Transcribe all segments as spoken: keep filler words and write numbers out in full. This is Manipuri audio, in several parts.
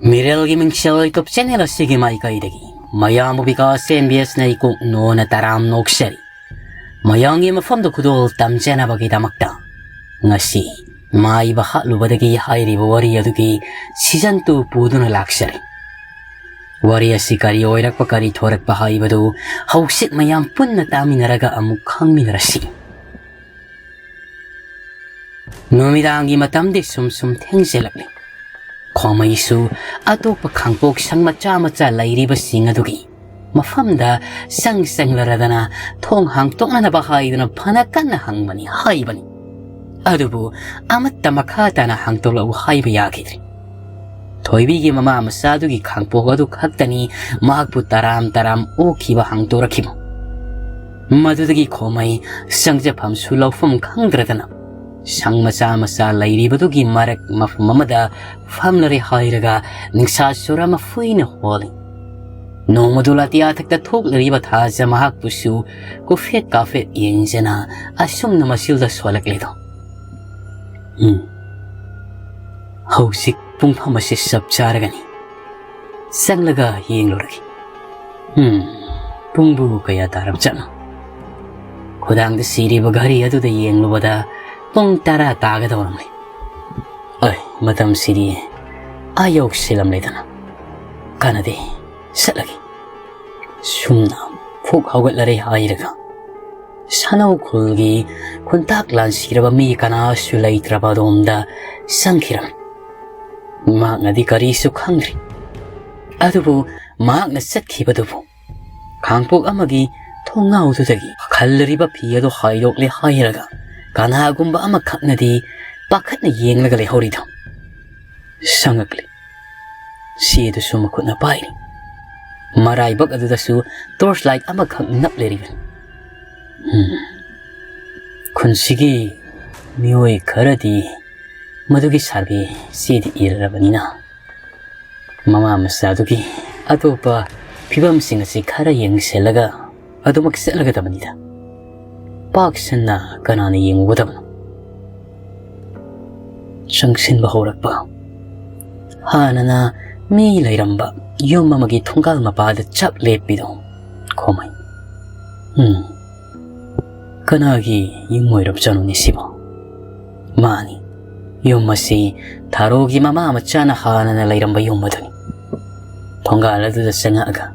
ꯃꯤꯔꯦꯜꯒꯤ ꯃꯤꯡꯁꯦꯜ YouTube channel ꯑꯁꯤꯒꯤ ꯃꯥꯏꯀꯩꯗꯒꯤ ꯃꯌꯥꯝꯕꯨ ꯕꯤꯀꯥꯁ MBS ꯅ ꯏꯀꯣꯛ ꯅꯣꯟꯅ ꯇꯔꯥꯝꯅ ꯑꯣꯛꯆꯔꯤ꯫ ꯃꯌꯥꯝꯒꯤ ꯃꯐꯝꯗ ꯈꯨꯗꯣꯜ ꯇꯝꯖꯅꯕꯒꯤꯗꯃꯛꯇ ꯉꯁꯤ ꯃꯥꯏꯕ ꯍꯥꯠꯂꯨꯕꯗꯒꯤ ꯍꯥꯏꯔꯤꯕ ꯋꯥꯔꯤ ꯑꯗꯨꯒꯤ season two ꯄꯨꯗꯨꯅ ꯂꯥꯛꯆꯔꯤ꯫ ꯋꯥꯔꯤ ꯑꯁꯤ ꯀꯔꯤ ꯑꯣꯏꯔꯛꯄ, ꯀꯔꯤ ꯊꯣꯔꯛꯄ ꯍꯥꯏꯕꯗꯨ ꯍꯧꯖꯤꯛ ꯃꯌꯥꯝ ꯄꯨꯟꯅ ꯇꯥꯃꯤꯟꯅꯔꯒ ꯑꯃꯨꯛ ꯈꯪꯃꯤꯟꯅꯔꯁꯤ꯫ ꯅꯨꯃꯤꯗꯥꯡꯒꯤ ꯃꯇꯝꯗꯤ ꯁꯨꯝ ꯁꯨꯝ ꯊꯦꯡꯖꯤꯜꯂꯛꯂꯤ꯫ ꯈꯣꯃꯩꯁꯨ ꯑꯇꯣꯞꯄ ꯈꯥꯡꯄꯣꯛ ꯁꯪ ꯃꯆꯥ ꯃꯆꯥ ꯂꯩꯔꯤꯕꯁꯤꯡ ꯑꯗꯨꯒꯤ ꯃꯐꯝꯗ ꯆꯪ ꯆꯪꯂꯔꯗꯅ ꯊꯣꯡ ꯍꯥꯡꯇꯣꯛꯅꯅꯕ ꯍꯥꯏꯗꯨꯅ ꯐꯅ ꯀꯟꯅ ꯍꯪꯕꯅꯤ ꯍꯥꯏꯕꯅꯤ꯫ ꯑꯗꯨꯕꯨ ꯑꯃꯠꯇ ꯃꯈꯥ ꯇꯥꯅ ꯍꯥꯡꯇꯣꯛꯂꯛꯎ ꯍꯥꯏꯕ ꯌꯥꯈꯤꯗ꯭ꯔꯦ꯫ ꯊꯣꯏꯕꯤꯒꯤ ꯃꯃꯥ ꯃꯆꯥꯗꯨꯒꯤ ꯈꯥꯡꯄꯣꯛ ꯑꯗꯨ ꯈꯛꯇꯅꯤ ꯃꯍꯥꯛꯄꯨ ꯇꯔꯥꯝ ꯇꯔꯥꯝ ꯑꯣꯛꯈꯤꯕ ꯍꯥꯡꯗꯣꯔꯛꯈꯤꯕ꯫ ꯃꯗꯨꯗꯒꯤ ꯈꯣꯃꯩ ꯆꯪꯖꯐꯝꯁꯨ ꯂꯧꯐꯝ ꯈꯪꯗ꯭ꯔꯗꯅ ꯁꯪ ꯃꯆꯥ ꯃꯆꯥ ꯂꯩꯔꯤꯕꯗꯨꯒꯤ ꯃꯔꯛ ꯃꯐꯝ ꯑꯃꯗ ꯐꯝꯂꯔꯦ ꯍꯥꯏꯔꯒ ꯅꯤꯡꯁꯥ ꯁꯨꯔ ꯑꯃ ꯐꯨꯏꯅ ꯍꯣꯜꯂꯤ꯫ ꯅꯣꯡꯃꯗꯨ ꯂꯥꯇꯤꯌꯥ ꯊꯛꯇ ꯊꯣꯛꯂꯔꯤꯕ ꯊꯥꯖ ꯃꯍꯥꯛꯄꯨꯁꯨ ꯀꯨꯐꯦꯠ ꯀꯥꯐꯦꯠ ꯌꯦꯡꯖꯅ ꯑꯁꯨꯝꯅ ꯃꯁꯤꯜꯗ ꯁꯣꯜꯂꯛꯂꯦꯗꯣ꯫ ꯎꯝ꯫ ꯍꯧꯖꯤꯛ ꯄꯨꯡꯐꯝ ꯑꯁꯤ ꯆꯞ ꯆꯥꯔꯒꯅꯤ꯫ ꯆꯪꯂꯒ ꯌꯦꯡꯂꯨꯔꯒꯦ꯫ ꯎꯝ꯫ ꯄꯨꯡꯕꯨ ꯀꯌꯥ ꯇꯥꯔꯕꯖꯥꯠꯅꯣ? ꯈꯨꯗꯥꯡꯗ ꯁꯤꯔꯤꯕ ꯘꯔꯤ ꯑꯗꯨꯗ ꯌꯦꯡꯂꯨꯕꯗ ꯄꯨꯡ ꯇꯔꯥ ꯇꯥꯒꯗꯧꯔꯝꯂꯦ꯫ ꯑꯩ, ꯃꯇꯝꯁꯤꯗꯤ ꯑꯥ ꯌꯧꯁꯤꯜꯂꯝꯂꯦꯗꯅ꯫ ꯀꯥꯟꯅꯗꯦ, ꯆꯠꯂꯒꯦ꯫ ꯁꯨꯝꯅ ꯐꯨꯛ ꯍꯧꯒꯠꯂꯔꯦ ꯍꯥꯏꯔꯒ ꯁꯥꯅꯧ ꯈꯨꯜꯒꯤ ꯈꯨꯟꯇꯥꯛ ꯂꯥꯟꯁꯤꯔꯕ ꯃꯤ ꯀꯅꯥꯁꯨ ꯂꯩꯇ꯭ꯔꯕ ꯑꯗꯣꯝꯗ ꯆꯪꯈꯤꯔꯝꯃꯤ꯫ ꯃꯍꯥꯛꯅꯗꯤ ꯀꯔꯤꯁꯨ ꯈꯪꯗ꯭ꯔꯤ꯫ ꯑꯗꯨꯕꯨ ꯃꯍꯥꯛꯅ ꯆꯠꯈꯤꯕꯗꯨꯕꯨ ꯈꯥꯡꯄꯣꯛ ꯑꯃꯒꯤ ꯊꯣꯡꯅꯥꯎꯗꯨꯗꯒꯤ ꯈꯜꯂꯔꯤꯕ ꯐꯤ ꯑꯗꯨ ꯍꯥꯏꯗꯣꯛꯂꯦ ꯍꯥꯏꯔꯒ ꯀꯅꯥꯒꯨꯝꯕ ꯑꯃꯈꯛꯅꯗꯤ ꯄꯥꯈꯠꯅ ꯌꯦꯡꯂꯒ ꯂꯩꯍꯧꯔꯤꯗꯣ꯫ ꯁꯪꯉꯛꯂꯤ꯫ ꯁꯤ ꯑꯗꯨꯁꯨ ꯃꯈꯨꯠꯅ ꯄꯥꯏꯔꯤ꯫ ꯃꯔꯥꯏꯕꯛ ꯑꯗꯨꯗꯁꯨ torch light ꯑꯃꯈꯛ ꯅꯞꯂꯤꯔꯤꯕꯅꯤ꯫ ꯎꯝ꯫ ꯈꯨꯟꯁꯤꯒꯤ ꯃꯤꯑꯣꯏ ꯈꯔꯗꯤ ꯃꯗꯨꯒꯤ survey ꯆꯦꯗꯤ ꯏꯔꯔꯕꯅꯤꯅ ꯃꯃꯥ ꯃꯆꯥꯗꯨꯒꯤ ꯑꯇꯣꯞꯄ ꯐꯤꯕꯝꯁꯤꯡ ꯑꯁꯤ ꯈꯔ ꯌꯦꯡꯁꯤꯜꯂꯒ ꯑꯗꯨꯃꯛ ꯆꯠꯂꯒꯗꯕꯅꯤꯗ꯫ ꯄꯥꯛ ꯁꯟꯅ ꯀꯅꯥꯅ ꯌꯦꯡꯉꯨꯒꯗꯕꯅꯣ? ꯆꯪꯁꯤꯟꯕ ꯍꯧꯔꯛꯄ꯫ ꯍꯥꯟꯅꯅ ꯃꯤ ꯂꯩꯔꯝꯕ ꯌꯨꯝ ꯑꯃꯒꯤ ꯊꯣꯡꯒꯥꯜ ꯃꯄꯥꯗ ꯆꯞ ꯂꯦꯞꯄꯤꯗꯣ꯫ ꯈꯣꯃꯩ, "ꯎꯝ, ꯀꯅꯥꯒꯤ ꯌꯨꯝ ꯑꯣꯏꯔꯕꯖꯥꯠꯅꯣꯅꯦ ꯁꯤꯕꯣ? ꯃꯥꯅꯤ, ꯌꯨꯝ ꯑꯁꯤ ꯊꯥꯔꯣꯒꯤ ꯃꯃꯥ ꯃꯆꯥꯅ ꯍꯥꯟꯅꯅ ꯂꯩꯔꯝꯕ ꯌꯨꯝ ꯑꯗꯨꯅꯤ꯫" ꯊꯣꯡꯒꯥꯜ ꯑꯗꯨꯗ ꯆꯪꯉꯛꯑꯒ,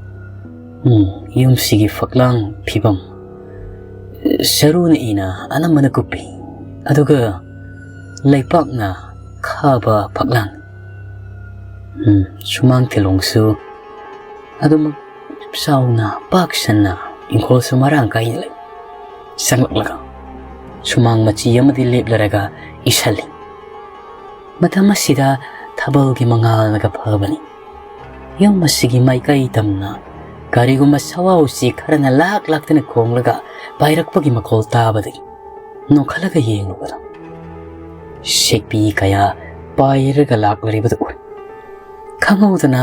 "ꯎꯝ, ꯌꯨꯝꯁꯤꯒꯤ ꯐꯛꯂꯥꯡ ꯐꯤꯕꯝ, ꯆꯔꯨꯅ ꯏꯅ ꯑꯅꯝꯕꯅ ꯀꯨꯞꯄꯤ, ꯑꯗꯨꯒ ꯂꯩꯄꯥꯛꯅ ꯈꯥꯕ ꯐꯛꯂꯥꯡ꯫ ꯎꯝ, ꯁꯨꯃꯥꯡ ꯊꯤꯂꯣꯡꯁꯨ ꯑꯗꯨꯃꯛ ꯆꯥꯎꯅ, ꯄꯥꯛ ꯁꯟꯅ, ꯏꯪꯈꯣꯜꯁꯨ ꯃꯔꯥꯡ ꯀꯥꯏꯅ ꯂꯩ꯫" ꯆꯪꯂꯛꯂꯒ ꯁꯨꯃꯥꯡ ꯃꯆꯤ ꯑꯃꯗꯤ ꯂꯦꯞꯂꯔꯒ ꯏꯁꯜꯂꯤ꯫ ꯃꯇꯝ ꯑꯁꯤꯗ ꯊꯥꯕꯜꯒꯤ ꯃꯉꯥꯜꯅꯒ ꯐꯕꯅꯤ꯫ ꯌꯨꯝ ꯑꯁꯤꯒꯤ ꯃꯥꯏꯀꯩ ꯇꯝꯅ ꯀꯔꯤꯒꯨꯝꯕ ꯁꯋꯥꯎ ꯎꯆꯦꯛ ꯈꯔꯅ ꯂꯥꯛ ꯂꯥꯛꯇꯅ ꯈꯣꯡꯂꯒ ꯄꯥꯏꯔꯛꯄꯒꯤ ꯃꯈꯣꯜ ꯇꯥꯕꯗꯒꯤ ꯅꯣꯛꯈꯠꯂꯒ ꯌꯦꯡꯂꯨꯕꯗ ꯁꯦꯛꯄꯤ ꯀꯌꯥ ꯄꯥꯏꯔꯒ ꯂꯥꯛꯂꯔꯤꯕꯗꯨ ꯎꯔꯦ꯫ ꯈꯪꯍꯧꯗꯅ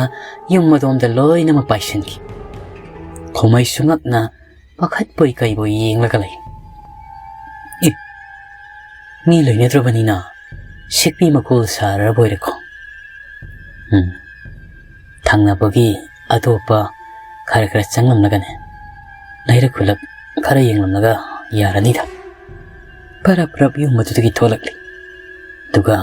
ꯌꯨꯝ ꯑꯗꯣꯝꯗ ꯂꯣꯏꯅꯃꯛ ꯄꯥꯏꯁꯤꯟꯈꯤ꯫ ꯈꯣꯃꯩꯁꯨ ꯉꯛꯅ ꯄꯥꯈꯠꯄꯣꯏ ꯀꯩꯕꯣꯏ ꯌꯦꯡꯂꯒ ꯂꯩ꯫ "ꯑꯦ, ꯃꯤ ꯂꯩꯅꯗ꯭ꯔꯕꯅꯤꯅ ꯁꯦꯛꯄꯤ ꯃꯈꯣꯜ ꯁꯥꯔꯔꯕꯣꯏꯔꯦꯀꯣ?" ꯎꯝ, ꯊꯪꯅꯕꯒꯤ ꯑꯇꯣꯞꯄ ꯈꯔ ꯈꯔ ꯆꯪꯂꯝꯂꯒꯅꯦ, ꯂꯩꯔꯛ ꯈꯨꯜꯂꯛ ꯈꯔ ꯌꯦꯡꯂꯝꯂꯒ ꯌꯥꯔꯅꯤꯗ꯫ ꯄꯔꯞ ꯄꯔꯞ ꯌꯨꯝ ꯑꯗꯨꯗꯒꯤ ꯊꯣꯛꯂꯛꯂꯤ꯫ ꯑꯗꯨꯒ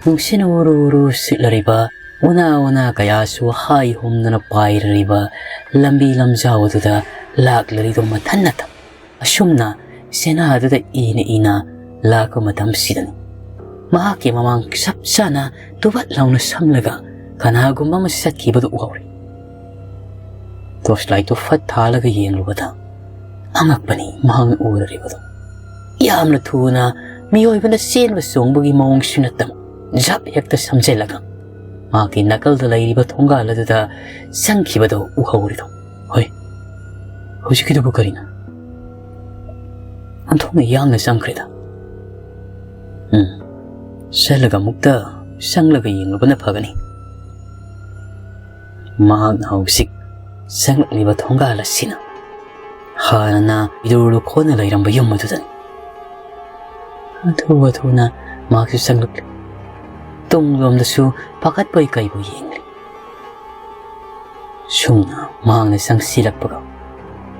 ꯅꯨꯡꯁꯤꯠꯅ ꯎꯔꯨ ꯎꯔꯨ ꯁꯤꯠꯂꯔꯤꯕ ꯎꯅꯥ ꯋꯥꯅꯥ ꯀꯌꯥꯁꯨ ꯍꯥꯏ ꯍꯨꯝꯗꯨꯅ ꯄꯥꯏꯔꯔꯤꯕ ꯂꯝꯕꯤ ꯂꯝꯖꯥꯎ ꯑꯗꯨꯗ ꯂꯥꯛꯂꯔꯤꯗꯣ ꯃꯊꯟꯅꯇ ꯑꯁꯨꯝꯅ ꯆꯦꯅꯥꯗꯨꯗ ꯏꯅ ꯏꯅ ꯂꯥꯛꯄ ꯃꯇꯝꯁꯤꯗꯅꯤ꯫ ꯃꯍꯥꯛꯀꯤ ꯃꯃꯥꯡ ꯆꯞ ꯆꯥꯅ ꯇꯨꯕꯠ ꯂꯥꯎꯅ ꯁꯝꯂꯒ ꯀꯅꯥꯒꯨꯝꯕ ꯑꯃ ꯆꯠꯈꯤꯕꯗꯨ ꯎꯍꯧꯔꯦ꯫ ꯇꯣꯔꯆ ꯂꯥꯏꯠꯇꯨ ꯐꯠ ꯊꯥꯜꯂꯒ ꯌꯦꯡꯂꯨꯕꯗ ꯑꯉꯛꯄꯅꯤ ꯃꯍꯥꯛꯅ ꯎꯔꯔꯤꯕꯗꯨ꯫ ꯌꯥꯝꯅ ꯊꯨꯅ ꯃꯤꯑꯣꯏꯕꯅ ꯆꯦꯟꯕ ꯆꯣꯡꯕꯒꯤ ꯃꯑꯣꯡꯁꯨ ꯅꯠꯇꯕ, ꯖꯞ ꯍꯦꯛꯇ ꯁꯝꯖꯤꯜꯂꯒ ꯃꯍꯥꯛꯀꯤ ꯅꯥꯀꯜꯗ ꯂꯩꯔꯤꯕ ꯊꯣꯡꯒꯥꯜ ꯑꯗꯨꯗ ꯆꯪꯈꯤꯕꯗꯨ ꯎꯍꯧꯔꯤꯗꯣ꯫ "ꯍꯣꯏ, ꯍꯧꯖꯤꯛꯀꯤꯗꯨꯕꯨ ꯀꯔꯤꯅꯣ? ꯑꯣꯟꯊꯣꯛꯅ ꯌꯥꯡꯅ ꯆꯪꯈ꯭ꯔꯦꯗ꯫" ꯎꯝ, ꯆꯠꯂꯒ ꯑꯃꯨꯛꯇ ꯆꯪꯂꯒ ꯌꯦꯡꯂꯨꯕꯅ ꯐꯒꯅꯤ꯫ ꯃꯍꯥꯛꯅ ꯍꯧꯖꯤꯛ ꯆꯪꯂꯛꯂꯤꯕ ꯊꯣꯡꯒꯥꯜ ꯑꯁꯤꯅ ꯍꯥꯟꯅꯅ ꯏꯗꯨꯔ ꯂꯨꯈꯣꯟꯅ ꯂꯩꯔꯝꯕ ꯌꯨꯝ ꯑꯗꯨꯗꯅꯤ꯫ ꯍꯥꯊꯨ ꯍꯥꯊꯨꯅ ꯃꯍꯥꯛꯁꯨ ꯆꯪꯂꯛꯂꯤ꯫ ꯇꯨꯡꯂꯣꯝꯗꯁꯨ ꯄꯥꯈꯠꯄꯣꯏ ꯀꯩꯕꯣꯏ ꯌꯦꯡꯂꯤ꯫ ꯁꯨꯝꯅ ꯃꯍꯥꯛꯅ ꯆꯪꯁꯤꯜꯂꯛꯄꯒ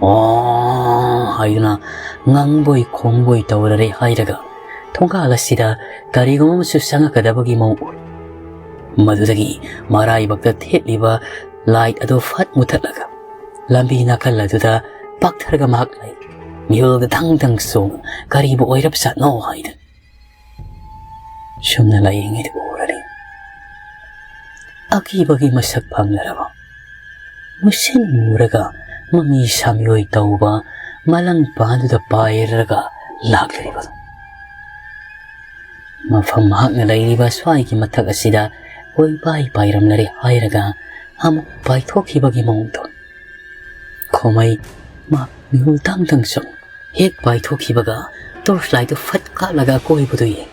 "ꯑꯣ" ꯍꯥꯏꯗꯨꯅ ꯉꯪꯕꯣꯏ ꯈꯣꯡꯕꯣꯏ ꯇꯧꯔꯔꯦ ꯍꯥꯏꯔꯒ ꯊꯣꯡꯒꯥꯜ ꯑꯁꯤꯗ ꯀꯔꯤꯒꯨꯝꯕ ꯑꯃꯁꯨ ꯆꯪꯉꯛꯀꯗꯕꯒꯤ ꯃꯑꯣꯡ ꯎꯔꯦ꯫ ꯃꯗꯨꯗꯒꯤ ꯃꯔꯥꯏꯕꯛꯇ ꯊꯦꯠꯂꯤꯕ ꯂꯥꯏꯠ ꯑꯗꯨ ꯐꯠ ꯃꯨꯊꯠꯂꯒ ꯂꯝꯕꯤ ꯅꯥꯀꯜ ꯑꯗꯨꯗ ꯄꯥꯛꯊꯔꯒ ꯃꯍꯥꯛ ꯂꯩ꯫ ꯃꯤꯍꯨꯜꯗ ꯊꯪ ꯊꯪ ꯆꯣꯡ ꯀꯔꯤꯕꯨ ꯑꯣꯏꯔꯕꯖꯥꯠꯅꯣ ꯍꯥꯏꯗꯨꯅ ꯁꯨꯝꯅ ꯂꯥꯏꯌꯦꯡꯉꯤꯗꯨ ꯎꯔꯅꯤ꯫ ꯑꯀꯤꯕꯒꯤ ꯃꯁꯛ ꯐꯪꯂꯔꯕ ꯃꯨꯁꯤꯟ ꯃꯨꯔꯒ ꯃꯃꯤ ꯁꯥꯃꯤꯑꯣꯏ ꯇꯧꯕ ꯃꯂꯪ ꯄꯥꯟꯗꯨꯗ ꯄꯥꯏꯔꯒ ꯂꯥꯛꯂꯤꯕꯗꯨ꯫ ꯃꯐꯝ ꯃꯍꯥꯛꯅ ꯂꯩꯔꯤꯕ ꯁ꯭ꯋꯥꯏꯒꯤ ꯃꯊꯛ ꯑꯁꯤꯗ ꯀꯣꯏꯄꯥꯏ ꯄꯥꯏꯔꯝꯂꯔꯦ ꯍꯥꯏꯔꯒ ꯑꯃꯨꯛ ꯄꯥꯏꯊꯣꯛꯈꯤꯕꯒꯤ ꯃꯑꯣꯡꯗꯣ꯫ ꯈꯣꯃꯩ ꯃꯍꯥꯛ ꯃꯤꯍꯨꯜ ꯇꯥꯡ ꯇꯥꯡ ꯆꯪ ꯍꯦꯛ ꯄꯥꯏꯊꯣꯛꯈꯤꯕꯒ ꯇꯣꯔꯆ ꯂꯥꯏꯠꯇꯨ ꯐꯠ ꯀꯥꯞꯂꯒ ꯑꯀꯣꯏꯕꯗꯨ ꯌꯦꯡ꯫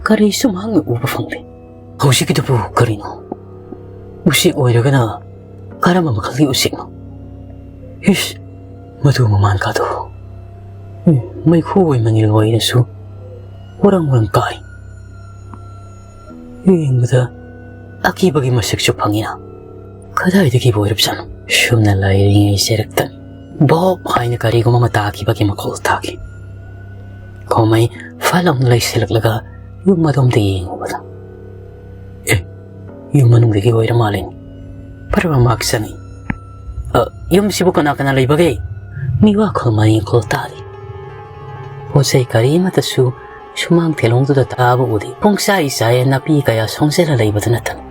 ꯀꯔꯤꯁꯨ ꯃꯍꯥꯛꯅ ꯎꯕ ꯐꯪꯗꯦ꯫ "ꯍꯧꯖꯤꯛꯀꯤꯗꯨꯕꯨ ꯀꯔꯤꯅꯣ? ꯎꯆꯦꯛ ꯑꯣꯏꯔꯒꯅ ꯀꯔꯝꯕ ꯃꯈꯜꯒꯤ ꯎꯆꯦꯛꯅꯣ? ꯏꯁ, ꯃꯗꯨ ꯃꯃꯥꯟ ꯀꯥꯗꯣ꯫ ꯎꯝ, ꯃꯩꯈꯨ ꯑꯣꯏ ꯃꯉꯤꯜ ꯑꯣꯏꯔꯁꯨ ꯋꯥꯔꯪ ꯋꯥꯔꯪ ꯀꯥꯏ꯫ ꯌꯦꯡꯕꯗ ꯑꯀꯤꯕꯒꯤ ꯃꯁꯛꯁꯨ ꯐꯪꯉꯤꯅ꯫ ꯀꯗꯥꯏꯗꯒꯤꯕꯨ ꯑꯣꯏꯔꯕꯖꯥꯠꯅꯣ?" ꯁꯨꯝꯅ ꯂꯩꯔꯤꯉꯩ ꯆꯩꯔꯛꯇ ꯕꯣꯞ ꯍꯥꯏꯅ ꯀꯔꯤꯒꯨꯝꯕ ꯑꯃ ꯇꯥꯈꯤꯕꯒꯤ ꯃꯈꯣꯜ ꯇꯥꯈꯤ꯫ ꯈꯣꯃꯩ ꯐꯠ ꯂꯥꯎꯅ ꯂꯩꯁꯤꯜꯂꯛꯂꯒ ꯌꯨꯝ ꯑꯗꯣꯝꯗ ꯌꯦꯡꯉꯨꯕꯗ, ꯑꯦ, ꯌꯨꯝ ꯃꯅꯨꯡꯗꯒꯤ ꯑꯣꯏꯔ ꯃꯥꯜꯂꯦ꯫ ꯐꯠ ꯂꯥꯎꯅ ꯃꯍꯥꯛ ꯆꯪꯉꯤ꯫ "ꯑ, ꯌꯨꯝꯁꯤꯕꯨ ꯀꯅꯥ ꯀꯅꯥ ꯂꯩꯕꯒꯦ?" ꯃꯤꯋꯥ ꯈꯣꯜ ꯃꯅꯤꯡ ꯈꯣꯜ ꯇꯥꯔꯤ꯫ ꯄꯣꯠ ꯆꯩ ꯀꯔꯤ ꯑꯃꯠꯇꯁꯨ ꯁꯨꯃꯥꯡ ꯊꯦꯂꯣꯡꯗꯨꯗ ꯇꯥꯕ ꯎꯗꯦ꯫ ꯄꯨꯡꯆꯥꯏ ꯆꯥꯏ ꯅꯥꯄꯤ ꯀꯌꯥ ꯁꯣꯡꯖꯜꯂ ꯂꯩꯕꯗꯨ ꯅꯠꯇꯅ꯫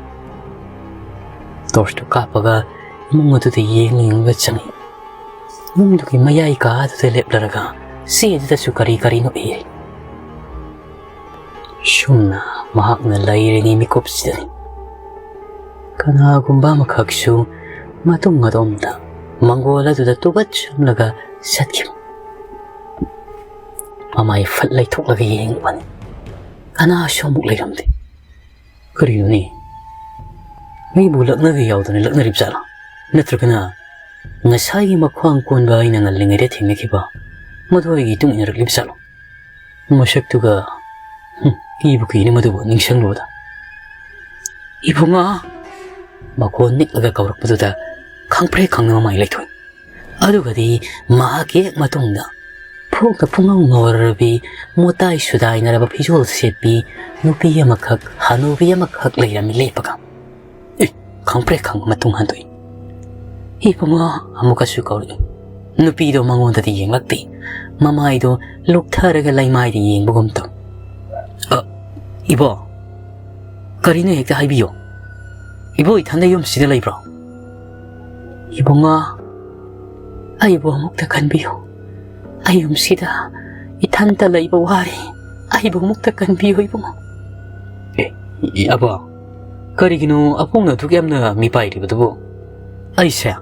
ꯇꯣꯔꯆꯇꯨ ꯀꯥꯞꯄꯒ ꯏꯃꯨꯡ ꯑꯗꯨꯗ ꯌꯦꯡꯂꯤꯉꯩꯗ ꯆꯪꯉꯤ꯫ ꯌꯨꯝꯗꯨꯒꯤ ꯃꯌꯥꯏ ꯀꯥꯗꯨꯗ ꯂꯦꯞꯂꯔꯒ ꯆꯦꯗꯨꯗꯁꯨ ꯀꯔꯤ ꯀꯔꯤꯅꯣ ꯏꯔꯤ꯫ ꯁꯨꯝꯅ ꯃꯍꯥꯛꯅ ꯂꯩꯔꯤꯉꯩ ꯃꯤꯀꯨꯞꯁꯤꯗꯅꯤ ꯀꯅꯥꯒꯨꯝꯕ ꯑꯃꯈꯛꯁꯨ ꯃꯇꯨꯡ ꯑꯗꯣꯝꯗ ꯃꯪꯒꯣꯜ ꯑꯗꯨꯗ ꯇꯨꯕꯠ ꯆꯨꯝꯂꯒ ꯆꯠꯈꯤꯕ꯫ ꯃꯃꯥꯏ ꯐꯠ ꯂꯩꯊꯣꯛꯂꯒ ꯌꯦꯡꯕꯅꯤ꯫ ꯀꯅꯥꯁꯨ ꯑꯃꯨꯛ ꯂꯩꯔꯝꯗꯦ꯫ ꯀꯔꯤꯅꯣꯅꯦ? ꯃꯤꯕꯨ ꯂꯛꯅꯒꯦ ꯌꯥꯎꯗꯅ ꯂꯛꯅꯔꯤꯕ ꯖꯥꯠꯂꯣ? ꯅꯠꯇ꯭ꯔꯒꯅ ꯉꯁꯥꯏꯒꯤ ꯃꯈ꯭ꯋꯥꯡ ꯀꯣꯟꯕ ꯑꯩꯅ ꯉꯜꯂꯤꯉꯩꯗ ꯊꯦꯡꯅꯈꯤꯕ ꯃꯗꯨ ꯑꯩꯒꯤ ꯏꯇꯨꯡ ꯏꯟꯅꯔꯛꯂꯤꯕ ꯖꯥꯠꯂꯣ? ꯃꯁꯛꯇꯨꯒ ꯍꯨꯝ, ꯀꯤꯕꯨ ꯀꯤꯅꯤ ꯃꯗꯨꯕꯨ ꯅꯤꯡꯁꯤꯡꯂꯨꯕꯗ꯫ "ꯏꯕꯨꯡꯉꯣ!" ꯃꯈꯣꯟ ꯅꯤꯛꯂꯒ ꯀꯧꯔꯛꯄꯗꯨꯗ ꯈꯪꯄ꯭ꯔꯦꯛ ꯈꯪꯅ ꯃꯃꯥꯏ ꯂꯩꯊꯣꯛꯏ꯫ ꯑꯗꯨꯒꯗꯤ ꯃꯍꯥꯛꯀꯤ ꯍꯦꯛ ꯃꯇꯨꯡꯗ ꯐꯣꯛꯅ ꯄꯨꯡꯉꯧ ꯉꯧꯔꯕꯤ, ꯃꯣꯇꯥꯏ ꯁꯨꯗꯥꯏꯅꯔꯕ ꯐꯤꯖꯣꯜ ꯁꯦꯠꯄꯤ ꯅꯨꯄꯤ ꯑꯃꯈꯛ, ꯍꯅꯨꯕꯤ ꯑꯃꯈꯛ ꯂꯩꯔꯝꯃꯤ ꯂꯦꯞꯄꯒ꯫ ꯑꯦ, ꯈꯪꯄ꯭ꯔꯦꯛ ꯈꯪꯕ ꯃꯇꯨꯡ ꯍꯟꯗꯣꯛꯏ꯫ "ꯏꯕꯨꯡꯉꯣ!" ꯑꯃꯨꯛꯀꯁꯨ ꯀꯧꯔꯛꯏ꯫ ꯅꯨꯄꯤꯗꯣ ꯃꯉꯣꯟꯗꯗꯤ ꯌꯦꯡꯂꯛꯇꯦ꯫ ꯃꯃꯥꯏꯗꯣ ꯂꯨꯛꯊꯔꯒ ꯂꯩꯃꯥꯏꯗ ꯌꯦꯡꯕꯒꯨꯝ ꯇꯧ꯫ "ꯑ, ꯏꯕꯣ, ꯀꯔꯤꯅꯣ ꯍꯦꯛꯇ ꯍꯥꯏꯕꯤꯌꯣ꯫ ꯏꯕꯣ ꯏꯊꯟꯗ ꯌꯨꯝꯁꯤꯗ ꯂꯩꯕ꯭ꯔꯣ?" "ꯏꯕꯨꯡꯉꯣ, ꯑꯩꯕꯨ ꯑꯃꯨꯛꯇ ꯈꯟꯕꯤꯌꯨ꯫ ꯑꯩ ꯌꯨꯝꯁꯤꯗ ꯏꯊꯟꯇ ꯂꯩꯕ ꯋꯥꯔꯦ꯫ ꯑꯩꯕꯨ ꯑꯃꯨꯛꯇ ꯀꯟꯕꯤꯌꯨ ꯏꯕꯨꯡꯉꯣ꯫" "ꯑꯦ, ꯑꯦ, ꯑꯕꯣ, ꯀꯔꯤꯒꯤꯅꯣ ꯑꯕꯣꯛꯅ ꯑꯗꯨꯛ ꯌꯥꯝꯅ ꯃꯤꯄꯥꯏꯔꯤꯕꯗꯨꯕꯨ?" "ꯑꯩꯁꯦ,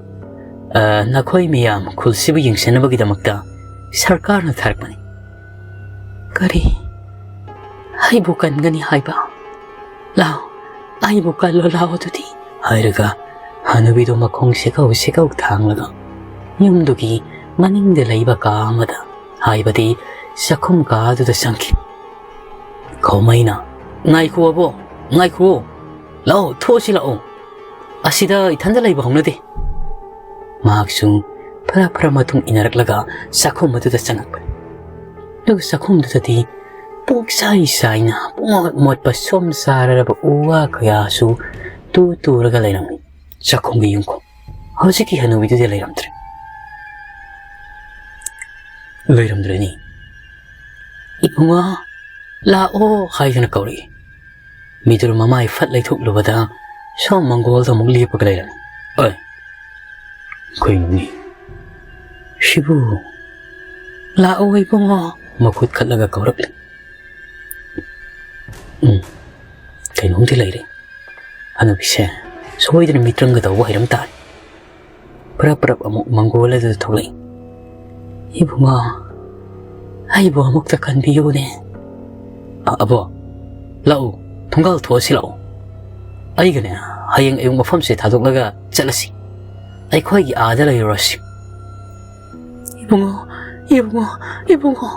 ꯑ, ꯅꯈꯣꯏ ꯃꯤꯌꯥꯝ ꯈꯨꯜꯁꯤꯕꯨ ꯌꯦꯡꯁꯤꯟꯅꯕꯒꯤꯗꯃꯛꯇ ꯁꯔꯀꯥꯔꯅ ꯊꯥꯔꯛꯄꯅꯤ꯫" "ꯀꯔꯤ? ꯑꯩꯕꯨ ꯀꯟꯒꯅꯤ ꯍꯥꯏꯕ? ꯂꯥꯎ, ꯑꯩꯕꯨ ꯀꯜꯂꯣ ꯂꯥꯎ ꯑꯗꯨꯗꯤ꯫" ꯍꯥꯏꯔꯒ ꯍꯅꯨꯕꯤꯗꯨ ꯃꯈꯣꯡ ꯁꯦꯀꯧ ꯁꯦꯀꯧ ꯊꯥꯡꯂꯒ ꯌꯨꯝꯗꯨꯒꯤ ꯃꯅꯤꯡꯗ ꯂꯩꯕ ꯀꯥ ꯑꯃꯗ, ꯍꯥꯏꯕꯗꯤ ꯆꯥꯛꯈꯨꯝ ꯀꯥ ꯑꯗꯨꯗ ꯆꯪꯈꯤ꯫ ꯈꯧꯃꯩꯅ, "ꯉꯥꯏꯈꯣ ꯑꯕꯣ, ꯉꯥꯏꯈꯣ, ꯂꯥꯛꯑꯣ, ꯊꯣꯛꯑꯁꯤ ꯂꯥꯛꯑꯣ, ꯑꯁꯤꯗ ꯏꯊꯟꯗ ꯂꯩꯕ ꯍꯧꯅꯗꯦ꯫" ꯃꯍꯥꯛꯁꯨ ꯐꯔ ꯐꯔ ꯃꯇꯨꯡ ꯏꯟꯅꯔꯛꯂꯒ ꯆꯥꯛꯈꯨꯝ ꯑꯗꯨꯗ ꯆꯪꯉꯛꯄꯅꯤ꯫ ꯑꯗꯨꯒ ꯆꯥꯛꯈꯨꯝꯗꯨꯗꯗꯤ ꯄꯨꯡꯆꯥꯏ ꯆꯥꯏꯅ ꯄꯨꯡꯃꯣꯠ ꯃꯣꯠꯄ ꯁꯣꯝ ꯆꯥꯔꯔꯕ ꯎ ꯋꯥ ꯀꯌꯥꯁꯨ ꯇꯨ ꯇꯨꯔꯒ ꯂꯩꯔꯝꯃꯤ꯫ ꯆꯥꯛꯈꯨꯝꯒꯤ ꯌꯨꯝꯈꯨꯝ ꯍꯧꯖꯤꯛꯀꯤ ꯍꯅꯨꯕꯤꯗꯨꯗꯤ ꯂꯩꯔꯝꯗ꯭ꯔꯦ꯫ ꯂꯩꯔꯝꯗ꯭ꯔꯦꯅꯤ꯫ "ꯏꯕꯨꯡꯉꯣ, ꯂꯥꯛꯑꯣ" ꯍꯥꯏꯗꯨꯅ ꯀꯧꯔꯛꯏ꯫ ꯃꯤꯗꯨ ꯃꯃꯥꯏ ꯐꯠ ꯂꯩꯊꯣꯛꯂꯨꯕꯗ ꯁꯣꯝ ꯃꯪꯒꯣꯜꯗ ꯑꯃꯨꯛ ꯂꯦꯞꯄꯒ ꯂꯩꯔꯝꯃꯤ꯫ "ꯑꯣꯏ, ꯀꯩꯅꯣꯅꯦ ꯁꯤꯕꯨ?" "ꯂꯥꯛꯑꯣ ꯏꯕꯨꯡꯉꯣ", ꯃꯈꯨꯠ ꯈꯠꯂꯒ ꯀꯧꯔꯛꯂꯤ꯫ ꯎꯝ, ꯀꯩꯅꯣꯝꯗꯤ ꯂꯩꯔꯦ꯫ ꯍꯅꯨꯕꯤꯁꯦ ꯁꯣꯏꯗꯅ ꯃꯤꯇ꯭ꯔꯪꯒ ꯇꯧꯕ ꯍꯩꯔꯝ ꯇꯥꯔꯦ꯫ ꯄꯔꯞ ꯄꯔꯞ ꯑꯃꯨꯛ ꯃꯪꯒꯣꯜ ꯑꯗꯨꯗ ꯊꯣꯛꯂꯛꯏ꯫ "ꯏꯕꯨꯡꯉꯣ, ꯑꯩꯕꯨ ꯑꯃꯨꯛꯇ ꯀꯟꯕꯤꯌꯨꯅꯦ꯫" "ꯑ-, ꯑꯕꯣ, ꯂꯥꯛꯎ, ꯊꯣꯡꯒꯥꯜ ꯊꯣꯛꯑꯁꯤ ꯂꯥꯛꯎ꯫ ꯑꯩꯒꯅꯦ, ꯍꯌꯦꯡ ꯑꯌꯨꯛ ꯃꯐꯝꯁꯦ ꯊꯥꯗꯣꯛꯂꯒ ꯆꯠꯂꯁꯤ꯫ ꯑꯩꯈꯣꯏꯒꯤ ꯑꯥꯗ ꯂꯩꯔꯨꯔꯁꯤ꯫" "ꯏꯕꯨꯡꯉꯣ, ꯏꯕꯨꯡꯉꯣ, ꯏꯕꯨꯡꯉꯣ!"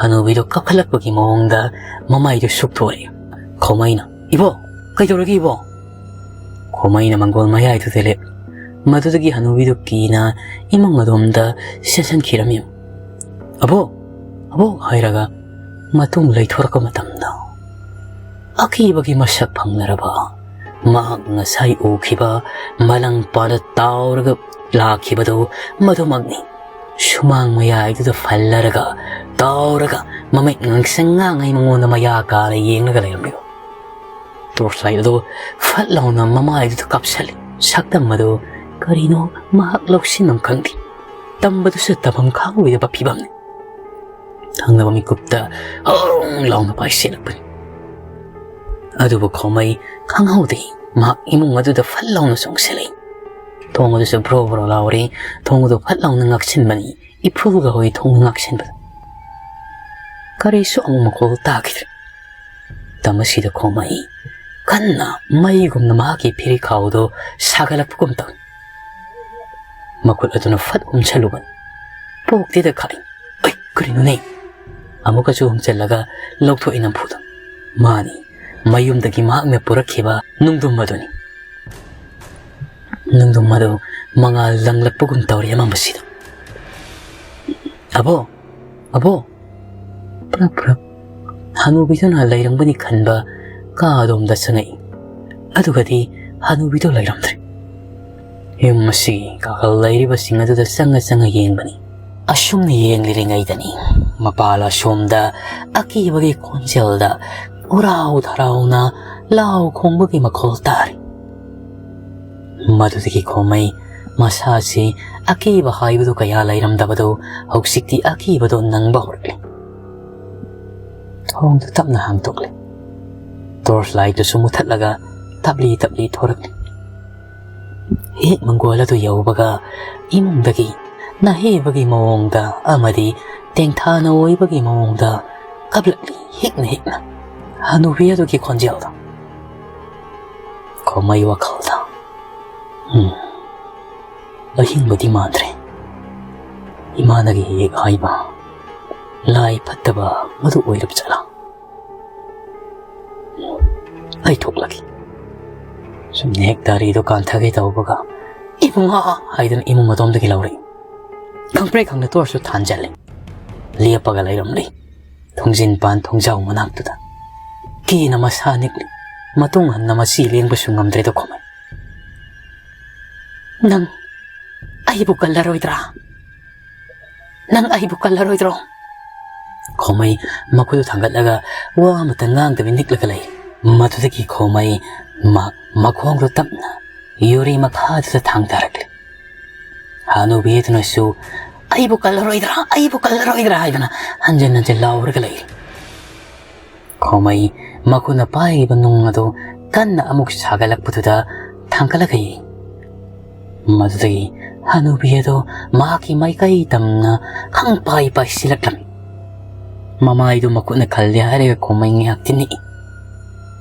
ꯍꯅꯨꯕꯤꯗꯣ ꯀꯞꯈꯠꯂꯛꯄꯒꯤ ꯃꯑꯣꯡꯗ ꯃꯃꯥꯏꯗꯨ ꯁꯨꯛꯊꯣꯛꯑꯦ꯫ ꯈꯣꯃꯩꯅ, "ꯏꯕꯣ, ꯀꯩꯗꯧꯔꯒꯦ ꯏꯕꯣ?" ꯈꯣꯃꯩꯅ ꯃꯪꯒꯣꯜ ꯃꯌꯥꯏꯗꯨꯗ ꯂꯦꯞ꯫ ꯃꯗꯨꯗꯒꯤ ꯍꯅꯨꯕꯤꯗꯨ ꯀꯤꯅ ꯏꯃꯨꯡ ꯑꯗꯣꯝꯗ ꯆꯦꯟꯁꯤꯟꯈꯤꯔꯝꯃꯤ꯫ "ꯑꯕꯣ, ꯑꯕꯣ" ꯍꯥꯏꯔꯒ ꯃꯇꯨꯡ ꯂꯩꯊꯣꯔꯛꯄ ꯃꯇꯝꯗ, ꯑꯀꯤꯕꯒꯤ ꯃꯁꯛ ꯐꯪꯅꯔꯕ ꯃꯍꯥꯛ ꯉꯁꯥꯏ ꯎꯈꯤꯕ ꯃꯂꯪ ꯄꯥꯜꯂ ꯇꯥꯎꯔꯒ ꯂꯥꯛꯈꯤꯕꯗꯨ ꯃꯗꯨꯃꯛꯅꯤ꯫ ꯁꯨꯃꯥꯡ ꯃꯌꯥꯏꯗꯨꯗ ꯐꯜꯂꯔꯒ, ꯇꯥꯎꯔꯒ, ꯃꯃꯤꯠ ꯉꯥꯡꯁꯪ ꯉꯥꯡꯉꯩ ꯃꯉꯣꯟꯗ ꯃꯌꯥ ꯀꯥꯅ ꯌꯦꯡꯂꯒ ꯂꯩꯔꯝꯂꯤꯕ꯫ ꯇꯣꯔꯆ ꯂꯥꯏꯠ ꯑꯗꯨ ꯐꯠ ꯂꯥꯎꯅ ꯃꯃꯥꯏꯗꯨꯗ ꯀꯥꯞꯁꯤꯜꯂꯤ꯫ ꯁꯛꯇꯝ ꯑꯗꯨ ꯀꯔꯤꯅꯣ ꯃꯍꯥꯛ ꯂꯧꯁꯤꯟꯐꯝ ꯈꯪꯗꯦ꯫ ꯇꯝꯕꯗꯨꯁꯨ ꯇꯝꯐꯝ ꯈꯪꯂꯣꯏꯗꯕ ꯐꯤꯕꯝꯅꯤ꯫ ꯊꯪꯅꯕ ꯃꯤꯀꯨꯞꯇ ꯍꯧꯔꯣꯡ ꯂꯥꯎꯅ ꯄꯥꯏꯁꯤꯜꯂꯛꯄꯅꯤ꯫ ꯑꯗꯨꯕꯨ ꯈꯣꯃꯩ ꯈꯪꯍꯧꯗꯦ, ꯃꯍꯥꯛ ꯏꯃꯨꯡ ꯑꯗꯨꯗ ꯐꯠ ꯂꯥꯎꯅ ꯆꯣꯡꯁꯤꯜꯂꯛꯏ꯫ ꯊꯣꯡ ꯑꯗꯨꯁꯨ ꯕ꯭ꯔꯣ ꯕ꯭ꯔꯣ ꯂꯥꯎꯔꯦ꯫ ꯊꯣꯡ ꯑꯗꯨ ꯐꯠ ꯂꯥꯎꯅ ꯉꯥꯛꯁꯤꯟꯕꯅꯤ, ꯏꯐꯨꯜꯒ ꯍꯣꯏ ꯊꯣꯡ ꯉꯥꯛꯁꯤꯟꯕꯗ꯫ ꯀꯔꯤꯁꯨ ꯑꯃꯨꯛ ꯃꯈꯣꯜ ꯇꯥꯈꯤꯗ꯭ꯔꯦ꯫ ꯃꯇꯝ ꯑꯁꯤꯗ ꯈꯣꯃꯩ ꯀꯟꯅ ꯃꯩꯒꯨꯝꯅ ꯃꯍꯥꯛꯀꯤ ꯐꯤꯔꯤꯈꯥꯎꯗꯨ ꯁꯥꯒꯠꯂꯛꯄꯒꯨꯝ ꯇꯧꯏ꯫ ꯃꯈꯨꯠ ꯑꯗꯨꯅ ꯐꯠ ꯍꯨꯝꯁꯜꯂꯨꯕꯅꯤ꯫ ꯄꯣꯛꯇꯦꯗ ꯈꯥꯛꯏ꯫ "ꯑꯩ, ꯀꯔꯤꯅꯣꯅꯦ?" ꯑꯃꯨꯛꯀꯁꯨ ꯍꯨꯝꯆꯜꯂꯒ ꯂꯧꯊꯣꯛꯏ ꯅꯝꯐꯨꯗ꯫ ꯃꯥꯅꯤ, ꯃꯌꯨꯝꯗꯒꯤ ꯃꯍꯥꯛꯅ ꯄꯨꯔꯛꯈꯤꯕ ꯅꯨꯡꯗꯨꯝ ꯑꯗꯨꯅꯤ꯫ ꯅꯨꯡꯗꯨꯝ ꯑꯗꯨ ꯃꯉꯥꯜ ꯂꯪꯂꯛꯄꯒꯨꯝ ꯇꯧꯔꯤ ꯑꯃꯝꯕꯁꯤꯗ꯫ "ꯑꯕꯣ, ꯑꯕꯣ!" ꯄ꯭ꯔꯞ ꯄ꯭ꯔꯞ꯫ ꯍꯅꯨꯕꯤꯗꯨꯅ ꯂꯩꯔꯝꯒꯅꯤ ꯈꯟꯕ ꯀꯥ ꯑꯗꯣꯝꯗ ꯆꯪꯉꯛꯏ꯫ ꯑꯗꯨꯒꯗꯤ ꯍꯅꯨꯕꯤꯗꯨ ꯂꯩꯔꯝꯗ꯭ꯔꯦ꯫ ꯌꯨꯝ ꯑꯁꯤꯒꯤ ꯀꯥꯈꯜ ꯂꯩꯔꯤꯕꯁꯤꯡ ꯑꯗꯨꯗ ꯆꯪꯉ ꯆꯪꯉ ꯌꯦꯡꯕꯅꯤ꯫ ꯑꯁꯨꯝꯅ ꯌꯦꯡꯂꯤꯔꯤꯉꯩꯗꯅꯤ, ꯃꯄꯥꯜ ꯑꯁꯣꯝꯗ ꯑꯀꯤꯕꯒꯤ ꯈꯣꯟꯖꯦꯜꯗ ꯎꯔꯥꯎ ꯊꯔꯥꯎꯅ ꯂꯥꯎ ꯈꯣꯡꯕꯒꯤ ꯃꯈꯣꯜ ꯇꯥꯔꯤ꯫ ꯃꯗꯨꯗꯒꯤ ꯈꯣꯃꯩ ꯃꯁꯥꯁꯤ ꯑꯀꯤꯕ ꯍꯥꯏꯕꯗꯨ ꯀꯌꯥ ꯂꯩꯔꯝꯗꯕꯗꯨ ꯍꯧꯖꯤꯛꯇꯤ ꯑꯀꯤꯕꯗꯨ ꯅꯪꯕ ꯍꯧꯔꯛꯂꯤ꯫ ꯊꯣꯡꯗꯨ ꯇꯞꯅ ꯍꯥꯡꯗꯣꯛꯂꯦ꯫ ꯇꯣꯔꯆ ꯂꯥꯏꯠꯇꯨꯁꯨ ꯃꯨꯊꯠꯂꯒ ꯇꯞꯂꯤ ꯇꯞꯂꯤ ꯊꯣꯔꯛꯂꯤ꯫ ꯍꯦꯛ ꯃꯪꯒꯣꯜ ꯑꯗꯨ ꯌꯧꯕꯒ ꯏꯃꯨꯡꯗꯒꯤ ꯅꯥꯍꯦꯕꯒꯤ ꯃꯑꯣꯡꯗ ꯑꯃꯗꯤ ꯇꯦꯡꯊꯥꯅ ꯑꯣꯏꯕꯒꯤ ꯃꯑꯣꯡꯗ ꯀꯞꯂꯛꯂꯤ ꯍꯤꯛꯅ ꯍꯤꯛꯅ꯫ ꯍꯅꯨꯕꯤ ꯑꯗꯨꯒꯤ ꯈꯣꯟꯖꯦꯜꯗꯣ꯫ ꯈꯣꯃꯩ ꯋꯥꯈꯜꯗ, "ꯎꯝ, ꯑꯍꯤꯡꯕꯗꯤ ꯃꯥꯟꯗ꯭ꯔꯦ꯫ ꯏꯃꯥꯅꯒ ꯍꯦꯛ ꯍꯦꯛ ꯍꯥꯏꯕ, ꯂꯥꯏ ꯐꯠꯇꯕ ꯃꯗꯨ ꯑꯣꯏꯔꯕ ꯖꯥꯠꯂꯥ? ꯑꯩ ꯊꯣꯛꯂꯒꯦ꯫ ꯁꯨꯝ ꯍꯦꯛ ꯗꯥꯔꯤꯗꯣ ꯀꯥꯟꯊꯒꯦ ꯇꯧꯕꯒ, "ꯏꯕꯨꯡꯉꯣ!" ꯍꯥꯏꯗꯨꯅ ꯏꯃꯨꯡ ꯑꯗꯣꯝꯗꯒꯤ ꯂꯥꯎꯔꯛꯏ꯫ ꯈꯪꯄ꯭ꯔꯦꯛ ꯈꯪꯅ ꯇꯣꯔꯁꯁꯨ ꯊꯥꯟꯖꯜꯂꯦ꯫ ꯂꯦꯞꯄꯒ ꯂꯩꯔꯝꯂꯤ꯫ ꯊꯣꯡꯖꯤꯟ ꯄꯥꯟ ꯊꯣꯡꯖꯥꯎ ꯃꯅꯥꯛꯇꯨꯗ ꯀꯤꯅ ꯃꯁꯥ ꯅꯤꯛꯂꯤ꯫ ꯃꯇꯨꯡ ꯍꯟꯅ ꯃꯁꯤ ꯂꯦꯡꯕꯁꯨ ꯉꯝꯗ꯭ꯔꯦꯗꯣ ꯈꯣꯃꯩ꯫ "ꯅꯪ ꯑꯩꯕꯨ ꯀꯜꯂꯔꯣꯏꯗ꯭ꯔꯥ? ꯅꯪ ꯑꯩꯕꯨ ꯀꯜꯂꯔꯣꯏꯗ꯭ꯔꯣ?" ꯈꯣꯃꯩ ꯃꯈꯨꯠꯇꯨ ꯊꯥꯡꯒꯠꯂꯒ ꯋꯥ ꯑꯃꯠꯇ ꯉꯥꯡꯗꯕꯤ ꯅꯤꯛꯂꯒ ꯂꯩ꯫ ꯃꯗꯨꯗꯒꯤ ꯈꯣꯃꯩ ꯃ-, ꯃꯈꯣꯡꯗꯨ ꯇꯞꯅ ꯌꯨꯔꯤ ꯃꯈꯥꯗꯨꯗ ꯊꯥꯡꯊꯔꯛꯂꯤ꯫ ꯍꯅꯨꯕꯤ ꯑꯗꯨꯅꯁꯨ, "ꯑꯩꯕꯨ ꯀꯜꯂꯔꯣꯏꯗ꯭ꯔꯥ? ꯑꯩꯕꯨ ꯀꯜꯂꯔꯣꯏꯗ꯭ꯔꯥ?" ꯍꯥꯏꯗꯨꯅ ꯍꯟꯖꯤꯟ ꯍꯟꯖꯤꯟ ꯂꯥꯎꯔꯒ ꯂꯩ꯫ ꯈꯣꯃꯩ ꯃꯈꯨꯠꯅ ꯄꯥꯏꯔꯤꯕ ꯅꯨꯡ ꯑꯗꯨ ꯀꯟꯅ ꯑꯃꯨꯛ ꯁꯥꯒꯠꯂꯛꯄꯗꯨꯗ ꯊꯥꯡꯒꯠꯂꯒ ꯌꯦꯡ-, ꯃꯗꯨꯗꯒꯤ ꯍꯅꯨꯕꯤ ꯑꯗꯨ ꯃꯍꯥꯛꯀꯤ ꯃꯥꯏꯀꯩ ꯇꯝꯅ ꯈꯪꯄꯥꯏ ꯄꯥꯏꯁꯤꯜꯂꯛꯂꯝꯃꯤ꯫ ꯃꯃꯥꯏꯗꯨ ꯃꯈꯨꯠꯅ ꯈꯜꯂꯦ ꯍꯥꯏꯔꯒ ꯈꯣꯃꯩ ꯉꯥꯏꯍꯥꯛꯇꯤ ꯅꯤꯛꯏ꯫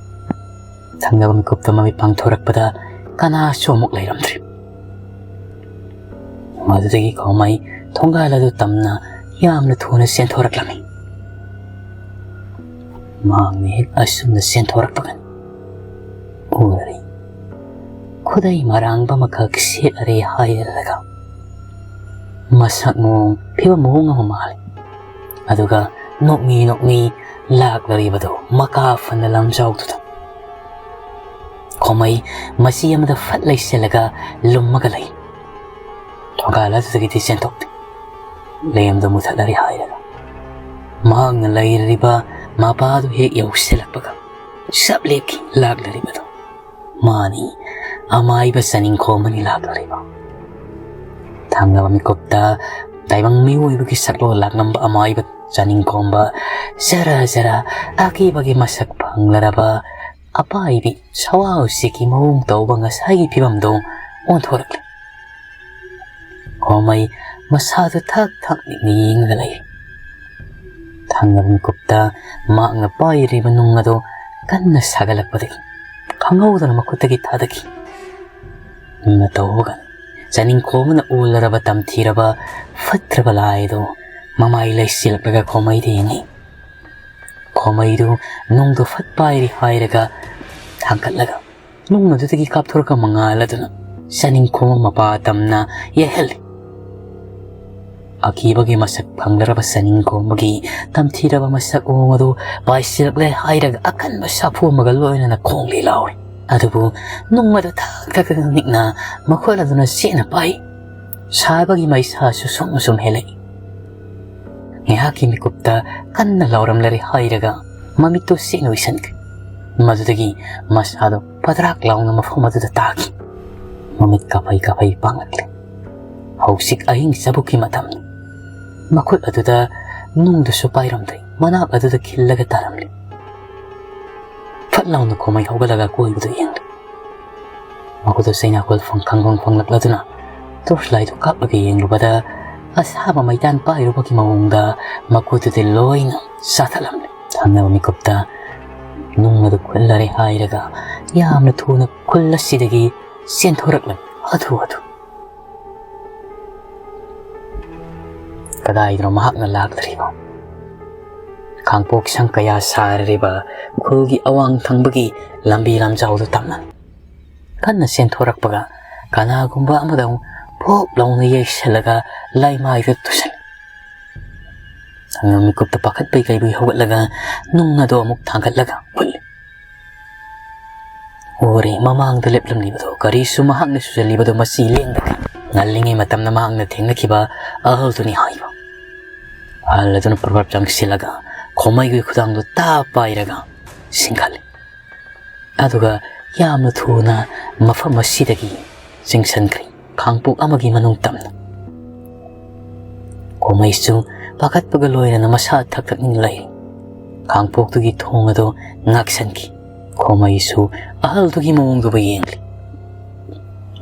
ꯊꯪꯅꯕ ꯃꯤꯀꯨꯞꯇ ꯃꯃꯤꯠ ꯄꯥꯡꯊꯣꯔꯛꯄꯗ ꯀꯅꯥꯁꯨ ꯑꯃꯨꯛ ꯂꯩꯔꯝꯗ꯭ꯔꯦ꯫ ꯃꯗꯨꯗꯒꯤ ꯈꯣꯃꯩ ꯊꯣꯡꯒꯥꯜ ꯑꯗꯨ ꯇꯝꯅ ꯌꯥꯝꯅ ꯊꯨꯅ ꯆꯦꯟꯊꯣꯔꯛꯂꯝꯃꯤ꯫ ꯃꯍꯥꯛꯅ ꯍꯦꯛ ꯑꯁꯨꯝꯅ ꯆꯦꯟꯊꯣꯔꯛꯄꯒꯅꯤ ꯎꯔꯔꯤ꯫ ꯈꯨꯗꯩ ꯃꯔꯥꯡꯕ ꯑꯃꯈꯛ ꯁꯦꯠꯂꯔꯦ ꯍꯥꯏꯔꯒ ꯃꯁꯛ ꯃꯑꯣꯡ ꯐꯤꯕꯝ ꯃꯑꯣꯡ ꯑꯃ ꯃꯥꯜꯂꯤ꯫ ꯑꯗꯨꯒ ꯅꯣꯛꯃꯤ ꯅꯣꯛꯃꯤ ꯂꯥꯛꯂꯔꯤꯕꯗꯨ ꯃꯀꯥ ꯐꯅ ꯂꯝꯖꯥꯎꯗꯨꯗ꯫ ꯈꯣꯃꯩ ꯃꯆꯤ ꯑꯃꯗ ꯐꯠ ꯂꯩꯁꯤꯜꯂꯒ ꯂꯨꯝꯃꯒ ꯂꯩ꯫ ꯊꯣꯡꯒꯥꯜ ꯑꯗꯨꯗꯒꯤꯗꯤ ꯆꯦꯟꯊꯣꯛꯇꯦ꯫ ꯂꯦꯝꯗꯨ ꯃꯨꯊꯠꯂꯔꯦ ꯍꯥꯏꯔꯒ ꯃꯍꯥꯛꯅ ꯂꯩꯔꯤꯕ ꯃꯄꯥꯗꯨ ꯍꯦꯛ ꯌꯧꯁꯤꯜꯂꯛꯄꯒ ꯆꯞ ꯂꯦꯞꯈꯤ ꯂꯥꯛꯂꯔꯤꯕꯗꯨ꯫ ꯃꯥꯅꯤ, ꯑꯃꯥꯏꯕ ꯆꯥꯅꯤꯡꯈꯣꯝ ꯑꯅꯤ ꯂꯥꯛꯂꯔꯤꯕ꯫ ꯊꯪꯅꯕ ꯃꯤꯀꯨꯞꯇ ꯇꯥꯏꯕꯪ ꯃꯤꯑꯣꯏꯕꯒꯤ ꯁꯛꯂꯣꯟ ꯂꯥꯛꯂꯝꯕ ꯑꯃꯥꯏꯕ ꯆꯥꯅꯤꯡꯈꯣꯝꯕ ꯖꯔ ꯖꯔ ꯑꯀꯤꯕꯒꯤ ꯃꯁꯛ ꯐꯪꯂꯔꯕ ꯑꯄꯥꯏꯕꯤ ꯁꯋꯥ ꯎꯆꯦꯛꯀꯤ ꯃꯑꯣꯡ ꯇꯧꯕ ꯉꯁꯥꯏꯒꯤ ꯐꯤꯕꯝꯗꯨ ꯑꯣꯟꯊꯣꯔꯛꯂꯦ꯫ ꯈꯣꯃꯩ ꯃꯁꯥꯗꯨ ꯊꯛ ꯊꯛ ꯅꯤꯛꯅ ꯌꯦꯡꯂꯒ ꯂꯩ꯫ ꯊꯪꯅꯕ ꯃꯤꯀꯨꯞꯇ ꯃꯍꯥꯛꯅ ꯄꯥꯏꯔꯤꯕ ꯅꯨꯡ ꯑꯗꯨ ꯀꯟꯅ ꯁꯥꯒꯠꯂꯛꯄꯗꯒꯤ ꯈꯪꯍꯧꯗꯅ ꯃꯈꯨꯠꯇꯒꯤ ꯊꯥꯗꯈꯤ꯫ ꯅꯨꯡꯅ ꯇꯧꯕꯒ ꯆꯥꯅꯤꯡꯈꯣꯝ ꯑꯃꯅ ꯑꯣꯜꯂꯔꯕ ꯇꯝꯊꯤꯔꯕ ꯐꯠꯇ꯭ꯔꯕ ꯂꯥꯏ ꯑꯗꯨ ꯃꯃꯥꯏ ꯂꯩꯁꯤꯜꯂꯛꯂꯒ ꯈꯣꯃꯩꯗ ꯌꯦꯡꯉꯤ꯫ ꯈꯣꯃꯩꯗꯨ ꯅꯨꯡꯗꯨ ꯐꯠ ꯄꯥꯏꯔꯤ ꯍꯥꯏꯔꯒ ꯊꯥꯡꯒꯠꯂꯒ ꯅꯨꯡ ꯑꯗꯨꯗꯒꯤ ꯀꯥꯞꯊꯣꯔꯛꯄ ꯃꯉꯥꯜ ꯑꯗꯨꯅ ꯆꯅꯤꯡꯈꯣꯝ ꯃꯄꯥ ꯇꯝꯅ ꯌꯩꯍꯜꯂꯤ꯫ ꯑꯀꯤꯕꯒꯤ ꯃꯁꯛ ꯐꯪꯂꯔꯕ ꯆꯅꯤꯡꯈꯣꯝꯕꯒꯤ ꯇꯝꯊꯤꯔꯕ ꯃꯁꯛ ꯃꯑꯣꯡ ꯑꯗꯨ ꯄꯥꯏꯁꯤꯜꯂꯛꯂꯦ ꯍꯥꯏꯔꯒ ꯑꯀꯟꯕ ꯁꯥꯐꯨ ꯑꯃꯒ ꯂꯣꯏꯅꯅ ꯈꯣꯡꯂꯤ ꯂꯥꯎꯔꯤ꯫ ꯑꯗꯨꯕꯨ ꯅꯨꯡ ꯑꯗꯨ ꯊꯛ ꯊꯛ ꯅꯤꯛꯅ ꯃꯈꯨꯠ ꯑꯗꯨꯅ ꯆꯦꯠꯅ ꯄꯥꯏ꯫ ꯁꯥꯕꯒꯤ ꯃꯩꯁꯥꯁꯨ ꯁꯨꯝ ꯁꯨꯝ ꯍꯦꯜꯂꯛꯏ꯫ ꯉꯥꯏꯍꯥꯛꯀꯤ ꯃꯤꯀꯨꯞꯇ ꯀꯟꯅ ꯂꯥꯎꯔꯝꯂꯔꯦ ꯍꯥꯏꯔꯒ ꯃꯃꯤꯠꯇꯨ ꯁꯦꯡꯅ ꯎꯏꯁꯟꯈꯤ꯫ ꯃꯗꯨꯗꯒꯤ ꯃꯁꯥꯗꯣ ꯄꯗ꯭ꯔꯥꯛ ꯂꯥꯎꯅ ꯃꯐꯝ ꯑꯗꯨꯗ ꯇꯥꯈꯤ꯫ ꯃꯃꯤꯠ ꯀꯥꯐꯩ ꯀꯥꯐꯩ ꯄꯥꯡꯂꯛꯂꯦ꯫ ꯍꯧꯖꯤꯛ ꯑꯍꯤꯡ ꯆꯕꯨꯛꯀꯤ ꯃꯇꯝꯅꯤ꯫ ꯃꯈꯨꯠ ꯑꯗꯨꯗ ꯅꯨꯡꯗꯨꯁꯨ ꯄꯥꯏꯔꯝꯗ꯭ꯔꯦ, ꯃꯅꯥꯛ ꯑꯗꯨꯗ ꯈꯤꯜꯂꯒ ꯇꯥꯔꯝꯂꯦ꯫ ꯐꯠ ꯂꯥꯎꯅ ꯈꯣꯃꯩ ꯍꯧꯒꯠꯂꯒ ꯑꯀꯣꯏꯕꯗꯨ ꯌꯦꯡꯂꯦ꯫ ꯃꯈꯨꯠꯇ ꯆꯩꯅꯥꯈꯣꯜ ꯐꯪ-, ꯈꯪꯐꯪ ꯐꯪꯂꯛꯂꯗꯨꯅ torch light ꯗꯨ ꯀꯥꯞꯂꯒ ꯌꯦꯡꯂꯨꯕꯗ ꯑꯁꯥꯕ ꯃꯩꯇꯥꯟ ꯄꯥꯏꯔꯨꯕꯒꯤ ꯃꯑꯣꯡꯗ ꯃꯈꯨꯠꯇꯨꯗꯤ ꯂꯣꯏꯅ ꯆꯥꯊꯠꯂꯝꯂꯦ꯫ ꯊꯪꯅꯕ ꯃꯤꯀꯨꯞꯇ ꯅꯨꯡ ꯑꯗꯨ ꯈꯨꯜꯂꯔꯦ ꯍꯥꯏꯔꯒ ꯌꯥꯝꯅ ꯊꯨꯅ ꯈꯨꯜ ꯑꯁꯤꯗꯒꯤ ꯆꯦꯟꯊꯣꯔꯛꯂꯝꯃꯤ ꯍꯥꯊꯨ ꯍꯥꯊꯨ꯫ ꯀꯗꯥꯏꯗꯅꯣ ꯃꯍꯥꯛꯅ ꯂꯥꯛꯂꯤꯕ? ꯈꯥꯡꯄꯣꯛ ꯁꯪ ꯀꯌꯥ ꯁꯥꯔꯤꯕ ꯈꯨꯜꯒꯤ ꯑꯋꯥꯡ ꯊꯪꯕꯒꯤ ꯂꯝꯕꯤ ꯂꯝꯖꯥꯎꯗꯨ ꯇꯝꯅ ꯀꯟꯅ ꯆꯦꯟꯊꯣꯔꯛꯄꯒ ꯀꯅꯥꯒꯨꯝꯕ ꯑꯃꯗ ꯑꯃꯨꯛ ꯄꯣꯞ ꯂꯥꯎꯅ ꯌꯩꯁꯜꯂꯒ ꯂꯩꯃꯥꯏꯗ ꯇꯨꯁꯟ꯫ ꯑꯉꯥꯡ ꯃꯤꯀꯨꯞꯇ ꯄꯥꯈꯠꯄꯩ ꯀꯩꯕꯩ ꯍꯧꯒꯠꯂꯒ ꯅꯨꯡ ꯑꯗꯣ ꯑꯃꯨꯛ ꯊꯥꯡꯒꯠꯂꯒ ꯍꯨꯠꯂꯤ꯫ ꯎꯔꯦ, ꯃꯃꯥꯡꯗ ꯂꯦꯞꯂꯝꯂꯤꯕꯗꯣ ꯀꯔꯤꯁꯨ ꯃꯍꯥꯛꯅ ꯁꯨꯖꯜꯂꯤꯕꯗꯣ ꯃꯁꯤ ꯂꯦꯡꯗꯅ ꯉꯜꯂꯤꯉꯩ ꯃꯇꯝꯗ ꯃꯍꯥꯛꯅ ꯊꯦꯡꯅꯈꯤꯕ ꯑꯍꯜꯗꯨꯅꯤ ꯍꯥꯏꯕ꯫ ꯑꯍꯜ ꯑꯗꯨꯅ ꯄ꯭ꯔꯞ ꯄ꯭ꯔꯞ ꯆꯪꯁꯤꯜꯂꯒ ꯈꯣꯃꯩꯒꯤ ꯈꯨꯗꯥꯡꯗꯨ ꯇꯥ ꯄꯥꯏꯔꯒ ꯆꯤꯡꯈꯠꯂꯤ꯫ ꯑꯗꯨꯒ ꯌꯥꯝꯅ ꯊꯨꯅ ꯃꯐꯝ ꯑꯁꯤꯗꯒꯤ ꯆꯤꯡꯁꯤꯟꯈ꯭ꯔꯦ꯫ ꯈꯥꯡꯄꯣꯛ ꯑꯃꯒꯤ ꯃꯅꯨꯡ ꯇꯝꯅ꯫ ꯈꯣꯃꯩꯁꯨ ꯄꯥꯈꯠꯄꯒ ꯂꯣꯏꯅꯅ ꯃꯁꯥ ꯊꯛ ꯊꯛ ꯅꯤꯛꯅ ꯂꯩ꯫ ꯈꯥꯡꯄꯣꯛꯇꯨꯒꯤ ꯊꯣꯡ ꯑꯗꯨ ꯉꯥꯛꯁꯟꯈꯤ꯫ ꯈꯣꯃꯩꯁꯨ ꯑꯍꯜꯗꯨꯒꯤ ꯃꯑꯣꯡꯗꯨꯕꯨ ꯌꯦꯡꯂꯤ꯫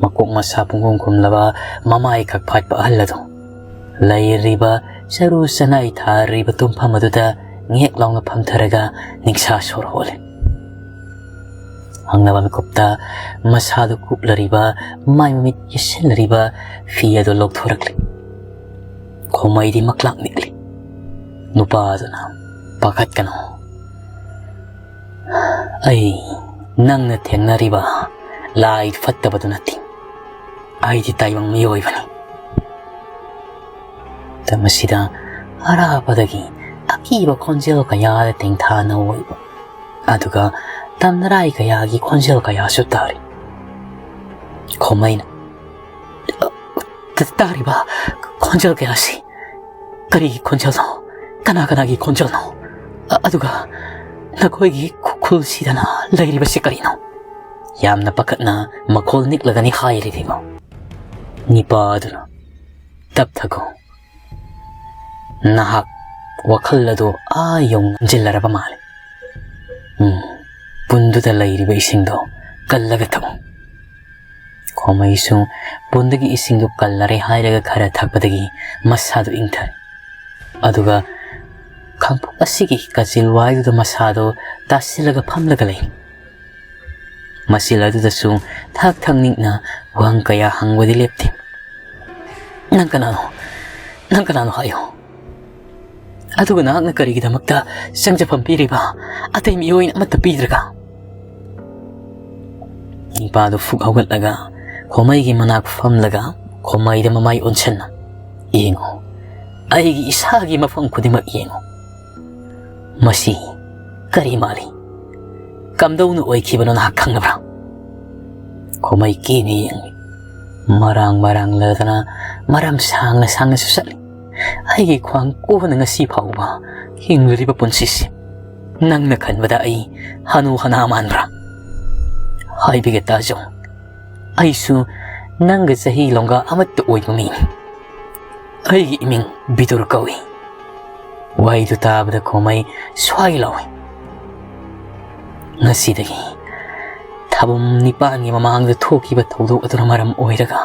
ꯃꯀꯣꯛ ꯃꯁꯥ ꯄꯨꯡꯈꯨꯝ ꯈꯨꯝꯂꯕ, ꯃꯃꯥꯏ ꯈꯛ ꯐꯥꯠꯄ ꯑꯍꯜ ꯑꯗꯨ ꯂꯩꯔꯤꯕ ꯆꯔꯨ ꯆꯅꯥꯏ ꯊꯥꯔꯤꯕ ꯇꯨꯝꯐꯝ ꯑꯗꯨꯗ ꯉꯦꯛ ꯂꯥꯎꯅ ꯐꯝꯊꯔꯒ ꯅꯤꯡꯁꯥ ꯁꯣꯔ ꯍꯣꯜꯂꯤ꯫ ꯍꯪꯅꯕ ꯃꯤꯀꯨꯞꯇ ꯃꯁꯥꯗꯨ ꯀꯨꯞꯂꯔꯤꯕ, ꯃꯥꯏ ꯃꯃꯤꯠ ꯌꯦꯠꯁꯤꯜꯂꯔꯤꯕ ꯐꯤ ꯑꯗꯨ ꯂꯧꯊꯣꯔꯛꯂꯤ꯫ ꯈꯣꯃꯩꯗꯤ ꯃꯛꯂꯥꯛ ꯅꯤꯛꯂꯤ꯫ ꯅꯨꯄꯥꯗꯨꯅ, "ꯄꯥꯈꯠꯀꯅꯨ꯫ ꯑꯩ ꯅꯪꯅ ꯊꯦꯡꯅꯔꯤꯕ ꯂꯥꯏ ꯐꯠꯇꯕꯗꯨ ꯅꯠꯇꯦ꯫ ꯑꯩꯗꯤ ꯇꯥꯏꯕꯪ ꯃꯤꯑꯣꯏꯕꯅꯤ"꯫ ꯃꯇꯝ ꯑꯁꯤꯗ ꯑꯔꯥꯞꯄꯗꯒꯤ ꯑꯀꯤꯕ ꯈꯣꯟꯖꯦꯜ ꯀꯌꯥꯗ ꯇꯦꯡꯊꯥꯅ ꯑꯣꯏꯕ, ꯑꯗꯨꯒ ꯇꯝꯅꯔꯥꯏ ꯀꯌꯥꯒꯤ ꯈꯣꯟꯖꯦꯜ ꯀꯌꯥꯁꯨ ꯇꯥꯔꯤ꯫ ꯈꯣꯃꯩꯅ, "ꯇꯥꯔꯤꯕ ꯈꯣꯟꯖꯦꯜ ꯀꯌꯥꯁꯤ ꯀꯔꯤꯒꯤ ꯈꯣꯟꯖꯦꯜꯅꯣ? ꯀꯅꯥ ꯀꯅꯥꯒꯤ ꯈꯣꯟꯖꯦꯜꯅꯣ? ꯑ-, ꯑꯗꯨꯒ ꯅꯈꯣꯏꯒꯤ ꯈꯨꯈꯨꯜꯁꯤꯗꯅ ꯂꯩꯔꯤꯕꯁꯤ ꯀꯔꯤꯅꯣ?" ꯌꯥꯝꯅ ꯄꯥꯈꯠꯅ ꯃꯈꯣꯜ ꯅꯤꯛꯂꯒꯅꯤ ꯍꯥꯏꯔꯤꯕ꯫ ꯅꯤꯄꯥ ꯑꯗꯨꯅ, "ꯇꯞꯊꯈꯣ꯫ ꯅꯍꯥꯛ ꯋꯥꯈꯜ ꯑꯗꯨ ꯑꯥ ꯌꯧꯅ ꯅꯝꯖꯤꯜꯂꯔꯕ ꯃꯥꯜꯂꯤ꯫ ꯎꯝ, ꯄꯨꯟꯗꯨꯗ ꯂꯩꯔꯤꯕ ꯏꯁꯤꯡꯗꯣ ꯀꯜꯂꯒ ꯊꯛꯎ"꯫ ꯈꯣꯃꯩꯁꯨ ꯄꯨꯟꯗꯒꯤ ꯏꯁꯤꯡꯗꯨ ꯀꯜꯂꯔꯦ ꯍꯥꯏꯔꯒ ꯈꯔ ꯊꯛꯄꯗꯒꯤ ꯃꯁꯥꯗꯨ ꯏꯪꯊꯔꯦ꯫ ꯑꯗꯨꯒ ꯈꯥꯡꯄꯣꯛ ꯑꯁꯤꯒꯤ ꯀꯥꯆꯤꯜ ꯋꯥꯏꯗꯨꯗ ꯃꯁꯥꯗꯨ ꯇꯥꯁꯤꯜꯂꯒ ꯐꯝꯂꯒ ꯂꯩ꯫ ꯃꯆꯤꯜ ꯑꯗꯨꯗꯁꯨ ꯊꯛ ꯊꯛ ꯅꯤꯛꯅ ꯋꯥꯍꯪ ꯀꯌꯥ ꯍꯪꯕꯗꯤ ꯂꯦꯞꯇꯦ꯫ "ꯅꯪ ꯀꯅꯥꯅꯣ? ꯅꯪ ꯀꯅꯥꯅꯣ ꯍꯥꯏꯌꯨ꯫ ꯑꯗꯨꯒ ꯅꯍꯥꯛꯅ ꯀꯔꯤꯒꯤꯗꯃꯛꯇ ꯆꯪꯖꯐꯝ ꯄꯤꯔꯤꯕ? ꯑꯇꯩ ꯃꯤꯑꯣꯏ ꯑꯃꯠꯇ ꯄꯤꯗ꯭ꯔꯒ?" ꯅꯤꯄꯥꯗꯨ ꯐꯨꯛ ꯍꯧꯒꯠꯂꯒ ꯈꯣꯃꯩꯒꯤ ꯃꯅꯥꯛ ꯐꯝꯂꯒ ꯈꯣꯃꯩꯗ ꯃꯃꯥꯏ ꯑꯣꯟꯁꯤꯟꯅ, "ꯌꯦꯡꯉꯨ, ꯑꯩꯒꯤ ꯏꯁꯥꯒꯤ ꯃꯐꯝ ꯈꯨꯗꯤꯡꯃꯛ ꯌꯦꯡꯉꯨ꯫ ꯃꯁꯤ ꯀꯔꯤ ꯃꯥꯜꯂꯤ? ꯀꯝꯗꯧꯅ ꯑꯣꯏꯈꯤꯕꯅꯣ ꯅꯍꯥꯛ ꯈꯪꯂꯕ꯭ꯔꯥ?" ꯈꯣꯃꯩ ꯀꯤꯅ ꯌꯦꯡꯂꯤ꯫ ꯃꯔꯥꯡ ꯃꯔꯥꯡ ꯂꯩꯔꯗꯅ ꯃꯔꯝ ꯁꯥꯡꯅ ꯁꯥꯡꯅꯁꯨ ꯆꯠꯂꯤ꯫ "ꯑꯩꯒꯤ ꯈ꯭ꯋꯥꯡ ꯀꯣꯟꯅ ꯉꯁꯤ ꯐꯥꯎꯕ ꯍꯤꯡꯂꯤꯕ ꯄꯨꯟꯁꯤꯁꯤ ꯅꯪꯅ ꯈꯟꯕꯗ ꯑꯩ ꯍꯅꯨ ꯍꯅꯥ ꯃꯥꯟꯕ꯭ꯔꯥ? ꯍꯥꯏꯕꯤꯒꯦ ꯇꯥꯖꯧ, ꯑꯩꯁꯨ ꯅꯪꯒ ꯆꯍꯤ ꯂꯣꯡꯒꯥ ꯑꯃꯠꯇ ꯑꯣꯏꯕ ꯃꯤꯅꯤ꯫ ꯑꯩꯒꯤ ꯏꯃꯤꯡ ꯕꯤꯗꯨꯔ ꯀꯧꯏ"꯫ ꯋꯥꯍꯩꯗꯨ ꯇꯥꯕꯗ ꯈꯣꯃꯩ ꯁ꯭ꯋꯥꯏ ꯂꯥꯎꯏ꯫ "ꯉꯁꯤꯗꯒꯤ ꯊꯥꯕꯨꯝ ꯅꯤꯄꯥꯟꯒꯤ ꯃꯃꯥꯡꯗ ꯊꯣꯛꯈꯤꯕ ꯊꯧꯗꯣꯛ ꯑꯗꯨꯅ ꯃꯔꯝ ꯑꯣꯏꯔꯒ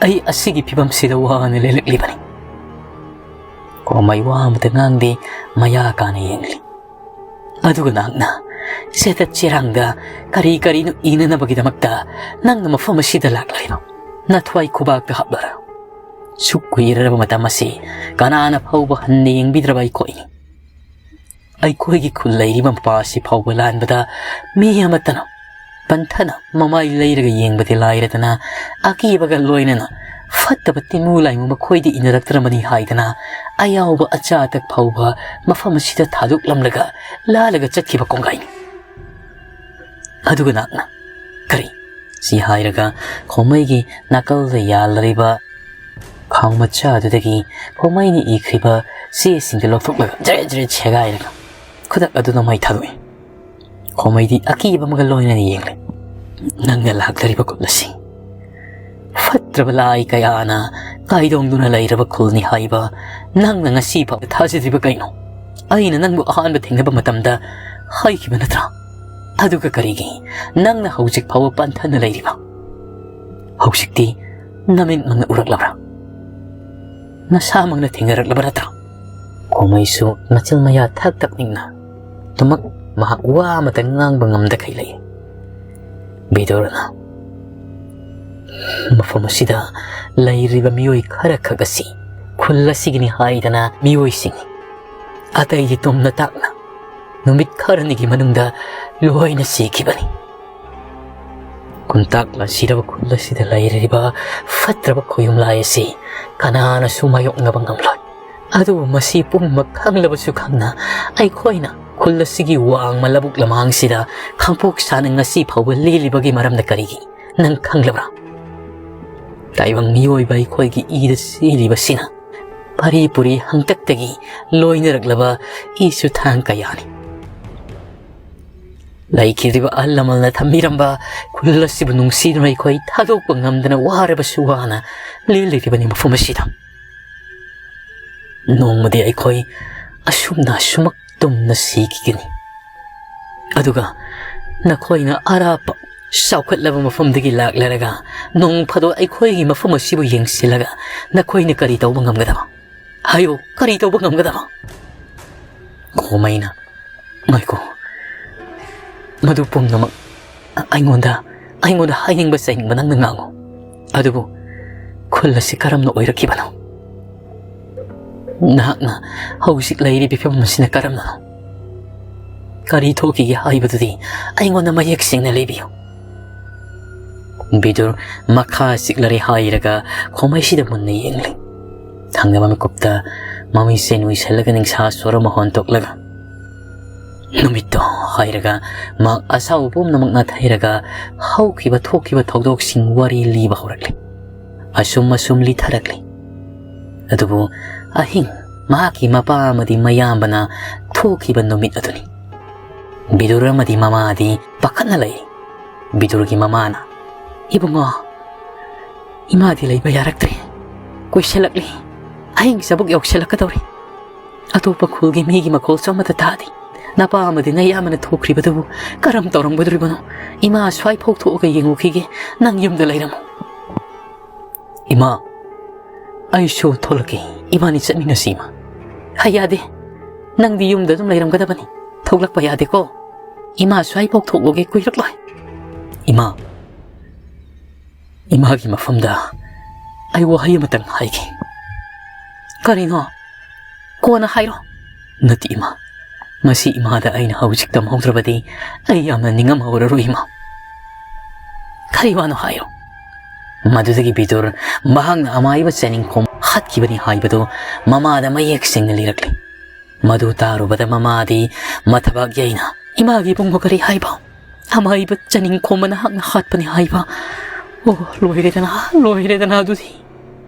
ꯑꯩ ꯑꯁꯤꯒꯤ ꯐꯤꯕꯝꯁꯤꯗ ꯋꯥꯅ ꯂꯦꯜꯂꯛꯂꯤꯕꯅꯤ"꯫ ꯈꯣꯃꯩ ꯋꯥ ꯑꯃꯇ ꯉꯥꯡꯗꯦ, ꯃꯌꯥ ꯀꯥꯅ ꯌꯦꯡꯂꯤ꯫ "ꯑꯗꯨꯒ ꯅꯍꯥꯛꯅ ꯆꯦꯗꯠ ꯆꯦꯔꯥꯡꯗ ꯀꯔꯤ ꯀꯔꯤꯅꯣ ꯏꯅꯅꯕꯒꯤꯗꯃꯛꯇ ꯅꯪꯅ ꯃꯐꯝ ꯑꯁꯤꯗ ꯂꯥꯛꯂꯤꯕ? ꯅꯊ꯭ꯋꯥꯏ ꯈꯨꯕꯥꯛꯇ ꯍꯥꯞꯂꯔ? ꯁꯨꯛ ꯀꯨꯏꯔꯔꯕ ꯃꯇꯝ ꯑꯁꯤ ꯀꯅꯥꯅ ꯐꯥꯎꯕ ꯍꯟꯅ ꯌꯦꯡꯕꯤꯗ꯭ꯔꯕ ꯑꯩꯈꯣꯏꯅꯤ꯫ ꯑꯩꯈꯣꯏꯒꯤ ꯈꯨꯜ ꯂꯩꯔꯤꯕ ꯃꯄꯥ ꯑꯁꯤ ꯐꯥꯎꯕ ꯂꯥꯟꯕꯗ ꯃꯤ ꯑꯃꯠꯇꯅ ꯄꯟꯊꯅ ꯃꯃꯥꯏ ꯂꯩꯔꯒ ꯌꯦꯡꯕꯗꯤ ꯂꯥꯏꯔꯗꯅ, ꯑꯀꯤꯕꯒ ꯂꯣꯏꯅꯅ ꯐꯠꯇꯕ ꯇꯤꯟꯃꯨ ꯂꯥꯏꯃꯨ ꯃꯈꯣꯏꯗ ꯏꯟꯅꯔꯛꯇ꯭ꯔꯕꯅꯤ ꯍꯥꯏꯗꯅ, ꯑꯌꯥꯎꯕ ꯑꯆꯥ ꯑꯊꯛ ꯐꯥꯎꯕ ꯃꯐꯝ ꯑꯁꯤꯗ ꯊꯥꯗꯣꯛꯂꯝꯂꯒ ꯂꯥꯜꯂꯒ ꯆꯠꯈꯤꯕ ꯀꯣꯡꯒꯥꯏꯅꯤ꯫ ꯑꯗꯨꯒ ꯅꯍꯥꯛꯅ ꯀꯔꯤ? ꯁꯤ ꯍꯥꯏꯔꯒ ꯈꯣꯃꯩꯒꯤ ꯅꯥꯀꯜꯗ ꯌꯥꯜꯂꯔꯤꯕ ꯈꯥꯎ ꯃꯆꯥ ꯑꯗꯨꯗꯒꯤ ꯈꯣꯃꯩꯅ ꯏꯈ꯭ꯔꯤꯕ ꯆꯦꯁꯤꯡꯗꯨ ꯂꯧꯊꯣꯛꯂꯒ ꯖꯔꯦꯠ ꯖꯔꯦꯠ ꯁꯦꯒꯥꯏꯔꯒ ꯈꯨꯗꯛ ꯑꯗꯨꯗ ꯃꯩ ꯊꯥꯗꯣꯛꯏ꯫ ꯈꯣꯃꯩꯗꯤ ꯑꯀꯤꯕ ꯑꯃꯒ ꯂꯣꯏꯅꯅ ꯌꯦꯡꯂꯦ꯫ "ꯅꯪꯅ ꯂꯥꯛꯂꯔꯤꯕ ꯈꯨꯜ ꯑꯁꯤ ꯐꯠꯇ꯭ꯔꯕ ꯂꯥꯏ ꯀꯌꯥꯅ ꯀꯥꯏꯗꯣꯡꯗꯨꯅ ꯂꯩꯔꯕ ꯈꯨꯜꯅꯤ ꯍꯥꯏꯕ ꯅꯪꯅ ꯉꯁꯤ ꯐꯥꯎꯕ ꯊꯥꯖꯗ꯭ꯔꯤꯕ ꯀꯩꯅꯣ? ꯑꯩꯅ ꯅꯪꯕꯨ ꯑꯍꯥꯟꯕ ꯊꯦꯡꯅꯕ ꯃꯇꯝꯗ ꯍꯥꯏꯈꯤꯕ ꯅꯠꯇ꯭ꯔꯥ? ꯑꯗꯨꯒ ꯀꯔꯤꯒꯤ ꯅꯪꯅ ꯍꯧꯖꯤꯛ ꯐꯥꯎꯕ ꯄꯟꯊꯅ ꯂꯩꯔꯤꯕ? ꯍꯧꯖꯤꯛꯇꯤ ꯅꯃꯤꯠꯃꯛꯅ ꯎꯔꯛꯂꯕ꯭ꯔꯥ?" "ꯅꯁꯥꯃꯛꯅ ꯊꯦꯡꯅꯔꯛꯂꯕ ꯅꯠꯇ꯭ꯔꯥ?" ꯈꯣꯃꯩꯁꯨ ꯃꯆꯤꯜ ꯃꯌꯥ ꯊꯛ ꯊꯛ ꯅꯤꯛꯅ ꯑꯗꯨꯃꯛ ꯃꯍꯥꯛ ꯋꯥ ꯑꯃꯇ ꯉꯥꯡꯕ ꯉꯝꯗꯈꯩ ꯂꯩ꯫ ꯕꯤꯗꯨꯔꯅ, "ꯃꯐꯝ ꯑꯁꯤꯗ ꯂꯩꯔꯤꯕ ꯃꯤꯑꯣꯏ ꯈꯔ ꯈꯛ ꯑꯁꯤ ꯈꯨꯜ ꯑꯁꯤꯒꯤꯅꯤ ꯍꯥꯏꯗꯅ ꯃꯤꯑꯣꯏꯁꯤꯡ ꯑꯇꯩꯗꯤ ꯇꯨꯝꯅ ꯇꯥꯛꯅ ꯅꯨꯃꯤꯠ ꯈꯔꯅꯤꯒꯤ ꯃꯅꯨꯡꯗ ꯂꯣꯏꯅ ꯁꯤꯈꯤꯕꯅꯤ꯫ ꯈꯨꯟꯇꯥꯛ ꯂꯥꯟꯁꯤꯔꯕ ꯈꯨꯜ ꯑꯁꯤꯗ ꯂꯩꯔꯤꯕ ꯐꯠꯇ꯭ꯔꯕ ꯈꯣꯌꯨꯝꯂꯥꯏ ꯑꯁꯤ ꯀꯅꯥꯅꯁꯨ ꯃꯥꯌꯣꯛꯅꯕ ꯉꯝꯂꯣꯏ꯫ ꯑꯗꯨꯕꯨ ꯃꯁꯤ ꯄꯨꯝꯅꯃꯛ ꯈꯪꯂꯕꯁꯨ ꯈꯪꯅ ꯑꯩꯈꯣꯏꯅ ꯈꯨꯜ ꯑꯁꯤꯒꯤ ꯋꯥꯡꯃ ꯂꯧꯕꯨꯛ ꯂꯝꯍꯥꯡꯁꯤꯗ ꯈꯥꯡꯄꯣꯛ ꯁꯥꯅ ꯉꯁꯤ ꯐꯥꯎꯕ ꯂꯦꯜꯂꯤꯕꯒꯤ ꯃꯔꯝꯗ ꯀꯔꯤꯒꯤ ꯅꯪ ꯈꯪꯂꯕ꯭ꯔꯥ? ꯇꯥꯏꯕꯪ ꯃꯤꯑꯣꯏꯕ ꯑꯩꯈꯣꯏꯒꯤ ꯏꯗ ꯆꯦꯜꯂꯤꯕꯁꯤꯅ ꯄꯔꯤ ꯄꯨꯔꯤ ꯍꯪꯇꯛꯇꯒꯤ ꯂꯣꯏꯅꯔꯛꯂꯕ ꯏꯁꯨ ꯊꯥꯡ ꯀꯌꯥꯅꯤ꯫ ꯂꯩꯈꯤꯗ꯭ꯔꯤꯕ ꯑꯍꯜ ꯂꯃꯟꯅ ꯊꯝꯕꯤꯔꯝꯕ ꯈꯨꯜ ꯑꯁꯤꯕꯨ ꯅꯨꯡꯁꯤꯗꯨꯅ ꯑꯩꯈꯣꯏ ꯊꯥꯗꯣꯛꯄ ꯉꯝꯗꯅ ꯋꯥꯔꯕꯁꯨ ꯋꯥꯅ ꯂꯦꯜꯂꯤꯔꯤꯕꯅꯤ ꯃꯐꯝ ꯑꯁꯤꯗ꯫ ꯅꯣꯡꯃꯗꯤ ꯑꯩꯈꯣꯏ ꯑꯁꯨꯝꯅ ꯑꯁꯨꯃꯛ ꯇꯨꯝꯅ ꯁꯤꯈꯤꯒꯅꯤ꯫ ꯑꯗꯨꯒ ꯅꯈꯣꯏꯅ ꯑꯔꯥꯞꯄ ꯆꯥꯎꯈꯠꯂꯕ ꯃꯐꯝꯗꯒꯤ ꯂꯥꯛꯂꯔꯒ ꯅꯣꯡ ꯐꯥꯗꯣꯛ ꯑꯩꯈꯣꯏꯒꯤ ꯃꯐꯝ ꯑꯁꯤꯕꯨ ꯌꯦꯡꯁꯤꯜꯂꯒ ꯅꯈꯣꯏꯅ ꯀꯔꯤ ꯇꯧꯕ ꯉꯝꯒꯗꯕ? ꯍꯥꯏꯌꯨ, ꯀꯔꯤ ꯇꯧꯕ ꯉꯝꯒꯗꯕ?" ꯈꯣꯃꯩꯅ, "ꯉꯥꯏꯈꯣ, ꯃꯗꯨ ꯄꯨꯝꯅꯃꯛ ꯑꯩꯉꯣꯟꯗ, ꯑꯩꯉꯣꯟꯗ ꯍꯥꯏꯅꯤꯡꯕ ꯆꯩꯅꯤꯡꯕ ꯅꯪꯅ ꯉꯥꯡꯉꯨ꯫ ꯑꯗꯨꯕꯨ ꯈꯨꯜ ꯑꯁꯤ ꯀꯔꯝꯅ ꯑꯣꯏꯔꯛꯈꯤꯕꯅꯣ? ꯅꯍꯥꯛꯅ ꯍꯧꯖꯤꯛ ꯂꯩꯔꯤꯕ ꯐꯤꯕꯝ ꯑꯁꯤꯅ ꯀꯔꯝꯅꯅꯣ? ꯀꯔꯤ ꯊꯣꯛꯈꯤꯒꯦ ꯍꯥꯏꯕꯗꯨꯗꯤ ꯑꯩꯉꯣꯟꯗ ꯃꯌꯦꯛ ꯁꯦꯡꯅ ꯂꯤꯕꯤꯌꯨ꯫ ꯕꯤꯗꯨꯔ ꯃꯈꯥ ꯆꯤꯛꯂꯔꯦ ꯍꯥꯏꯔꯒ ꯈꯣꯃꯩꯁꯤꯗ ꯃꯨꯟꯅ ꯌꯦꯡꯂꯤ꯫ ꯊꯪꯅꯕ ꯃꯤꯀꯨꯞꯇ ꯃꯃꯤꯠꯁꯦ ꯎꯏꯁꯜꯂꯒ ꯅꯤꯡꯁꯥ ꯁꯣꯔ ꯑꯃ ꯍꯣꯟꯗꯣꯛꯂꯒ, "ꯅꯨꯃꯤꯠꯇꯣ" ꯍꯥꯏꯔꯒ ꯃꯍꯥꯛ ꯑꯁꯥꯎꯕ ꯄꯨꯝꯅꯃꯛ ꯅꯥꯊꯩꯔꯒ ꯍꯧꯈꯤꯕ ꯊꯣꯛꯈꯤꯕ ꯊꯧꯗꯣꯛꯁꯤꯡ ꯋꯥꯔꯤ ꯂꯤꯕ ꯍꯧꯔꯛꯂꯤ꯫ ꯑꯁꯨꯝ ꯑꯁꯨꯝ ꯂꯤꯊꯔꯛꯂꯤ꯫ ꯑꯗꯨꯕꯨ ꯑꯍꯤꯡ ꯃꯍꯥꯛꯀꯤ ꯃꯄꯥ ꯑꯃꯗꯤ ꯃꯌꯥꯝꯕꯅ ꯊꯣꯛꯈꯤꯕ ꯅꯨꯃꯤꯠ ꯑꯗꯨꯅꯤ꯫ ꯕꯤꯗꯨꯔ ꯑꯃꯗꯤ ꯃꯃꯥꯗꯤ ꯄꯥꯈꯠꯅ ꯂꯩꯔꯤ꯫ ꯕꯤꯗꯨꯔꯒꯤ ꯃꯃꯥꯅ, "ꯏꯕꯨꯡꯉꯣ, ꯏꯃꯥꯗꯤ ꯂꯩꯕ ꯌꯥꯔꯛꯇ꯭ꯔꯦ꯫ ꯀꯨꯏꯁꯜꯂꯛꯂꯤ꯫ ꯑꯍꯤꯡ ꯆꯕꯨꯛ ꯌꯧꯁꯜꯂꯛꯀꯗꯧꯔꯤ꯫ ꯑꯇꯣꯞꯄ ꯈꯨꯜꯒꯤ ꯃꯤꯒꯤ ꯃꯈꯣꯜꯁꯨ ꯑꯃꯠꯇ ꯇꯥꯗꯦ꯫ ꯅꯄꯥ ꯑꯃꯗꯤ ꯅꯌꯥꯝꯕꯅ ꯊꯣꯛꯈ꯭ꯔꯤꯕꯗꯨꯕꯨ ꯀꯔꯝ ꯇꯧꯔꯝꯒꯗꯧꯔꯤꯕꯅꯣ? ꯏꯃꯥ ꯁ꯭ꯋꯥꯏꯐꯥꯎ ꯊꯣꯛꯑꯒ ꯌꯦꯡꯉꯨꯈꯤꯒꯦ꯫ ꯅꯪ ꯌꯨꯝꯗ ꯂꯩꯔꯝꯃꯨ꯫" "ꯏꯃꯥ, ꯑꯩꯁꯨ ꯊꯣꯛꯂꯛꯀꯦ꯫ ꯏꯕꯥꯅꯤ ꯆꯠꯃꯤꯟꯅꯁꯤ, ꯏꯃꯥ꯫" "ꯍꯥꯏ, ꯌꯥꯗꯦ꯫ ꯅꯪꯗꯤ ꯌꯨꯝꯗ ꯑꯗꯨꯝ ꯂꯩꯔꯝꯒꯗꯕꯅꯤ꯫ ꯊꯣꯛꯂꯛꯄ ꯌꯥꯗꯦꯀꯣ꯫ ꯏꯃꯥ ꯁ꯭ꯋꯥꯏꯐꯥꯎ ꯊꯣꯛꯂꯨꯒꯦ, ꯀꯨꯏꯔꯛꯂꯣꯏ꯫" "ꯏꯃꯥ, ꯏꯃꯥꯒꯤ ꯃꯐꯝꯗ ꯑꯩ ꯋꯥꯍꯩ ꯑꯃꯇꯪ ꯍꯥꯏꯒꯦ꯫" "ꯀꯔꯤꯅꯣ? ꯀꯣꯟꯅ ꯍꯥꯏꯔꯣ꯫" "ꯅꯠꯇꯦ, ꯏꯃꯥ꯫ ꯃꯁꯤ ꯏꯃꯥꯗ ꯑꯩꯅ ꯍꯧꯖꯤꯛ ꯇꯝꯍꯧꯗ꯭ꯔꯕꯗꯤ ꯑꯩ ꯌꯥꯝꯅ ꯅꯤꯡꯉꯝꯍꯧꯔꯔꯣꯏ, ꯏꯃꯥ꯫" "ꯀꯔꯤ ꯋꯥꯅꯣ ꯍꯥꯏꯔꯣ꯫" ꯃꯗꯨꯗꯒꯤ ꯕꯤꯗꯨꯔ ꯃꯍꯥꯛꯅ ꯑꯃꯥꯏꯕ ꯆꯅꯤꯡꯈꯣꯝ ꯍꯥꯠꯈꯤꯕꯅꯤ ꯍꯥꯏꯕꯗꯨ ꯃꯃꯥꯗ ꯃꯌꯦꯛ ꯁꯦꯡꯅ ꯂꯤꯔꯛꯂꯤ꯫ ꯃꯗꯨ ꯇꯥꯔꯨꯕꯗ ꯃꯃꯥꯗꯤ ꯃꯊꯕꯥꯛ ꯌꯩꯅ, "ꯏꯃꯥꯒꯤ ꯏꯕꯨꯡꯉꯣ ꯀꯔꯤ ꯍꯥꯏꯕ? ꯑꯃꯥꯏꯕ ꯆꯅꯤꯡꯈꯣꯝꯕ ꯅꯍꯥꯛꯅ ꯍꯥꯠꯄꯅꯤ ꯍꯥꯏꯕ? ꯑꯣ, ꯂꯣꯏꯔꯦꯗꯅ, ꯂꯣꯏꯔꯦꯗꯅ ꯑꯗꯨꯗꯤ꯫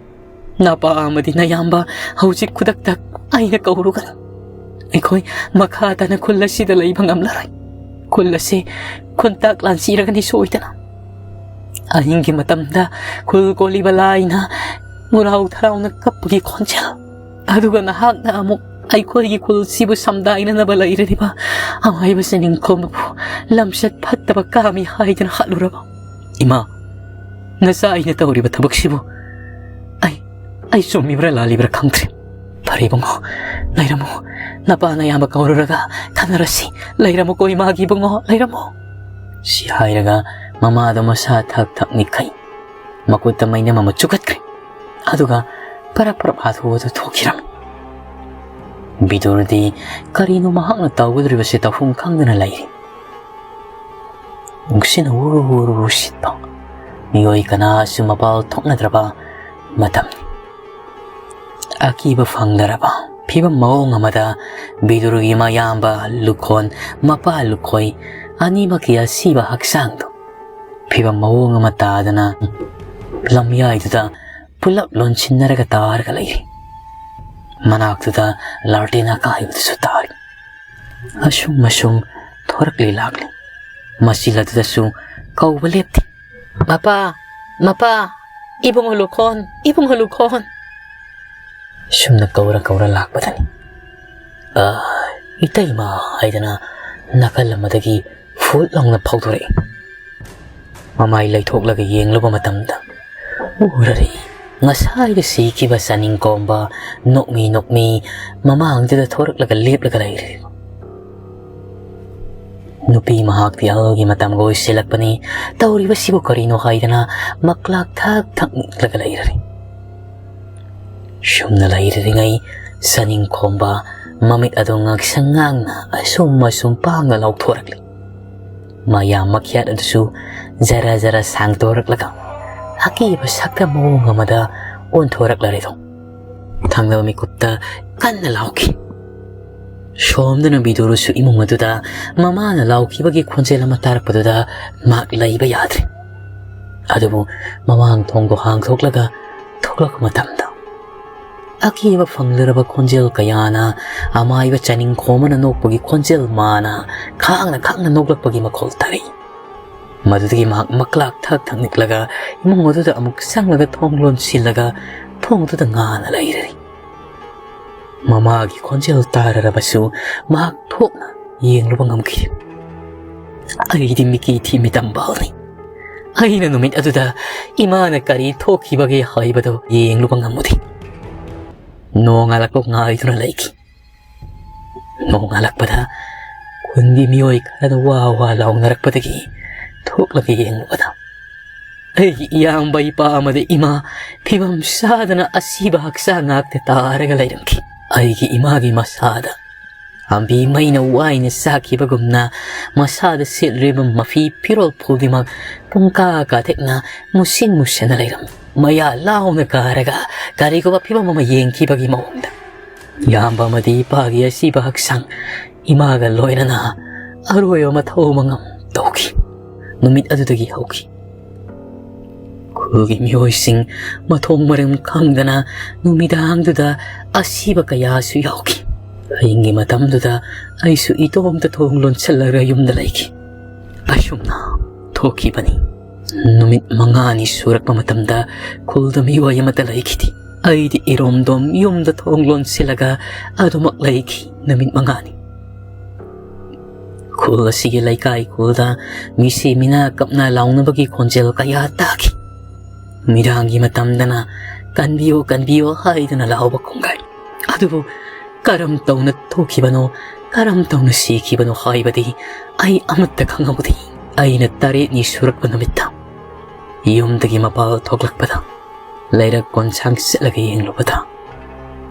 ꯅꯄꯥ ꯑꯃꯗꯤ ꯅꯌꯥꯝꯕ ꯍꯧꯖꯤꯛ ꯈꯨꯗꯛꯇ ꯑꯩꯅ ꯀꯧꯔꯨꯒꯅꯤ꯫ ꯑꯩꯈꯣꯏ ꯃꯈꯥ ꯇꯥꯅ ꯈꯨꯜ ꯑꯁꯤꯗ ꯂꯩꯕ ꯉꯝꯂꯔꯣꯏ꯫ ꯈꯨꯜ ꯑꯁꯤ ꯈꯨꯟꯇꯥꯛ ꯂꯥꯟꯁꯤꯔꯒꯅꯤ ꯁꯣꯏꯗꯅ꯫" ꯑꯍꯤꯡꯒꯤ ꯃꯇꯝꯗ ꯈꯨꯜ ꯀꯣꯜꯂꯤꯕ ꯂꯥꯏꯅ ꯉꯨꯔꯥꯎ ꯊꯔꯥꯎꯅ ꯀꯞꯄꯒꯤ ꯈꯣꯟꯖꯦꯜ, ꯑꯗꯨꯒ ꯅꯍꯥꯛꯅ ꯑꯃꯨꯛ ꯑꯩꯈꯣꯏꯒꯤ ꯈꯨꯜꯁꯤꯕꯨ ꯁꯝꯗꯥꯏꯅꯅꯕ ꯂꯩꯔꯤꯕ ꯑꯃꯥꯏꯕ ꯆꯅꯤꯡꯈꯣꯝꯕꯕꯨ ꯂꯝꯆꯠ ꯐꯠꯇꯕ ꯀꯥꯝꯃꯤ ꯍꯥꯏꯗꯨꯅ ꯍꯥꯠꯂꯨꯔꯕ? ꯏꯃꯥ, ꯅꯆꯥ ꯑꯩꯅ ꯇꯧꯔꯤꯕ ꯊꯕꯛꯁꯤꯕꯨ ꯑꯩ, ꯑꯩ ꯆꯨꯝꯃꯤꯕ꯭ꯔꯥ ꯂꯥꯜꯂꯤꯕ꯭ꯔꯥ ꯈꯪꯗ꯭ꯔꯦ꯫ ꯐꯔꯦ ꯏꯕꯨꯡꯉꯣ, ꯂꯩꯔꯝꯃꯨ꯫ ꯅꯄꯥ ꯅꯌꯥꯝꯕ ꯀꯧꯔꯨꯔꯒ ꯈꯟꯅꯔꯁꯤ꯫ ꯂꯩꯔꯝꯃꯨꯀꯣ ꯏꯃꯥꯒꯤ ꯏꯕꯨꯡꯉꯣ, ꯂꯩꯔꯝꯃꯨ꯫ ꯁꯤ ꯍꯥꯏꯔꯒ ꯃꯃꯥꯗꯣ ꯃꯁꯥ ꯊꯛ ꯊꯛ ꯅꯤꯛꯈꯩ꯫ ꯃꯈꯨꯠꯇ ꯃꯩꯅꯝ ꯑꯃ ꯆꯨꯈꯠꯈ꯭ꯔꯦ꯫ ꯑꯗꯨꯒ ꯄꯔꯞ ꯄꯔꯞ ꯍꯥꯊꯨ ꯍꯥꯊꯨ ꯊꯣꯛꯈꯤꯔꯝꯃꯤ꯫ ꯕꯤꯗꯨꯔꯗꯤ ꯀꯔꯤꯅꯣ ꯃꯍꯥꯛꯅ ꯇꯧꯒꯗꯧꯔꯤꯕꯁꯦ ꯇꯧꯐꯝ ꯈꯪꯗꯅ ꯂꯩꯔꯤ꯫ ꯅꯨꯡꯁꯤꯠꯅ ꯎꯔꯨ ꯎꯔꯨ ꯎꯔꯨ ꯁꯤꯠꯄ, ꯃꯤꯑꯣꯏ ꯀꯅꯥꯁꯨ ꯃꯄꯥꯜ ꯊꯣꯛꯅꯗ꯭ꯔꯕ ꯃꯇꯝꯅꯤ꯫ ꯑꯀꯤꯕ ꯐꯪꯗ꯭ꯔꯕ ꯐꯤꯕꯝ ꯃꯑꯣꯡ ꯑꯃꯗ ꯕꯤꯗꯨꯔꯒꯤ ꯃꯌꯥꯝꯕ ꯂꯨꯈꯣꯟ, ꯃꯄꯥ ꯂꯨꯈꯣꯏ ꯑꯅꯤꯃꯛꯀꯤ ꯑꯁꯤꯕ ꯍꯛꯆꯥꯡꯗꯨ ꯐꯤꯕꯝ ꯃꯑꯣꯡ ꯑꯃ ꯇꯥꯗꯅ ꯂꯝꯌꯥꯏꯗꯨꯗ ꯄꯨꯂꯞ ꯂꯣꯟꯁꯤꯟꯅꯔꯒ ꯇꯥꯔꯒ ꯂꯩꯔꯤ꯫ ꯃꯅꯥꯛꯇꯨꯗ ꯂꯥꯜꯇꯦꯟ ꯑꯀꯥꯏꯕꯗꯨꯁꯨ ꯇꯥꯔꯤ꯫ ꯑꯁꯨꯝ ꯑꯁꯨꯝ ꯊꯣꯔꯛꯂꯤ ꯂꯥꯛꯂꯤ꯫ ꯃꯆꯤꯜ ꯑꯗꯨꯗꯁꯨ ꯀꯧꯕ ꯂꯦꯞꯇꯦ꯫ "ꯃꯄꯥ, ꯃꯄꯥ, ꯏꯕꯨꯡꯉꯣ ꯂꯨꯈꯣꯟ, ꯏꯕꯨꯡꯉꯣ ꯂꯨꯈꯣꯟ!" ꯁꯨꯝꯅ ꯀꯧꯔ ꯀꯧꯔ ꯂꯥꯛꯄꯗꯅꯤ, "ꯑ, ꯏꯇꯩꯃ" ꯍꯥꯏꯗꯅ ꯅꯥꯀꯜ ꯑꯃꯗꯒꯤ ꯐꯨꯠ ꯂꯥꯎꯅ ꯐꯥꯎꯗꯣꯔꯛꯏ꯫ ꯃꯃꯥꯏ ꯂꯩꯊꯣꯛꯂꯒ ꯌꯦꯡꯂꯨꯕ ꯃꯇꯝꯗ ꯎꯔꯔꯤ, ꯉꯁꯥꯏꯗ ꯁꯤꯈꯤꯕ ꯆꯥꯅꯤꯡ ꯀꯣꯝꯕ ꯅꯣꯛꯃꯤ ꯅꯣꯛꯃꯤ ꯃꯃꯥꯡꯗꯨꯗ ꯊꯣꯔꯛꯂꯒ ꯂꯦꯞꯂꯒ ꯂꯩꯔꯦ꯫ ꯅꯨꯄꯤ ꯃꯍꯥꯛꯇꯤ ꯑꯍꯜꯒꯤ ꯃꯇꯝꯒ ꯑꯣꯏꯁꯤꯜꯂꯛꯄꯅꯤ꯫ ꯇꯧꯔꯤꯕꯁꯤꯕꯨ ꯀꯔꯤꯅꯣ ꯍꯥꯏꯗꯅ ꯃꯀ꯭ꯂꯥꯛ ꯊꯛ ꯊꯛ ꯅꯤꯛꯂꯒ ꯂꯩꯔꯔꯤ꯫ ꯁꯨꯝꯅ ꯂꯩꯔꯤꯉꯩ ꯆꯥꯅꯤꯡ ꯈꯣꯝꯕ ꯃꯃꯤꯠ ꯑꯗꯨ ꯉꯥꯡꯁꯪ ꯉꯥꯡꯅ ꯑꯁꯨꯝ ꯑꯁꯨꯝ ꯄꯥꯡꯅ ꯂꯥꯎꯊꯣꯔꯛꯂꯤ꯫ ꯃꯌꯥꯝ ꯃꯈ꯭ꯌꯥꯠ ꯑꯗꯨꯁꯨ ꯖꯔ ꯖꯔ ꯁꯥꯡꯗꯣꯔꯛꯂꯒ ꯑꯀꯤꯕ ꯁꯛꯇꯝ ꯃꯑꯣꯡ ꯑꯃꯗ ꯑꯣꯟꯊꯣꯔꯛꯂꯔꯦꯗꯣ꯫ ꯊꯪꯅꯕ ꯃꯤꯀꯨꯞꯇ ꯀꯟꯅ ꯂꯥꯎꯈꯤ꯫ ꯁꯣꯝꯗꯅ ꯕꯤꯗꯨꯔꯁꯨ ꯏꯃꯨꯡ ꯑꯗꯨꯗ ꯃꯃꯥꯅ ꯂꯥꯎꯈꯤꯕꯒꯤ ꯈꯣꯟꯖꯦꯜ ꯑꯃ ꯇꯥꯔꯛꯄꯗꯨꯗ ꯃꯍꯥꯛ ꯂꯩꯕ ꯌꯥꯗ꯭ꯔꯦ꯫ ꯑꯗꯨꯕꯨ ꯃꯃꯥꯡ ꯊꯣꯡꯗꯣ ꯍꯥꯡꯗꯣꯛꯂꯒ ꯊꯣꯛꯂꯛꯄ ꯃꯇꯝꯗ ꯑꯀꯤꯕ ꯐꯪꯂꯔꯕ ꯈꯣꯟꯖꯦꯜ ꯀꯌꯥꯅ ꯑꯃꯥꯏꯕ ꯆꯥꯅꯤꯡ ꯈꯣꯝꯕꯅ ꯅꯣꯛꯄꯒꯤ ꯈꯣꯟꯖꯦꯜ ꯃꯥꯅ ꯈꯥꯡꯅ ꯈꯥꯡꯅ ꯅꯣꯛꯂꯛꯄꯒꯤ ꯃꯈꯣꯜ ꯇꯥꯔꯛꯏ꯫ ꯃꯗꯨꯗꯒꯤ ꯃꯍꯥꯛ ꯃꯀ꯭ꯂꯥꯛ ꯊꯛ ꯊꯛ ꯅꯤꯛꯂꯒ ꯏꯃꯨꯡ ꯑꯗꯨꯗ ꯑꯃꯨꯛ ꯆꯪꯂꯒ ꯊꯣꯡ ꯂꯣꯟꯁꯤꯜꯂꯒ ꯊꯣꯡ ꯑꯗꯨꯗ ꯉꯥꯅ ꯂꯩꯔꯔꯤ꯫ ꯃꯃꯥꯒꯤ ꯈꯣꯟꯖꯦꯜ ꯇꯥꯔꯔꯕꯁꯨ ꯃꯍꯥꯛ ꯊꯣꯛꯅ ꯌꯦꯡꯂꯨꯕ ꯉꯝꯈꯤ꯫ ꯑꯩꯗꯤ ꯃꯤꯀꯤ ꯊꯤ ꯃꯤꯇꯝꯕꯥꯜꯅꯤ꯫ ꯑꯩꯅ ꯅꯨꯃꯤꯠ ꯑꯗꯨꯗ ꯏꯃꯥꯅ ꯀꯔꯤ ꯊꯣꯛꯈꯤꯕꯒꯦ ꯍꯥꯏꯕꯗꯨ ꯌꯦꯡꯂꯨꯕ ꯉꯝꯃꯨꯗꯦ꯫ ꯅꯣꯡꯉꯥꯜꯂꯛꯄ ꯉꯥꯏꯗꯨꯅ ꯂꯩꯈꯤ꯫ ꯅꯣꯡꯉꯥꯜꯂꯛꯄꯗ ꯈꯨꯟꯒꯤ ꯃꯤꯑꯣꯏ ꯈꯔꯅ ꯋꯥ ꯋꯥ ꯂꯥꯎꯅꯔꯛꯄꯗꯒꯤ ꯊꯣꯛꯂꯒ ꯌꯦꯡꯂꯨꯕꯗ ꯑꯩꯒꯤ ꯏꯌꯥꯝꯕ, ꯏꯄꯥ ꯑꯃꯗꯤ ꯏꯃꯥ ꯐꯤꯕꯝ ꯆꯥꯗꯅ ꯑꯁꯤꯕ ꯍꯛꯆꯥꯡ ꯉꯥꯛꯇ ꯇꯥꯔꯒ ꯂꯩꯔꯝꯈꯤ꯫ ꯑꯩꯒꯤ ꯏꯃꯥꯒꯤ ꯃꯁꯥꯗ ꯍꯥꯝꯕꯤ ꯃꯩꯅ ꯋꯥꯏꯅ ꯆꯥꯛꯈꯤꯕꯒꯨꯝꯅ ꯃꯁꯥꯗ ꯁꯦꯠꯂꯤꯕ ꯃꯐꯤ ꯐꯤꯔꯣꯜ ꯈꯨꯗꯤꯡꯃꯛ ꯄꯨꯡꯀꯥ ꯀꯥꯊꯦꯛꯅ ꯃꯨꯁꯤꯟ ꯃꯨꯁꯤꯟꯅ ꯂꯩꯔꯝꯃꯤ꯫ ꯃꯌꯥ ꯂꯥꯎꯅ ꯀꯥꯔꯒ ꯀꯔꯤꯒꯨꯝꯕ ꯐꯤꯕꯝ ꯑꯃ ꯌꯦꯡꯈꯤꯕꯒꯤ ꯃꯑꯣꯡꯗ꯫ ꯏꯌꯥꯝꯕ ꯑꯃꯗꯤ ꯏꯄꯥꯒꯤ ꯑꯁꯤꯕ ꯍꯛꯆꯥꯡ ꯏꯃꯥꯒ ꯂꯣꯏꯅꯅ ꯑꯔꯣꯏꯕ ꯃꯊꯧ ꯃꯉꯝ ꯇꯧꯈꯤ꯫ ꯅꯨꯃꯤꯠ ꯑꯗꯨꯗꯒꯤ ꯍꯧꯈꯤ꯫ ꯈꯨꯜꯒꯤ ꯃꯤꯑꯣꯏꯁꯤꯡ ꯃꯊꯣꯡ ꯃꯔꯝ ꯈꯪꯗꯅ ꯅꯨꯃꯤꯗꯥꯡꯗꯨꯗ ꯑꯁꯤꯕ ꯀꯌꯥꯁꯨ ꯌꯥꯎꯈꯤ꯫ ꯑꯍꯤꯡꯒꯤ ꯃꯇꯝꯗꯨꯗ ꯑꯩꯁꯨ ꯏꯇꯣꯝꯇ ꯊꯣꯡ ꯂꯣꯟꯁꯤꯜꯂꯒ ꯌꯨꯝꯗ ꯂꯩꯈꯤ꯫ ꯑꯁꯨꯝꯅ ꯊꯣꯛꯈꯤꯕꯅꯤ꯫ ꯅꯨꯃꯤꯠ ꯃꯉꯥꯅꯤ ꯁꯨꯔꯛꯄ ꯃꯇꯝꯗ ꯈꯨꯜꯗ ꯃꯤꯑꯣꯏ ꯑꯃꯠꯇ ꯂꯩꯈꯤꯗꯦ꯫ ꯑꯩꯗꯤ ꯏꯔꯣꯝꯗꯣꯝ ꯌꯨꯝꯗ ꯊꯣꯡ ꯂꯣꯟꯁꯤꯜꯂꯒ ꯑꯗꯨꯃꯛ ꯂꯩꯈꯤ ꯅꯨꯃꯤꯠ ꯃꯉꯥꯅꯤ꯫ ꯈꯨꯜ ꯑꯁꯤꯒꯤ ꯂꯩꯀꯥꯏ ꯈꯨꯜꯗ ꯃꯤꯁꯤ ꯃꯤꯅꯥ ꯀꯞꯅ ꯂꯥꯎꯅꯕꯒꯤ ꯈꯣꯟꯖꯦꯜ ꯀꯌꯥ ꯇꯥꯈꯤ꯫ ꯅꯨꯃꯤꯗꯥꯡꯒꯤ ꯃꯇꯝꯗꯅ "ꯀꯟꯕꯤꯌꯨ, ꯀꯟꯕꯤꯌꯨ" ꯍꯥꯏꯗꯨꯅ ꯂꯥꯎꯕ ꯈꯣꯡꯒꯥꯏ꯫ ꯑꯗꯨꯕꯨ ꯀꯔꯝ ꯇꯧꯅ ꯊꯣꯛꯈꯤꯕꯅꯣ, ꯀꯔꯝ ꯇꯧꯅ ꯁꯤꯈꯤꯕꯅꯣ ꯍꯥꯏꯕꯗꯤ ꯑꯩ ꯑꯃꯠꯇ ꯈꯪꯍꯧꯗꯦ꯫ ꯑꯩꯅ ꯇꯔꯦꯠꯅꯤ ꯁꯨꯔꯛꯄ ꯅꯨꯃꯤꯠꯇ ꯌꯨꯝꯗꯒꯤ ꯃꯄꯥꯜ ꯊꯣꯛꯂꯛꯄꯗ, ꯂꯩꯔꯛ ꯀꯣꯟꯁꯥꯡ ꯆꯠꯂꯒ ꯌꯦꯡꯂꯨꯕꯗ,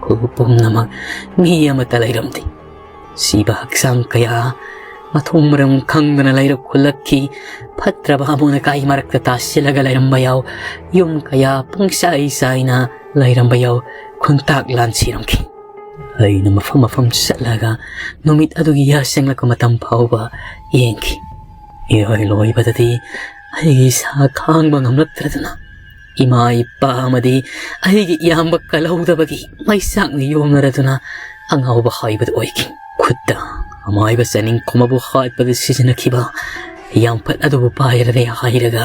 ꯈꯨꯜ ꯄꯨꯝꯅꯃꯛ ꯃꯤ ꯑꯃꯠꯇ ꯂꯩꯔꯝꯗꯦ꯫ ꯁꯤꯕ ꯍꯛꯆꯥꯡ ꯀꯌꯥ ꯃꯊꯣꯡ ꯃꯔꯝ ꯈꯪꯗꯅ ꯂꯩꯔꯛ ꯈꯨꯜꯂꯛꯀꯤ ꯐꯠꯇ꯭ꯔꯕ ꯑꯃꯣꯠ ꯑꯀꯥꯏ ꯃꯔꯛꯇ ꯇꯥꯁꯤꯜꯂꯒ ꯂꯩꯔꯝꯕ ꯌꯥꯎ꯫ ꯌꯨꯝ ꯀꯌꯥ ꯄꯨꯡꯆꯥꯏ ꯆꯥꯏꯅ ꯂꯩꯔꯝꯕ ꯌꯥꯎ꯫ ꯈꯨꯟꯇꯥꯛ ꯂꯥꯟ ꯁꯤꯔꯝꯈꯤ꯫ ꯑꯩꯅ ꯃꯐꯝ ꯃꯐꯝ ꯆꯠꯂꯒ ꯅꯨꯃꯤꯠ ꯑꯗꯨꯒꯤ ꯌꯥꯆꯪꯂꯛꯄ ꯃꯇꯝ ꯐꯥꯎꯕ ꯌꯦꯡꯈꯤ꯫ ꯏꯔꯣꯏ ꯂꯣꯏꯕꯗꯗꯤ ꯑꯩꯒꯤ ꯏꯁꯥ ꯈꯥꯡꯕ ꯉꯝꯂꯛꯇ꯭ꯔꯗꯨꯅ ꯏꯃꯥ ꯏꯄꯥ ꯑꯃꯗꯤ ꯑꯩꯒꯤ ꯏꯌꯥꯝꯕ ꯀꯜꯍꯧꯗꯕꯒꯤ ꯃꯩꯆꯥꯛꯅ ꯌꯣꯝꯅꯔꯗꯨꯅ ꯑꯉꯥꯎꯕ ꯍꯥꯏꯕꯗꯨ ꯑꯣꯏꯈꯤ꯫ ꯈꯨꯠꯇ ꯑꯃꯥꯏꯕ ꯆꯥꯅꯤꯡꯈꯣꯝ ꯑꯃꯕꯨ ꯍꯥꯠꯄꯗ ꯁꯤꯖꯤꯟꯅꯈꯤꯕ ꯌꯥꯝꯐꯠ ꯑꯗꯨꯕꯨ ꯄꯥꯏꯔꯔꯦ ꯍꯥꯏꯔꯒ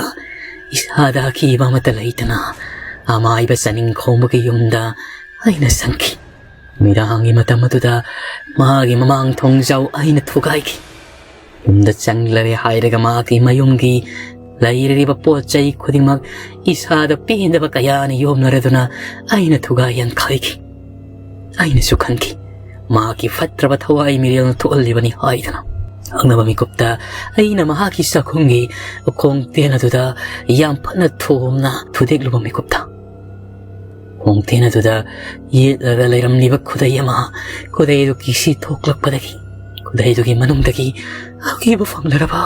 ꯏꯁꯥꯗ ꯑꯀꯤꯕ ꯑꯃꯠꯇ ꯂꯩꯇꯅ ꯑꯃꯥꯏꯕ ꯆꯥꯅꯤꯡꯈꯣꯝꯕꯒꯤ ꯌꯨꯝꯗ ꯑꯩꯅ ꯆꯪꯈꯤ꯫ ꯅꯨꯃꯤꯗꯥꯡꯒꯤ ꯃꯇꯝ ꯑꯗꯨꯗ ꯃꯥꯒꯤ ꯃꯃꯥꯡ ꯊꯣꯡꯖꯥꯎ ꯑꯩꯅ ꯊꯨꯒꯥꯏꯈꯤ꯫ ꯌꯨꯝꯗ ꯆꯪꯂꯔꯦ ꯍꯥꯏꯔꯒ ꯃꯥꯒꯤ ꯃꯌꯨꯝꯒꯤ ꯂꯩꯔꯤꯕ ꯄꯣꯠ ꯆꯩ ꯈꯨꯗꯤꯡꯃꯛ ꯏꯁꯥꯗ ꯄꯦꯟꯗꯕ ꯀꯌꯥꯅ ꯌꯣꯝꯅꯔꯗꯨꯅ ꯑꯩꯅ ꯊꯨꯒꯥꯏ ꯌꯥꯟꯈꯥꯏꯈꯤ꯫ ꯑꯩꯅꯁꯨ ꯈꯟꯈꯤ, ꯃꯥꯒꯤ ꯐꯠꯇ꯭ꯔꯕ ꯊꯋꯥꯏ ꯃꯤꯔꯦꯜꯅ ꯊꯣꯛꯍꯜꯂꯤꯕꯅꯤ ꯍꯥꯏꯗꯅ꯫ ꯈꯪꯅꯕ ꯃꯤꯀꯨꯞꯇ ꯑꯩꯅ ꯃꯍꯥꯛꯀꯤ ꯆꯥꯛꯈꯨꯝꯒꯤ ꯈꯣꯡꯇꯦꯟ ꯑꯗꯨꯗ ꯌꯥꯝ ꯐꯅ ꯊꯣꯝꯅ ꯊꯨꯗꯦꯛꯂꯨꯕ ꯃꯤꯀꯨꯞꯇ, ꯈꯣꯡꯇꯦꯟ ꯑꯗꯨꯗ ꯌꯦꯠꯂꯒ ꯂꯩꯔꯝꯂꯤꯕ ꯈꯨꯗꯩ ꯑꯃ, ꯈꯨꯗꯩ ꯑꯗꯨ ꯀꯤꯁꯤ ꯊꯣꯛꯂꯛꯄꯗꯒꯤ, ꯈꯨꯗꯩꯗꯨꯒꯤ ꯃꯅꯨꯡꯗꯒꯤ ꯑꯀꯤꯕ ꯐꯪꯂꯔꯕ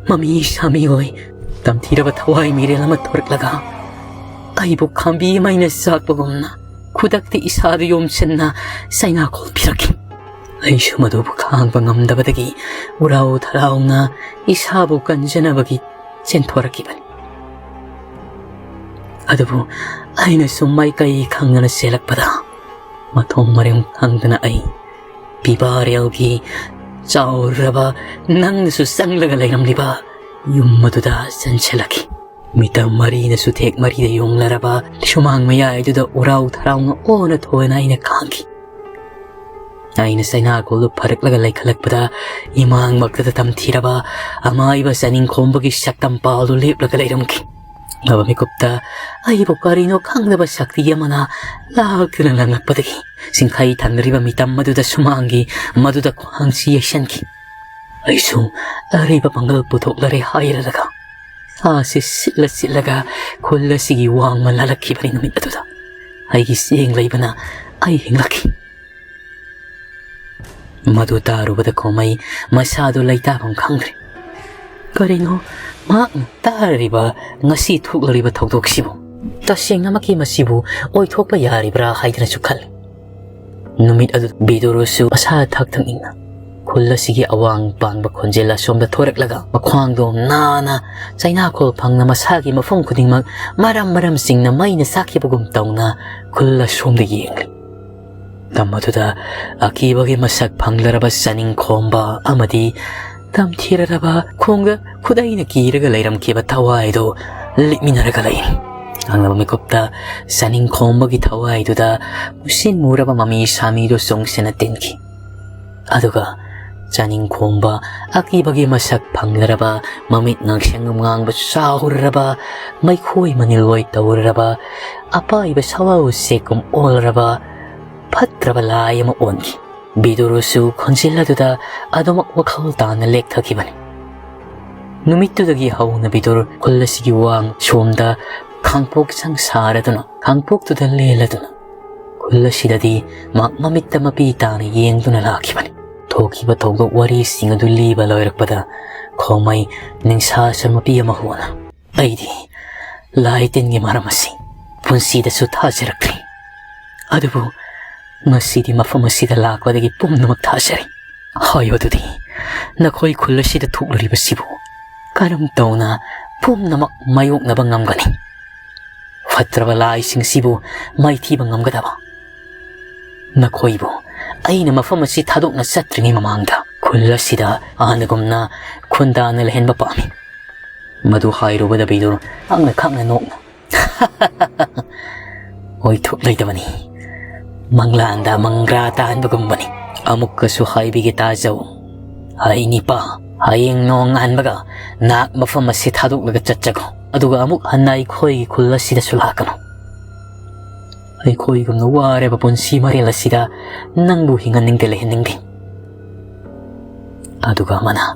ꯃꯃꯤ ꯁꯥꯃꯤ ꯑꯣꯏ ꯇꯝꯊꯤꯔꯕ ꯊꯋꯥꯏ ꯃꯤꯔꯦꯜ ꯑꯃ ꯊꯣꯔꯛꯂꯒ, ꯑꯩꯕꯨ ꯈꯥꯝꯕꯤ ꯑꯃ ꯑꯩꯅ ꯆꯥꯛꯄꯒꯨꯝꯅ ꯈꯨꯗꯛꯇ ꯏꯁꯥꯗꯨ ꯌꯣꯝꯁꯤꯟꯅ ꯆꯩꯅꯥꯈꯣꯜ ꯄꯤꯔꯛꯈꯤ꯫ ꯑꯩꯁꯨ ꯃꯗꯨꯕꯨ ꯈꯥꯡꯕ ꯉꯝꯗꯕꯗꯒꯤ ꯎꯔꯥꯎ ꯊꯔꯥꯎꯅ ꯏꯁꯥꯕꯨ ꯀꯟꯖꯅꯕꯒꯤ ꯆꯦꯟꯊꯣꯔꯛꯈꯤꯕꯅꯤ꯫ ꯑꯗꯨꯕꯨ ꯑꯩꯅꯁꯨ ꯃꯥꯏꯀꯩ ꯈꯪꯗꯅ ꯆꯦꯜꯂꯛꯄꯗ, ꯃꯊꯣꯡ ꯃꯔꯝ ꯈꯪꯗꯅ ꯑꯩ ꯄꯤꯕꯥꯔꯦꯜꯒꯤ ꯆꯥꯎꯔꯕ, ꯅꯪꯅꯁꯨ ꯆꯪꯂꯒ ꯂꯩꯔꯝꯂꯤꯕ ꯌꯨꯝ ꯑꯗꯨꯗ ꯆꯪꯁꯤꯜꯂꯛꯈꯤ꯫ ꯃꯤꯇꯝ ꯃꯔꯤꯅꯁꯨ ꯊꯦꯛ ꯃꯔꯤꯗ ꯌꯣꯡꯂꯔꯕ ꯁꯨꯃꯥꯡ ꯃꯌꯥꯏꯗꯨꯗ ꯎꯔꯥꯎ ꯊꯔꯥꯎꯅ ꯑꯣꯟꯅ ꯊꯣꯛꯑꯅ ꯑꯩꯅ ꯈꯥꯡꯈꯤ꯫ ꯑꯩꯅ ꯆꯩꯅꯥꯈꯣꯜꯗꯨ ꯐꯔꯛꯂꯒ ꯂꯩꯈꯠꯂꯛꯄꯗ, ꯏꯃꯥꯡꯃꯛꯇꯗ ꯇꯝꯊꯤꯔꯕ ꯑꯃꯥꯏꯕ ꯆꯥꯅꯤꯡ ꯈꯣꯝꯕꯒꯤ ꯁꯛꯇꯝ ꯄꯥꯜꯗꯨ ꯂꯦꯞꯂꯒ ꯂꯩꯔꯝꯈꯤ꯫ ꯅꯕ ꯃꯤꯀꯨꯞꯇ ꯑꯩꯕꯨ ꯀꯔꯤꯅꯣ ꯈꯪꯗꯕ ꯁꯛꯇꯤ ꯑꯃꯅ ꯂꯥꯛꯇꯨꯅ ꯂꯪꯉꯛꯄꯗꯒꯤ, ꯆꯤꯡꯈꯩ ꯊꯪꯅꯔꯤꯕ ꯃꯤꯇꯝ ꯑꯗꯨꯗ ꯁꯨꯃꯥꯡꯒꯤ ꯃꯗꯨꯗ ꯈ꯭ꯋꯥꯡꯁꯤ ꯌꯩꯁꯟꯈꯤ꯫ ꯑꯩꯁꯨ ꯑꯔꯩꯕ ꯄꯥꯡꯒꯜ ꯄꯨꯊꯣꯛꯂꯔꯦ ꯍꯥꯏꯔꯂꯒ, ꯁꯥꯁꯤ ꯁꯤꯠꯂ ꯁꯤꯠꯂꯒ ꯈꯨꯜ ꯑꯁꯤꯒꯤ ꯋꯥꯡꯃ ꯂꯥꯜꯂꯛꯈꯤꯕꯅꯤ꯫ ꯅꯨꯃꯤꯠ ꯑꯗꯨꯗ ꯑꯩꯒꯤ ꯆꯦꯡ ꯂꯩꯕꯅ ꯑꯩ ꯍꯤꯡꯂꯛꯈꯤ꯫ ꯃꯗꯨ ꯇꯥꯔꯨꯕꯗ ꯈꯣꯃꯩ ꯃꯁꯥꯗꯨ ꯂꯩꯇꯥꯐꯝ ꯈꯪꯗ꯭ꯔꯦ꯫ ꯀꯔꯤꯅꯣ ꯃꯍꯥꯛꯅ ꯇꯥꯔꯤꯕ ꯉꯁꯤ ꯊꯣꯛꯂꯔꯤꯕ ꯊꯧꯗꯣꯛꯁꯤꯕꯨ? ꯇꯁꯦꯡꯅꯃꯛꯀꯤ ꯃꯁꯤꯕꯨ ꯑꯣꯏꯊꯣꯛꯄ ꯌꯥꯔꯤꯕ꯭ꯔꯥ ꯍꯥꯏꯗꯅꯁꯨ ꯈꯜꯂꯤ꯫ ꯅꯨꯃꯤꯠ ꯑꯗꯨ ꯕꯤꯗꯨꯔꯨꯁꯨ ꯃꯁꯥ ꯊꯛ ꯊꯛ ꯏꯪꯅ ꯈꯨꯜ ꯑꯁꯤꯒꯤ ꯑꯋꯥꯡ ꯄꯥꯡꯕ ꯈꯣꯟꯖꯦꯜ ꯑꯁꯣꯝꯗ ꯊꯣꯔꯛꯂꯒ, ꯃꯈ꯭ꯋꯥꯡꯗꯣ ꯅꯥꯅ ꯆꯩꯅꯥꯈꯣꯜ ꯐꯪꯅ ꯃꯁꯥꯒꯤ ꯃꯐꯝ ꯈꯨꯗꯤꯡꯃꯛ ꯃꯔꯝ ꯃꯔꯝꯁꯤꯡꯅ ꯃꯩꯅ ꯆꯥꯛꯈꯤꯕꯒꯨꯝ ꯇꯧꯅ ꯈꯨꯜ ꯑꯁꯣꯝꯗ ꯌꯦꯡꯂꯤ꯫ ꯃꯇꯝ ꯑꯗꯨꯗ ꯑꯀꯤꯕꯒꯤ ꯃꯁꯛ ꯐꯪꯂꯔꯕ ꯆꯥꯅꯤꯡ ꯈꯣꯝꯕ ꯑꯃꯗꯤ ꯇꯝꯊꯤꯔꯔꯕ ꯈꯣꯡꯗ ꯈꯨꯗꯩꯅ ꯀꯤꯔꯒ ꯂꯩꯔꯝꯈꯤꯕ ꯊꯋꯥꯏꯗꯨ ꯂꯤꯠꯃꯤꯟꯅꯔꯒ ꯂꯩ꯫ ꯈꯪꯅꯕ ꯃꯤꯀꯨꯞꯇ ꯆꯥꯅꯤꯡ ꯈꯣꯝꯕꯒꯤ ꯊꯋꯥꯏꯗꯨꯗ ꯃꯨꯁꯤꯟ ꯃꯨꯔꯕ ꯃꯃꯤ ꯁꯥꯃꯤꯗꯨ ꯆꯨꯡꯁꯤꯟꯅ ꯇꯤꯟꯈꯤ꯫ ꯑꯗꯨꯒ ꯆꯥꯅꯤꯡ ꯈꯣꯝꯕ ꯑꯀꯤꯕꯒꯤ ꯃꯁꯛ ꯐꯪꯂꯔꯕ, ꯃꯃꯤꯠ ꯉꯥꯡꯁꯪ ꯉꯥꯡꯕ ꯆꯥꯎꯔꯕ, ꯃꯩꯈꯣꯏ ꯃꯅꯤꯜꯋꯥꯏ ꯇꯧꯔꯕ, ꯑꯄꯥꯏꯕ ꯁꯋꯥ ꯎꯆꯦꯛꯀꯨꯝ ꯑꯣꯜꯂꯔꯕ ꯐꯠꯇ꯭ꯔꯕ ꯂꯥꯏ ꯑꯃ ꯑꯣꯟꯈꯤ꯫ ꯕꯤꯗꯨꯔꯁꯨ ꯈꯣꯟꯖꯦꯜ ꯑꯗꯨꯗ ꯑꯗꯨꯃꯛ ꯋꯥꯈꯜ ꯇꯥꯅ ꯂꯦꯛꯊꯈꯤꯕꯅꯤ꯫ ꯅꯨꯃꯤꯠꯇꯨꯗꯒꯤ ꯍꯧꯅ ꯕꯤꯗꯨꯔ ꯈꯨꯜ ꯑꯁꯤꯒꯤ ꯋꯥꯡ ꯁꯣꯝꯗ ꯈꯥꯡꯄꯣꯛ ꯆꯪ ꯁꯥꯔꯗꯨꯅ, ꯈꯥꯡꯄꯣꯛꯇꯨꯗ ꯂꯦꯜꯂꯗꯨꯅ, ꯈꯨꯜ ꯑꯁꯤꯗꯗꯤ ꯃꯍꯥꯛ ꯃꯃꯤꯠꯇ ꯃꯄꯤ ꯇꯥꯅ ꯌꯦꯡꯗꯨꯅ ꯂꯥꯛꯈꯤꯕꯅꯤ꯫ ꯊꯣꯛꯈꯤꯕ ꯊꯧꯗꯣꯛ ꯋꯥꯔꯤꯁꯤꯡ ꯑꯗꯨ ꯂꯤꯕ ꯂꯣꯏꯔꯛꯄꯗ ꯈꯣꯃꯩ ꯅꯤꯡꯁꯥ ꯁꯔ ꯃꯄꯤ ꯑꯃ ꯍꯣꯅ, "ꯑꯩꯗꯤ ꯂꯥꯏ ꯇꯤꯟꯒꯤ ꯃꯔꯝ ꯑꯁꯤ ꯄꯨꯟꯁꯤꯗꯁꯨ ꯊꯥꯖꯔꯛꯇ꯭ꯔꯤ꯫ ꯑꯗꯨꯕꯨ ꯉꯁꯤꯗꯤ ꯃꯐꯝ ꯑꯁꯤꯗ ꯂꯥꯛꯄꯗꯒꯤ ꯄꯨꯝꯅꯃꯛ ꯊꯥꯖꯔꯦ꯫ ꯍꯥꯏꯌꯨ ꯑꯗꯨꯗꯤ, ꯅꯈꯣꯏ ꯈꯨꯜ ꯑꯁꯤꯗ ꯊꯣꯛꯂꯨꯔꯤꯕꯁꯤꯕꯨ ꯀꯔꯝ ꯇꯧꯅ ꯄꯨꯝꯅꯃꯛ ꯃꯥꯌꯣꯛꯅꯕ ꯉꯝꯒꯅꯤ? ꯐꯠꯇ꯭ꯔꯕ ꯂꯥꯏꯁꯤꯡꯁꯤꯕꯨ ꯃꯥꯏꯊꯤꯕ ꯉꯝꯒꯗꯕ? ꯅꯈꯣꯏꯕꯨ ꯑꯩꯅ ꯃꯐꯝ ꯑꯁꯤ ꯊꯥꯗꯣꯛꯅ ꯆꯠꯇ꯭ꯔꯤꯉꯩ ꯃꯃꯥꯡꯗ ꯈꯨꯜ ꯑꯁꯤꯗ ꯍꯥꯟꯅꯒꯨꯝꯅ ꯈꯨꯟꯗꯥꯅ ꯂꯩꯍꯟꯕ ꯄꯥꯝꯃꯤ꯫" ꯃꯗꯨ ꯍꯥꯏꯔꯨꯕꯗ ꯕꯤꯗꯨꯔ ꯈꯪꯅ ꯈꯪꯅ ꯅꯣꯛꯅ, "ꯑꯣꯏꯊꯣꯛꯂꯣꯏꯗꯕꯅꯤ꯫ ꯃꯪꯂꯥꯟꯗ ꯃꯪꯒ꯭ꯔꯥ ꯇꯥꯍꯟꯕꯒꯨꯝꯕꯅꯤ꯫ ꯑꯃꯨꯛꯀꯁꯨ ꯍꯥꯏꯕꯤꯒꯦ ꯇꯥꯖꯧ꯫ ꯑꯩ ꯅꯤꯄꯥ, ꯍꯌꯦꯡ ꯅꯣꯡꯉꯥꯟꯕꯒ ꯅꯍꯥꯛ ꯃꯐꯝ ꯑꯁꯤ ꯊꯥꯗꯣꯛꯂꯒ ꯆꯠꯆꯈꯣ꯫ ꯑꯗꯨꯒ ꯑꯃꯨꯛ ꯍꯟꯅ ꯑꯩꯈꯣꯏꯒꯤ ꯈꯨꯜ ꯑꯁꯤꯗꯁꯨ ꯂꯥꯛꯀꯅꯨ꯫ ꯑꯩꯈꯣꯏꯒꯨꯝꯅ ꯋꯥꯔꯕ ꯄꯨꯟꯁꯤ ꯃꯔꯦꯜ ꯑꯁꯤꯗ ꯅꯪꯕꯨ ꯍꯤꯡꯍꯟꯅꯤꯡꯗꯦ, ꯂꯩꯍꯟꯅꯤꯡꯗꯦ꯫ ꯑꯗꯨꯒ ꯑꯃꯅ,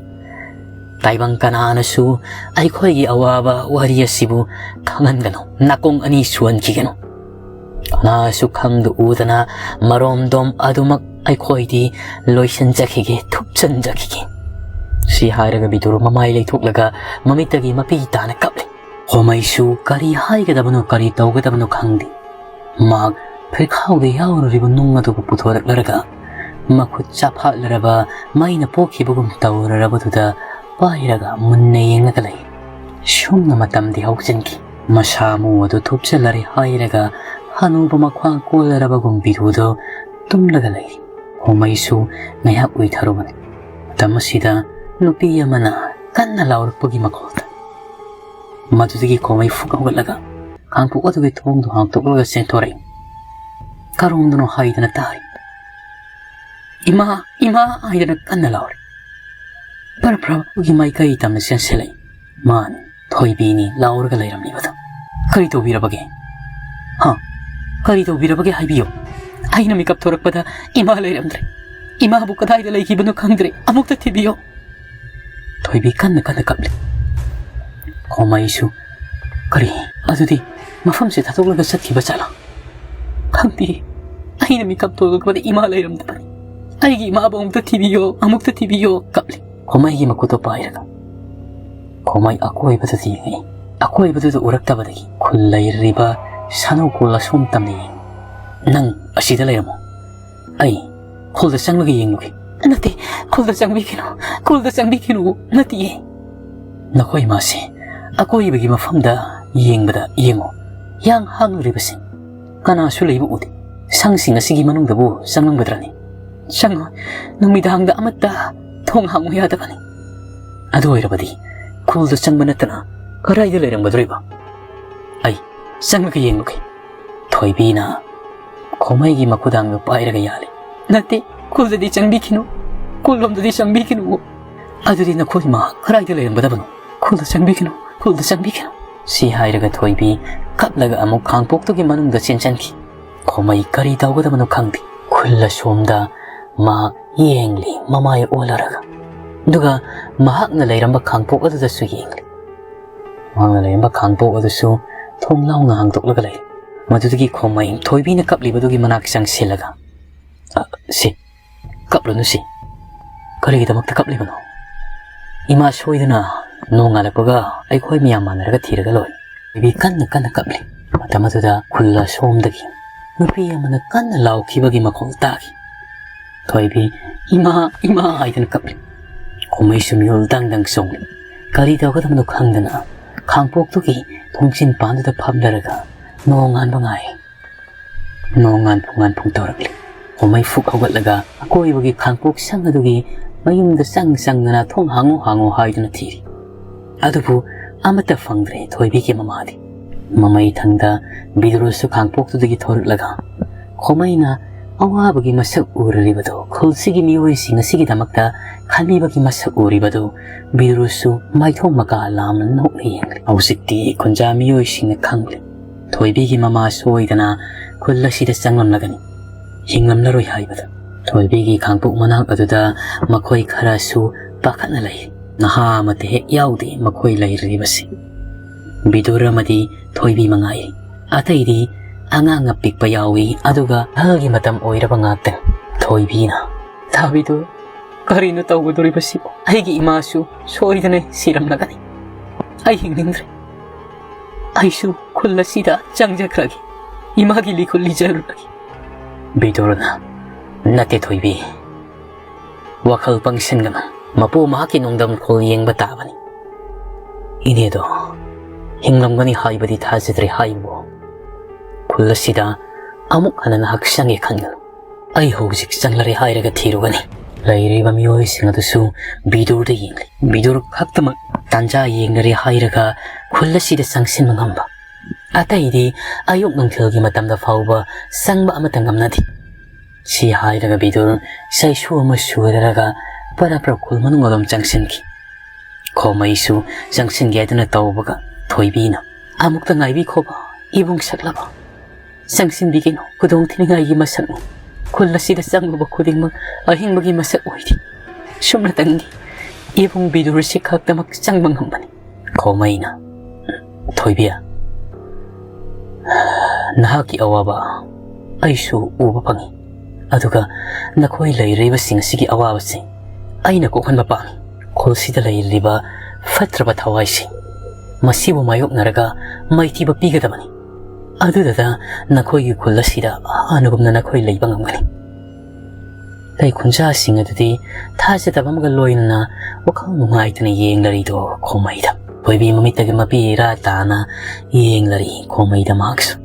ꯇꯥꯏꯕꯪ ꯀꯅꯥꯅꯁꯨ ꯑꯩꯈꯣꯏꯒꯤ ꯑꯋꯥꯕ ꯋꯥꯔꯤ ꯑꯁꯤꯕꯨ ꯈꯪꯍꯟꯒꯅꯨ, ꯅꯥꯀꯣꯡ ꯑꯅꯤ ꯁꯨꯍꯟꯈꯤꯒꯅꯨ꯫ ꯀꯅꯥꯁꯨ ꯈꯪꯗ ꯎꯗꯅ ꯃꯔꯣꯝꯗꯣꯝ ꯑꯗꯨꯃꯛ ꯑꯩꯈꯣꯏꯗꯤ ꯂꯣꯏꯁꯤꯟꯖꯈꯤꯒꯦ, ꯊꯨꯞꯆꯟꯖꯈꯤꯒꯦ꯫" ꯁꯤ ꯍꯥꯏꯔꯒ ꯕꯤꯗꯨꯔ ꯃꯃꯥꯏ ꯂꯩꯊꯣꯛꯂꯒ ꯃꯃꯤꯠꯇꯒꯤ ꯃꯄꯤ ꯇꯥꯅ ꯀꯞꯂꯤ꯫ ꯈꯣꯃꯩꯁꯨ ꯀꯔꯤ ꯍꯥꯏꯒꯗꯕꯅꯣ, ꯀꯔꯤ ꯇꯧꯒꯗꯕꯅꯣ ꯈꯪꯗꯦ꯫ ꯃꯍꯥꯛ ꯐꯤꯔꯈꯥꯎꯗ ꯌꯥꯎꯔꯨꯔꯤꯕ ꯅꯨꯡ ꯑꯗꯨꯕꯨ ꯄꯨꯊꯣꯔꯛꯂꯔꯒ ꯃꯈꯨꯠ ꯆꯥꯐꯥꯠꯂꯔꯕ ꯃꯩꯅ ꯄꯣꯛꯈꯤꯕꯒꯨꯝ ꯇꯧꯔꯔꯕꯗꯨꯗ ꯄꯥꯏꯔꯒ ꯃꯨꯟꯅ ꯌꯦꯡꯂꯒ ꯂꯩ꯫ ꯁꯨꯝꯅ ꯃꯇꯝꯗꯤ ꯍꯧꯖꯤꯟꯈꯤ꯫ ꯃꯁꯥ ꯃꯎ ꯑꯗꯨ ꯊꯨꯞꯆꯜꯂꯔꯦ ꯍꯥꯏꯔꯒ ꯍꯅꯨꯕ ꯃꯈ꯭ꯋꯥꯡ ꯀꯣꯜꯂꯔꯕꯒꯨꯝ ꯕꯤꯗꯨꯗꯣ ꯇꯨꯝꯂꯒ ꯂꯩꯔꯤ꯫ ꯈꯣꯃꯩꯁꯨ ꯉꯥꯏꯍꯥꯛ ꯎꯏꯊꯔꯨꯕꯅꯤ꯫ ꯃꯇꯝ ꯑꯁꯤꯗ ꯅꯨꯄꯤ ꯑꯃꯅ ꯀꯟꯅ ꯂꯥꯎꯔꯛꯄꯒꯤ ꯃꯈꯣꯜ ꯇꯥꯏ꯫ ꯃꯗꯨꯗꯒꯤ ꯈꯣꯃꯩ ꯐꯨꯛ ꯍꯧꯒꯠꯂꯒ ꯈꯥꯡꯄꯣꯛ ꯑꯗꯨꯒꯤ ꯊꯣꯡꯗꯨ ꯍꯥꯡꯇꯣꯛꯂꯒ ꯆꯦꯟꯊꯣꯔꯛꯏ꯫ ꯀꯔꯣꯝꯗꯅꯣ ꯍꯥꯏꯗꯅ ꯇꯥꯔꯤ꯫ "ꯏꯃꯥ, ꯏꯃꯥ!" ꯍꯥꯏꯗꯅ ꯀꯟꯅ ꯂꯥꯎꯔꯤ꯫ ꯕꯔ ꯕꯔ ꯃꯥꯏꯀꯩ ꯇꯝꯅ ꯆꯦꯟꯁꯤꯜꯂꯛꯏ꯫ ꯃꯥꯅꯤ, ꯊꯣꯏꯕꯤꯅꯤ ꯂꯥꯎꯔꯒ ꯂꯩꯔꯝꯂꯤꯕꯗꯣ꯫ "ꯀꯔꯤ ꯇꯧꯕꯤꯔꯕꯒꯦ? ꯍꯥ? ꯀꯔꯤ ꯇꯧꯕꯤꯔꯕꯒꯦ ꯍꯥꯏꯕꯤꯌꯨ꯫ ꯑꯩꯅ ꯃꯤꯀꯞ ꯊꯣꯔꯛꯄꯗ ꯏꯃꯥ ꯂꯩꯔꯝꯗ꯭ꯔꯦ꯫ "ꯏꯃꯥꯕꯨ ꯀꯗꯥꯏꯗ ꯂꯩꯈꯤꯕꯅꯣ ꯈꯪꯗ꯭ꯔꯦ, ꯑꯃꯨꯛꯇ ꯊꯤꯕꯤꯌꯣ꯫" ꯊꯣꯏꯕꯤ ꯀꯟꯅ ꯀꯟꯅ ꯀꯞꯂꯤ꯫ ꯈꯣꯃꯩꯁꯨ, "ꯀꯔꯤ? ꯑꯗꯨꯗꯤ ꯃꯐꯝꯁꯦ ꯊꯥꯗꯣꯛꯂꯒ ꯆꯠꯈꯤꯕ ꯖꯥꯠꯂꯥ? ꯈꯪꯗꯦ꯫ ꯑꯩꯅ ꯃꯤꯀꯞ ꯊꯣꯛꯂꯛꯄꯗ ꯏꯃꯥ ꯂꯩꯔꯝꯗꯕꯅꯤ꯫ ꯑꯩꯒꯤ ꯏꯃꯥꯕꯨ ꯑꯃꯨꯛꯇ ꯊꯤꯕꯤꯌꯣ, ꯑꯃꯨꯛꯇ ꯊꯤꯕꯤꯌꯣ", ꯀꯞꯂꯤ꯫ ꯈꯣꯃꯩꯒꯤ ꯃꯈꯨꯠꯇꯣ ꯄꯥꯏꯔꯒ ꯈꯣꯃꯩ ꯑꯀꯣꯏꯕꯗꯨꯗ ꯌꯦꯡꯉꯛꯏ꯫ ꯑꯀꯣꯏꯕꯗꯨꯗ ꯎꯔꯛꯇꯕꯗꯒꯤ ꯈꯨꯜ ꯂꯩꯔꯤꯕ ꯁꯥꯅꯧ ꯀꯣꯜ ꯑꯁꯣꯝ ꯇꯝꯅ ꯌꯦꯡꯉꯤ꯫ "ꯅꯪ ꯑꯁꯤꯗ ꯂꯩꯔꯝꯃꯣ꯫ ꯑꯩ ꯈꯨꯜꯗ ꯆꯪꯂꯒ ꯌꯦꯡꯂꯨꯒꯦ꯫" "ꯅꯠꯇꯦ, ꯈꯨꯜꯗ ꯆꯪꯕꯤꯈꯤꯅꯨ, ꯈꯨꯜꯗ ꯆꯪꯕꯤꯈꯤꯅꯨ, ꯅꯠꯇꯦꯌꯦ꯫ ꯅꯈꯣꯏ ꯃꯥꯁꯦ ꯑꯀꯣꯏꯕꯒꯤ ꯃꯐꯝꯗ ꯌꯦꯡꯕꯗ ꯌꯦꯡꯉꯣ, ꯌꯥꯡ ꯍꯥꯡꯂꯨꯔꯤꯕꯁꯤꯡ ꯀꯅꯥꯁꯨ ꯂꯩꯕ ꯎꯗꯦ꯫ ꯁꯪꯁꯤꯡ ꯑꯁꯤꯒꯤ ꯃꯅꯨꯡꯗꯕꯨ ꯆꯪꯂꯝꯒꯗ꯭ꯔꯅꯤ?" "ꯆꯪꯉꯣꯏ, ꯅꯨꯃꯤꯗꯥꯡꯗ ꯑꯃꯠꯇ ꯊꯣꯡ ꯍꯥꯡꯉꯨ ꯌꯥꯗꯕꯅꯤ꯫" "ꯑꯗꯨ ꯑꯣꯏꯔꯕꯗꯤ ꯈꯨꯜꯗ ꯆꯪꯕ ꯅꯠꯇꯅ ꯀꯗꯥꯏꯗ ꯂꯩꯔꯝꯒꯗꯧꯔꯤꯕ? ꯑꯩ ꯆꯪꯂꯒ ꯌꯦꯡꯂꯨꯒꯦ꯫" ꯊꯣꯏꯕꯤꯅ ꯈꯣꯃꯩꯒꯤ ꯃꯈꯨꯗꯥꯡꯗꯨ ꯄꯥꯏꯔꯒ ꯌꯥꯜꯂꯤ꯫ "ꯅꯠꯇꯦ, ꯈꯨꯜꯗꯗꯤ ꯆꯪꯕꯤꯈꯤꯅꯨ, ꯈꯨꯜꯂꯣꯝꯗꯗꯤ ꯆꯪꯕꯤꯈꯤꯅꯨ꯫ ꯑꯗꯨꯗꯤ ꯅꯈꯣꯏ ꯏꯃꯥ ꯀꯗꯥꯏꯗ ꯂꯩꯔꯝꯒꯗꯕꯅꯣ? ꯈꯨꯜꯗ ꯆꯪꯕꯤꯈꯤꯅꯨ, ꯈꯨꯜꯗ ꯆꯪꯕꯤꯈꯤꯅꯨ꯫" ꯁꯤ ꯍꯥꯏꯔꯒ ꯊꯣꯏꯕꯤ ꯀꯞꯂꯒ ꯑꯃꯨꯛ ꯈꯥꯡꯄꯣꯛꯇꯨꯒꯤ ꯃꯅꯨꯡꯗ ꯆꯦꯟꯁꯤꯟꯈꯤ꯫ ꯈꯣꯃꯩ ꯀꯔꯤ ꯇꯧꯒꯗꯕꯅꯣ ꯈꯪꯗꯦ꯫ ꯈꯨꯜ ꯑꯁꯣꯝꯗ ꯃꯍꯥꯛ ꯌꯦꯡꯂꯤ, ꯃꯃꯥꯏ ꯑꯣꯜꯂꯔꯒ꯫ ꯑꯗꯨꯒ ꯃꯍꯥꯛꯅ ꯂꯩꯔꯝꯕ ꯈꯥꯡꯄꯣꯛ ꯑꯗꯨꯗꯁꯨ ꯌꯦꯡꯂꯤ꯫ ꯃꯍꯥꯛꯅ ꯂꯩꯔꯝꯕ ꯈꯥꯡꯄꯣꯛ ꯑꯗꯨꯁꯨ ꯊꯣꯡꯅꯥꯎꯅ ꯍꯥꯡꯗꯣꯛꯂꯒ ꯂꯩ꯫ ꯃꯗꯨꯗꯒꯤ ꯈꯣꯃꯩ ꯊꯣꯏꯕꯤꯅ ꯀꯞꯂꯤꯕꯗꯨꯒꯤ ꯃꯅꯥꯛ ꯆꯪꯁꯤꯜꯂꯒ, "ꯑ, ꯁꯤ, ꯀꯞꯂꯨꯅꯨ ꯁꯤ꯫ ꯀꯔꯤꯒꯤꯗꯃꯛꯇ ꯀꯞꯂꯤꯕꯅꯣ? ꯏꯃꯥ ꯁꯣꯏꯗꯅ ꯅꯣꯡꯉꯥꯜꯂꯛꯄꯒ ꯑꯩꯈꯣꯏ ꯃꯌꯥꯝ ꯃꯥꯟꯅꯔꯒ ꯊꯤꯔꯒ ꯂꯣꯏꯔꯦ꯫" ꯊꯣꯏꯕꯤ ꯀꯟꯅ ꯀꯟꯅ ꯀꯞꯂꯤ꯫ ꯃꯇꯝ ꯑꯗꯨꯗ ꯈꯨꯜ ꯑꯁꯣꯝꯗꯒꯤ ꯅꯨꯄꯤ ꯑꯃꯅ ꯀꯟꯅ ꯂꯥꯎꯈꯤꯕꯒꯤ ꯃꯈꯣꯜ ꯇꯥꯈꯤ꯫ ꯊꯣꯏꯕꯤ, "ꯏꯃꯥ, ꯏꯃꯥ" ꯍꯥꯏꯗꯨꯅ ꯀꯞꯂꯤ꯫ ꯈꯣꯃꯩꯁꯨ ꯃꯤꯍꯨꯜ ꯗꯪ ꯗꯪ ꯆꯣꯡꯂꯤ꯫ ꯀꯔꯤ ꯇꯧꯒꯗꯕꯅꯣ ꯈꯪꯗꯅ ꯈꯥꯡꯄꯣꯛꯇꯨꯒꯤ ꯊꯣꯡꯖꯤꯟ ꯄꯥꯟꯗꯨꯗ ꯐꯝꯂꯔꯒ ꯅꯣꯡꯉꯥꯟꯕ ꯉꯥꯏ꯫ ꯅꯣꯡꯉꯥꯟ ꯄꯨꯡꯉꯥꯟ ꯄꯨꯡ ꯇꯧꯔꯛꯂꯤ꯫ ꯈꯣꯃꯩ ꯐꯨꯛ ꯍꯧꯒꯠꯂꯒ ꯑꯀꯣꯏꯕꯒꯤ ꯈꯥꯡꯄꯣꯛ ꯁꯪ ꯑꯗꯨꯒꯤ ꯃꯌꯨꯝꯗ ꯆꯪ ꯆꯪꯗꯨꯅ "ꯊꯣꯡ ꯍꯥꯡꯉꯨ, ꯍꯥꯡꯉꯨ" ꯍꯥꯏꯗꯨꯅ ꯊꯤꯔꯤ꯫ ꯑꯗꯨꯕꯨ ꯑꯃꯠꯇ ꯐꯪꯗ꯭ꯔꯦ ꯊꯣꯏꯕꯤꯒꯤ ꯃꯃꯥꯗꯤ꯫ ꯃꯃꯩ ꯊꯪꯗ ꯕꯤꯗꯨꯔꯨꯁꯨ ꯈꯥꯡꯄꯣꯛꯇꯨꯗꯒꯤ ꯊꯣꯔꯛꯂꯒ ꯈꯣꯃꯩꯅ ꯑꯋꯥꯕꯒꯤ ꯃꯁꯛ ꯎꯔꯨꯔꯤꯕꯗꯨ, ꯈꯨꯜꯁꯤꯒꯤ ꯃꯤꯑꯣꯏꯁꯤꯡ ꯑꯁꯤꯒꯤꯗꯃꯛꯇ ꯈꯟꯕꯤꯕꯒꯤ ꯃꯁꯛ ꯎꯔꯤꯕꯗꯨ ꯕꯤꯗꯨꯔꯨꯁꯨ ꯃꯥꯏꯊꯣꯡ ꯃꯀꯥ ꯂꯥꯝꯅ ꯅꯣꯛꯅ ꯌꯦꯡꯂꯤ꯫ ꯍꯧꯖꯤꯛꯇꯤ ꯈꯨꯟꯖꯥ ꯃꯤꯑꯣꯏꯁꯤꯡꯅ ꯈꯪꯂꯤ꯫ ꯊꯣꯏꯕꯤꯒꯤ ꯃꯃꯥ ꯁꯣꯏꯗꯅ ꯈꯨꯜ ꯑꯁꯤꯗ ꯆꯪꯂꯝꯂꯒꯅꯤ꯫ ꯍꯤꯡꯂꯝꯂꯔꯣꯏ ꯍꯥꯏꯕꯗꯨ꯫ ꯊꯣꯏꯕꯤꯒꯤ ꯈꯥꯡꯄꯣꯛ ꯃꯅꯥꯛ ꯑꯗꯨꯗ ꯃꯈꯣꯏ ꯈꯔꯁꯨ ꯄꯥꯈꯠꯅ ꯂꯩ꯫ ꯅꯍꯥ ꯑꯃꯠꯇ ꯍꯦꯛ ꯌꯥꯎꯗꯦ ꯃꯈꯣꯏ ꯂꯩꯔꯤꯕꯁꯤ꯫ ꯕꯤꯗꯨꯔ ꯑꯃꯗꯤ ꯊꯣꯏꯕꯤ ꯃꯉꯥꯏ꯫ ꯑꯇꯩꯗꯤ ꯑꯉꯥꯡ ꯑꯄꯤꯛꯄ ꯌꯥꯎꯏ, ꯑꯗꯨꯒ ꯑꯍꯜꯒꯤ ꯃꯇꯝ ꯑꯣꯏꯔꯕ ꯉꯥꯛꯇꯅꯤ꯫ ꯊꯣꯏꯕꯤꯅ, "ꯇꯥꯕꯤꯗꯨ, ꯀꯔꯤꯅꯣ ꯇꯧꯒꯗꯧꯔꯤꯕꯁꯤꯕꯨ? ꯑꯩꯒꯤ ꯏꯃꯥꯁꯨ ꯁꯣꯏꯗꯅ ꯁꯤꯔꯝꯂꯒꯅꯤ꯫ ꯑꯩ ꯍꯤꯡꯅꯤꯡꯗ꯭ꯔꯦ꯫ ꯑꯩꯁꯨ ꯈꯨꯜ ꯑꯁꯤꯗ ꯆꯪꯖꯈ꯭ꯔꯒꯦ꯫ ꯏꯃꯥꯒꯤ ꯂꯤꯈꯨꯜ ꯂꯤꯖꯔꯨꯔꯒꯦ꯫" ꯕꯤꯗꯨꯔꯅ, "ꯅꯠꯇꯦ ꯊꯣꯏꯕꯤ, ꯋꯥꯈꯜ ꯄꯪꯁꯤꯟꯒꯅꯨ꯫ ꯃꯄꯨ ꯃꯍꯥꯛꯀꯤ ꯅꯣꯡꯗꯝ ꯈꯨꯜ ꯌꯦꯡꯕ ꯇꯥꯕꯅꯤ꯫ ꯏꯅꯦꯗꯣ ꯍꯤꯡꯂꯝꯒꯅꯤ ꯍꯥꯏꯕꯗꯤ ꯊꯥꯖꯗ꯭ꯔꯦ ꯍꯥꯏꯕꯨ꯫ ꯈꯨꯜ ꯑꯁꯤꯗ ꯑꯃꯨꯛ ꯍꯟꯅ ꯅꯍꯥꯛ ꯆꯪꯒꯦ ꯈꯟꯒꯅꯨ꯫ ꯑꯩ ꯍꯧꯖꯤꯛ ꯆꯪꯂꯔꯦ ꯍꯥꯏꯔꯒ ꯊꯤꯔꯨꯒꯅꯤ꯫" ꯂꯩꯔꯤꯕ ꯃꯤꯑꯣꯏꯁꯤꯡ ꯑꯗꯨꯁꯨ ꯕꯤꯗꯨꯔꯗ ꯌꯦꯡꯂꯤ꯫ ꯕꯤꯗꯨꯔ ꯈꯛꯇꯃꯛ ꯇꯥꯟꯖꯥ ꯌꯦꯡꯂꯔꯦ ꯍꯥꯏꯔꯒ ꯈꯨꯜ ꯑꯁꯤꯗ ꯆꯪꯁꯤꯟꯕ ꯉꯝꯕ꯫ ꯑꯇꯩꯗꯤ ꯑꯌꯨꯛ ꯅꯨꯡꯊꯤꯜꯒꯤ ꯃꯇꯝꯗ ꯐꯥꯎꯕ ꯆꯪꯕ ꯑꯃꯠꯇ ꯉꯝꯅꯗꯦ꯫ ꯁꯤ ꯍꯥꯏꯔꯒ ꯕꯤꯗꯨꯔ ꯆꯩꯁꯨ ꯑꯃ ꯁꯨꯔꯔꯒ ꯄꯔꯞ ꯄꯔꯞ ꯈꯨꯜ ꯃꯅꯨꯡ ꯑꯗꯨꯝ ꯆꯪꯁꯤꯟꯈꯤ꯫ ꯈꯣꯃꯩꯁꯨ ꯆꯪꯁꯤꯟꯒꯦ ꯍꯥꯏꯗꯨꯅ ꯇꯧꯕꯒ ꯊꯣꯏꯕꯤꯅ, "ꯑꯃꯨꯛꯇ ꯉꯥꯏꯕꯤꯈꯣꯕ ꯏꯕꯨꯡ ꯁꯛꯂꯕ꯫ ꯆꯪꯁꯤꯟꯕꯤꯒꯅꯨ, ꯈꯨꯗꯣꯡ ꯊꯤꯅꯤꯡꯉꯥꯏꯒꯤ ꯃꯁꯛꯅꯤ꯫ ꯈꯨꯜ ꯑꯁꯤꯗ ꯆꯪꯂꯨꯕ ꯈꯨꯗꯤꯡꯃꯛ ꯑꯍꯤꯡꯕꯒꯤ ꯃꯁꯛ ꯑꯣꯏꯔꯤ꯫ ꯁꯨꯞꯅꯇꯪꯗꯤ ꯏꯕꯨꯡ ꯕꯤꯗꯨꯔꯁꯤ ꯈꯛꯇꯃꯛ ꯆꯪꯕ ꯉꯝꯕꯅꯤ꯫" ꯈꯣꯃꯩꯅ, "ꯊꯣꯏꯕꯤ, ꯅꯍꯥꯛꯀꯤ ꯑꯋꯥꯕ ꯑꯩꯁꯨ ꯎꯕ ꯐꯪꯏ꯫ ꯑꯗꯨꯒ ꯅꯈꯣꯏ ꯂꯩꯔꯤꯕꯁꯤꯡ ꯑꯁꯤꯒꯤ ꯑꯋꯥꯕꯁꯤ ꯑꯩꯅ ꯀꯣꯛꯍꯟꯕ ꯄꯥꯝꯃꯤ꯫ ꯈꯨꯜꯁꯤꯗ ꯂꯩꯔꯤꯕ ꯐꯠꯇ꯭ꯔꯕ ꯊꯋꯥꯏꯁꯤꯡ ꯃꯁꯤꯕꯨ ꯃꯥꯌꯣꯛꯅꯔꯒ ꯃꯥꯏꯊꯤꯕ ꯄꯤꯒꯗꯕꯅꯤ꯫ ꯑꯗꯨꯗꯨꯗ ꯅꯈꯣꯏꯒꯤ ꯈꯨꯜ ꯑꯁꯤꯗ ꯍꯥꯟꯅꯒꯨꯝꯅ ꯅꯈꯣꯏ ꯂꯩꯕ ꯉꯝꯒꯅꯤ꯫" ꯂꯩ ꯈꯨꯟꯖꯥꯁꯤꯡ ꯑꯗꯨꯗꯤ ꯊꯥꯖꯗꯕ ꯑꯃꯒ ꯂꯣꯏꯅꯅ ꯋꯥꯈꯜ ꯅꯨꯡꯉꯥꯏꯇꯅ ꯌꯦꯡꯂꯔꯤꯗꯣ ꯈꯣꯃꯩꯗ꯫ ꯊꯣꯏꯕꯤ ꯃꯃꯤꯠꯇꯒꯤ ꯃꯄꯤ ꯏꯔꯥ ꯇꯥꯅ ꯌꯦꯡꯂꯔꯤ ꯈꯣꯃꯩꯗ ꯃꯍꯥꯛꯁꯨ꯫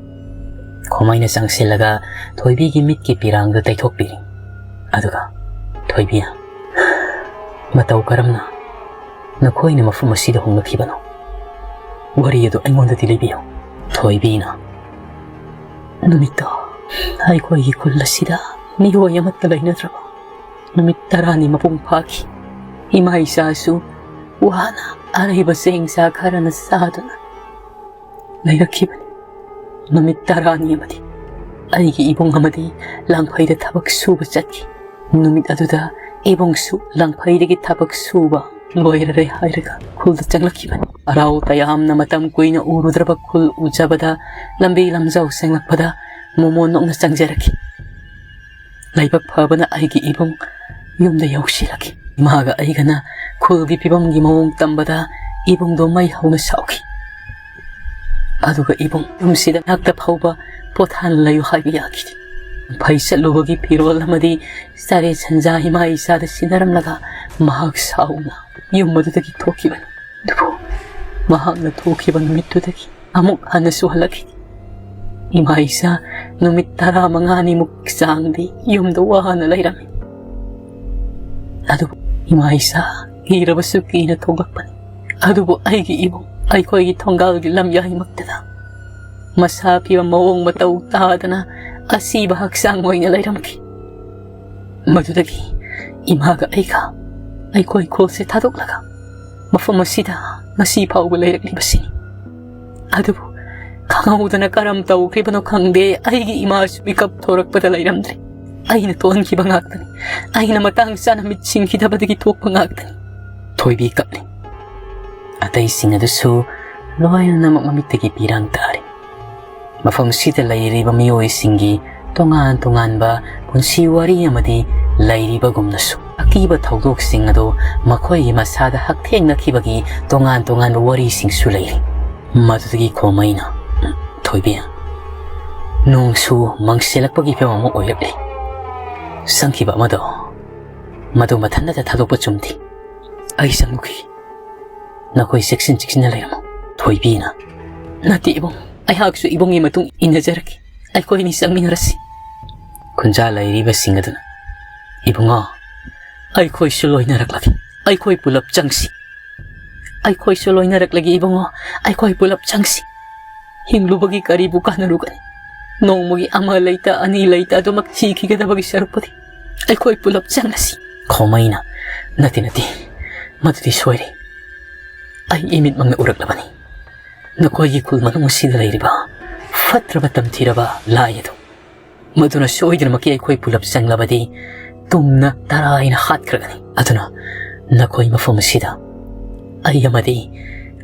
ꯈꯣꯃꯩꯅ ꯆꯪꯁꯤꯜꯂꯒ ꯊꯣꯏꯕꯤꯒꯤ ꯃꯤꯠꯀꯤ ꯄꯤꯔꯥꯡꯗꯨ ꯇꯩꯊꯣꯛꯄꯤꯔꯤ꯫ ꯑꯗꯨꯒ ꯊꯣꯏꯕꯤꯅ, "ꯃꯇꯧ ꯀꯔꯝꯅ ꯅꯈꯣꯏꯅ ꯃꯐꯝ ꯑꯁꯤꯗ ꯍꯣꯡꯂꯛꯈꯤꯕꯅꯣ? ꯋꯥꯔꯤ ꯑꯗꯨ ꯑꯩꯉꯣꯟꯗꯗꯤ ꯂꯤꯕꯤꯌꯨ꯫" ꯊꯣꯏꯕꯤꯅ, "ꯅꯨꯃꯤꯠꯇꯣ ꯑꯩꯈꯣꯏꯒꯤ ꯈꯨꯜ ꯑꯁꯤꯗ ꯃꯤꯑꯣꯏ ꯑꯃꯠꯇ ꯂꯩꯅꯗ꯭ꯔꯕ ꯅꯨꯃꯤꯠ ꯇꯔꯥꯅꯤ ꯃꯄꯨꯡ ꯐꯥꯈꯤ꯫ ꯏꯃꯥ ꯏꯆꯥꯁꯨ ꯋꯥꯅ ꯑꯔꯩꯕ ꯆꯦꯡ ꯆꯥꯛ ꯈꯔꯅ ꯆꯥꯗꯨꯅ ꯂꯩꯔꯛꯈꯤꯕꯅꯤ꯫ ꯅꯨꯃꯤꯠ ꯇꯔꯥꯅꯤ ꯑꯃꯗꯤ ꯑꯩꯒꯤ ꯏꯕꯨꯡ ꯑꯃꯗꯤ ꯂꯥꯡꯐꯩꯗ ꯊꯕꯛ ꯁꯨꯕ ꯆꯠꯈꯤ꯫ ꯅꯨꯃꯤꯠ ꯑꯗꯨꯗ ꯏꯕꯨꯡꯁꯨ ꯂꯪꯐꯩꯗꯒꯤ ꯊꯕꯛ ꯁꯨꯕ ꯂꯣꯏꯔꯔꯦ ꯍꯥꯏꯔꯒ ꯈꯨꯜꯗ ꯆꯪꯂꯛꯈꯤꯕꯅꯤ꯫ ꯍꯔꯥꯎ ꯇꯌꯥꯝꯅ ꯃꯇꯝ ꯀꯨꯏꯅ ꯎꯔꯨꯗ꯭ꯔꯕ ꯈꯨꯜ ꯎꯖꯕꯗ ꯂꯝꯕꯤ ꯂꯝꯖꯥꯎ ꯁꯦꯡꯂꯛꯄꯗ ꯃꯣꯃꯣꯟ ꯅꯣꯛꯅ ꯆꯪꯖꯔꯛꯈꯤ꯫ ꯂꯥꯏꯕꯛ ꯐꯕꯅ ꯑꯩꯒꯤ ꯏꯕꯨꯡ ꯌꯨꯝꯗ ꯌꯧꯁꯤꯜꯂꯛꯈꯤ꯫ ꯏꯃꯥꯒ ꯑꯩꯒꯅ ꯈꯨꯜꯒꯤ ꯐꯤꯕꯝꯒꯤ ꯃꯑꯣꯡ ꯇꯝꯕꯗ ꯏꯕꯨꯡꯗꯣ ꯃꯩ ꯍꯧꯅ ꯁꯥꯎꯈꯤ꯫ ꯑꯗꯨꯒ ꯏꯕꯨꯡ, ꯌꯨꯝꯁꯤꯗ ꯉꯥꯛꯇ ꯐꯥꯎꯕ ꯄꯣꯊꯥꯅ ꯂꯩꯌꯨ ꯍꯥꯏꯕ ꯌꯥꯈꯤꯗꯦ꯫ ꯐꯩ ꯆꯠꯂꯨꯕꯒꯤ ꯐꯤꯔꯣꯜ ꯑꯃꯗꯤ ꯆꯥꯔꯦ ꯁꯟꯖꯥ ꯏꯃꯥ ꯏꯆꯥꯗ ꯁꯤꯟꯅꯔꯝꯂꯒ ꯃꯍꯥꯛ ꯁꯥꯎꯅ ꯌꯨꯝ ꯑꯗꯨꯗꯒꯤ ꯊꯣꯛꯈꯤꯕꯅꯤ꯫ ꯑꯗꯨꯕꯨ ꯃꯍꯥꯛꯅ ꯊꯣꯛꯈꯤꯕ ꯅꯨꯃꯤꯠꯇꯨꯗꯒꯤ ꯑꯃꯨꯛ ꯍꯟꯅꯁꯨ ꯍꯜꯂꯛꯈꯤꯗꯦ꯫ ꯏꯃꯥ ꯏꯆꯥ ꯅꯨꯃꯤꯠ ꯇꯔꯥꯃꯉꯥꯅꯤꯃꯨꯛ ꯆꯥꯡꯗꯤ ꯌꯨꯝꯗ ꯋꯥꯅ ꯂꯩꯔꯝꯃꯤ꯫ ꯑꯗꯨꯕꯨ ꯏꯃꯥ ꯏꯆꯥ ꯀꯤꯔꯕꯁꯨ ꯀꯤꯅ ꯊꯣꯛꯂꯛꯄꯅꯤ꯫ ꯑꯗꯨꯕꯨ ꯑꯩꯒꯤ ꯏꯕꯨꯡ ꯑꯩꯈꯣꯏꯒꯤ ꯊꯣꯡꯒꯥꯜꯒꯤ ꯂꯝꯌꯥꯏꯃꯛꯇꯗ ꯃꯁꯥ ꯐꯤꯕꯝ ꯃꯑꯣꯡ ꯃꯇꯧ ꯇꯥꯗꯅ ꯑꯁꯤꯕ ꯍꯛꯆꯥꯡ ꯑꯣꯏꯅ ꯂꯩꯔꯝꯈꯤ꯫ ꯃꯗꯨꯗꯒꯤ ꯏꯃꯥꯒ ꯑꯩꯒ ꯑꯩꯈꯣꯏ ꯈꯨꯜꯁꯦ ꯊꯥꯗꯣꯛꯂꯒ ꯃꯐꯝ ꯑꯁꯤꯗ ꯉꯁꯤ ꯐꯥꯎꯕ ꯂꯩꯔꯛꯂꯤꯕꯁꯤꯅꯤ꯫ ꯑꯗꯨꯕꯨ ꯈꯪꯍꯧꯗꯅ ꯀꯔꯝ ꯇꯧꯈ꯭ꯔꯤꯕꯅꯣ ꯈꯪꯗꯦ, ꯑꯩꯒꯤ ꯏꯃꯥꯁꯨ ꯃꯤꯀꯞ ꯊꯣꯔꯛꯄꯗ ꯂꯩꯔꯝꯗ꯭ꯔꯦ꯫ ꯑꯩꯅ ꯊꯣꯛꯍꯟꯈꯤꯕ ꯉꯥꯛꯇꯅꯤ꯫ ꯑꯩꯅ ꯃꯇꯥꯡ ꯆꯥꯅ ꯃꯤꯠ ꯁꯤꯡꯈꯤꯗꯕꯗꯒꯤ ꯊꯣꯛꯄ ꯉꯥꯛꯇꯅꯤ꯫ ꯊꯣꯏꯕꯤ ꯀꯞꯂꯤ꯫ ꯑꯇꯩꯁꯤꯡ ꯑꯗꯨꯁꯨ ꯂꯣꯏꯅꯃꯛ ꯃꯃꯤꯠꯇꯒꯤ ꯄꯤꯔꯥꯡ ꯇꯥꯔꯤ꯫ ꯃꯐꯝꯁꯤꯗ ꯂꯩꯔꯤꯕ ꯃꯤꯑꯣꯏꯁꯤꯡꯒꯤ ꯇꯣꯉꯥꯟ ꯇꯣꯉꯥꯟꯕ ꯄꯨꯟꯁꯤ ꯋꯥꯔꯤ ꯑꯃꯗꯤ ꯂꯩꯔꯤꯕꯒꯨꯝꯅꯁꯨ ꯑꯀꯤꯕ ꯊꯧꯗꯣꯛꯁꯤꯡ ꯑꯗꯨ ꯃꯈꯣꯏꯒꯤ ꯃꯁꯥꯗ ꯍꯛꯊꯦꯡꯅꯈꯤꯕꯒꯤ ꯇꯣꯉꯥꯟ ꯇꯣꯉꯥꯟꯕ ꯋꯥꯔꯤꯁꯤꯡꯁꯨ ꯂꯩꯔꯤ꯫ ꯃꯗꯨꯗꯒꯤ ꯈꯣꯃꯩꯅ, "ꯊꯣꯏꯕꯤ, ꯅꯣꯡꯁꯨ ꯃꯪꯁꯤꯜꯂꯛꯄꯒꯤ ꯐꯤꯕꯝ ꯑꯃ ꯑꯣꯏꯔꯛꯂꯦ꯫ ꯆꯪꯈꯤꯕ ꯑꯃꯗꯣ ꯃꯗꯨ ꯃꯊꯟꯇ ꯊꯥꯗꯣꯛꯄ ꯆꯨꯝꯗꯦ꯫ ꯑꯩ ꯆꯪꯉꯨꯈꯤ꯫ ꯅꯈꯣꯏ ꯆꯦꯛꯁꯤꯟ ꯆꯦꯛꯁꯤꯟꯅ ꯂꯩꯔꯝꯃꯨ꯫" ꯊꯣꯏꯕꯤꯅ, "ꯅꯠꯇꯦ ꯏꯕꯨꯡ, ꯑꯩꯍꯥꯛꯁꯨ ꯏꯕꯨꯡꯒꯤ ꯃꯇꯨꯡ ꯏꯟꯅꯖꯔꯛꯀꯦ꯫ ꯑꯩꯈꯣꯏ ꯑꯅꯤ ꯆꯪꯃꯤꯟꯅꯔꯁꯤ꯫" ꯈꯨꯟꯖꯥ ꯂꯩꯔꯤꯕꯁꯤꯡ ꯑꯗꯨꯅ, "ꯏꯕꯨꯡꯉꯣ, ꯑꯩꯈꯣꯏꯁꯨ ꯂꯣꯏꯅꯔꯛꯂꯒꯦ꯫ ꯑꯩꯈꯣꯏ ꯄꯨꯂꯞ ꯆꯪꯁꯤ꯫ ꯑꯩꯈꯣꯏꯁꯨ ꯂꯣꯏꯅꯔꯛꯂꯒꯦ ꯏꯕꯨꯡꯉꯣ, ꯑꯩꯈꯣꯏ ꯄꯨꯂꯞ ꯆꯪꯁꯤ꯫ ꯍꯤꯡꯂꯨꯕꯒꯤ ꯀꯔꯤꯕꯨ ꯀꯥꯟꯅꯔꯨꯒꯅꯤ? ꯅꯣꯡꯃꯒꯤ ꯑꯃ ꯂꯩꯇ ꯑꯅꯤ ꯂꯩꯇ ꯑꯗꯨꯃꯛ ꯁꯤꯈꯤꯒꯗꯕꯒꯤ ꯁꯔꯨꯛꯄꯨꯗꯤ ꯑꯩꯈꯣꯏ ꯄꯨꯂꯞ ꯆꯪꯂꯁꯤ꯫" ꯈꯣꯃꯩꯅ, "ꯅꯠꯇꯦ, ꯅꯠꯇꯦ, ꯃꯗꯨꯗꯤ ꯁꯣꯏꯔꯦ꯫ ꯑꯩ ꯏꯃꯤꯠꯃꯛꯅ ꯎꯔꯛꯂꯕꯅꯤ꯫ ꯅꯈꯣꯏꯒꯤ ꯈꯨꯜ ꯃꯅꯨꯡ ꯑꯁꯤꯗ ꯂꯩꯔꯤꯕ ꯐꯠꯇ꯭ꯔꯕ ꯇꯝꯊꯤꯔꯕ ꯂꯥꯏ ꯑꯗꯨ, ꯃꯗꯨꯅ ꯁꯣꯏꯗꯅꯃꯛꯀꯤ ꯑꯩꯈꯣꯏ ꯄꯨꯂꯞ ꯆꯪꯂꯕꯗꯤ ꯇꯨꯝꯅ ꯇꯔꯥꯏꯅ ꯍꯥꯠꯈ꯭ꯔꯒꯅꯤ꯫ ꯑꯗꯨꯅ ꯅꯈꯣꯏ ꯃꯐꯝ ꯑꯁꯤꯗ ꯑꯩ ꯑꯃꯗꯤ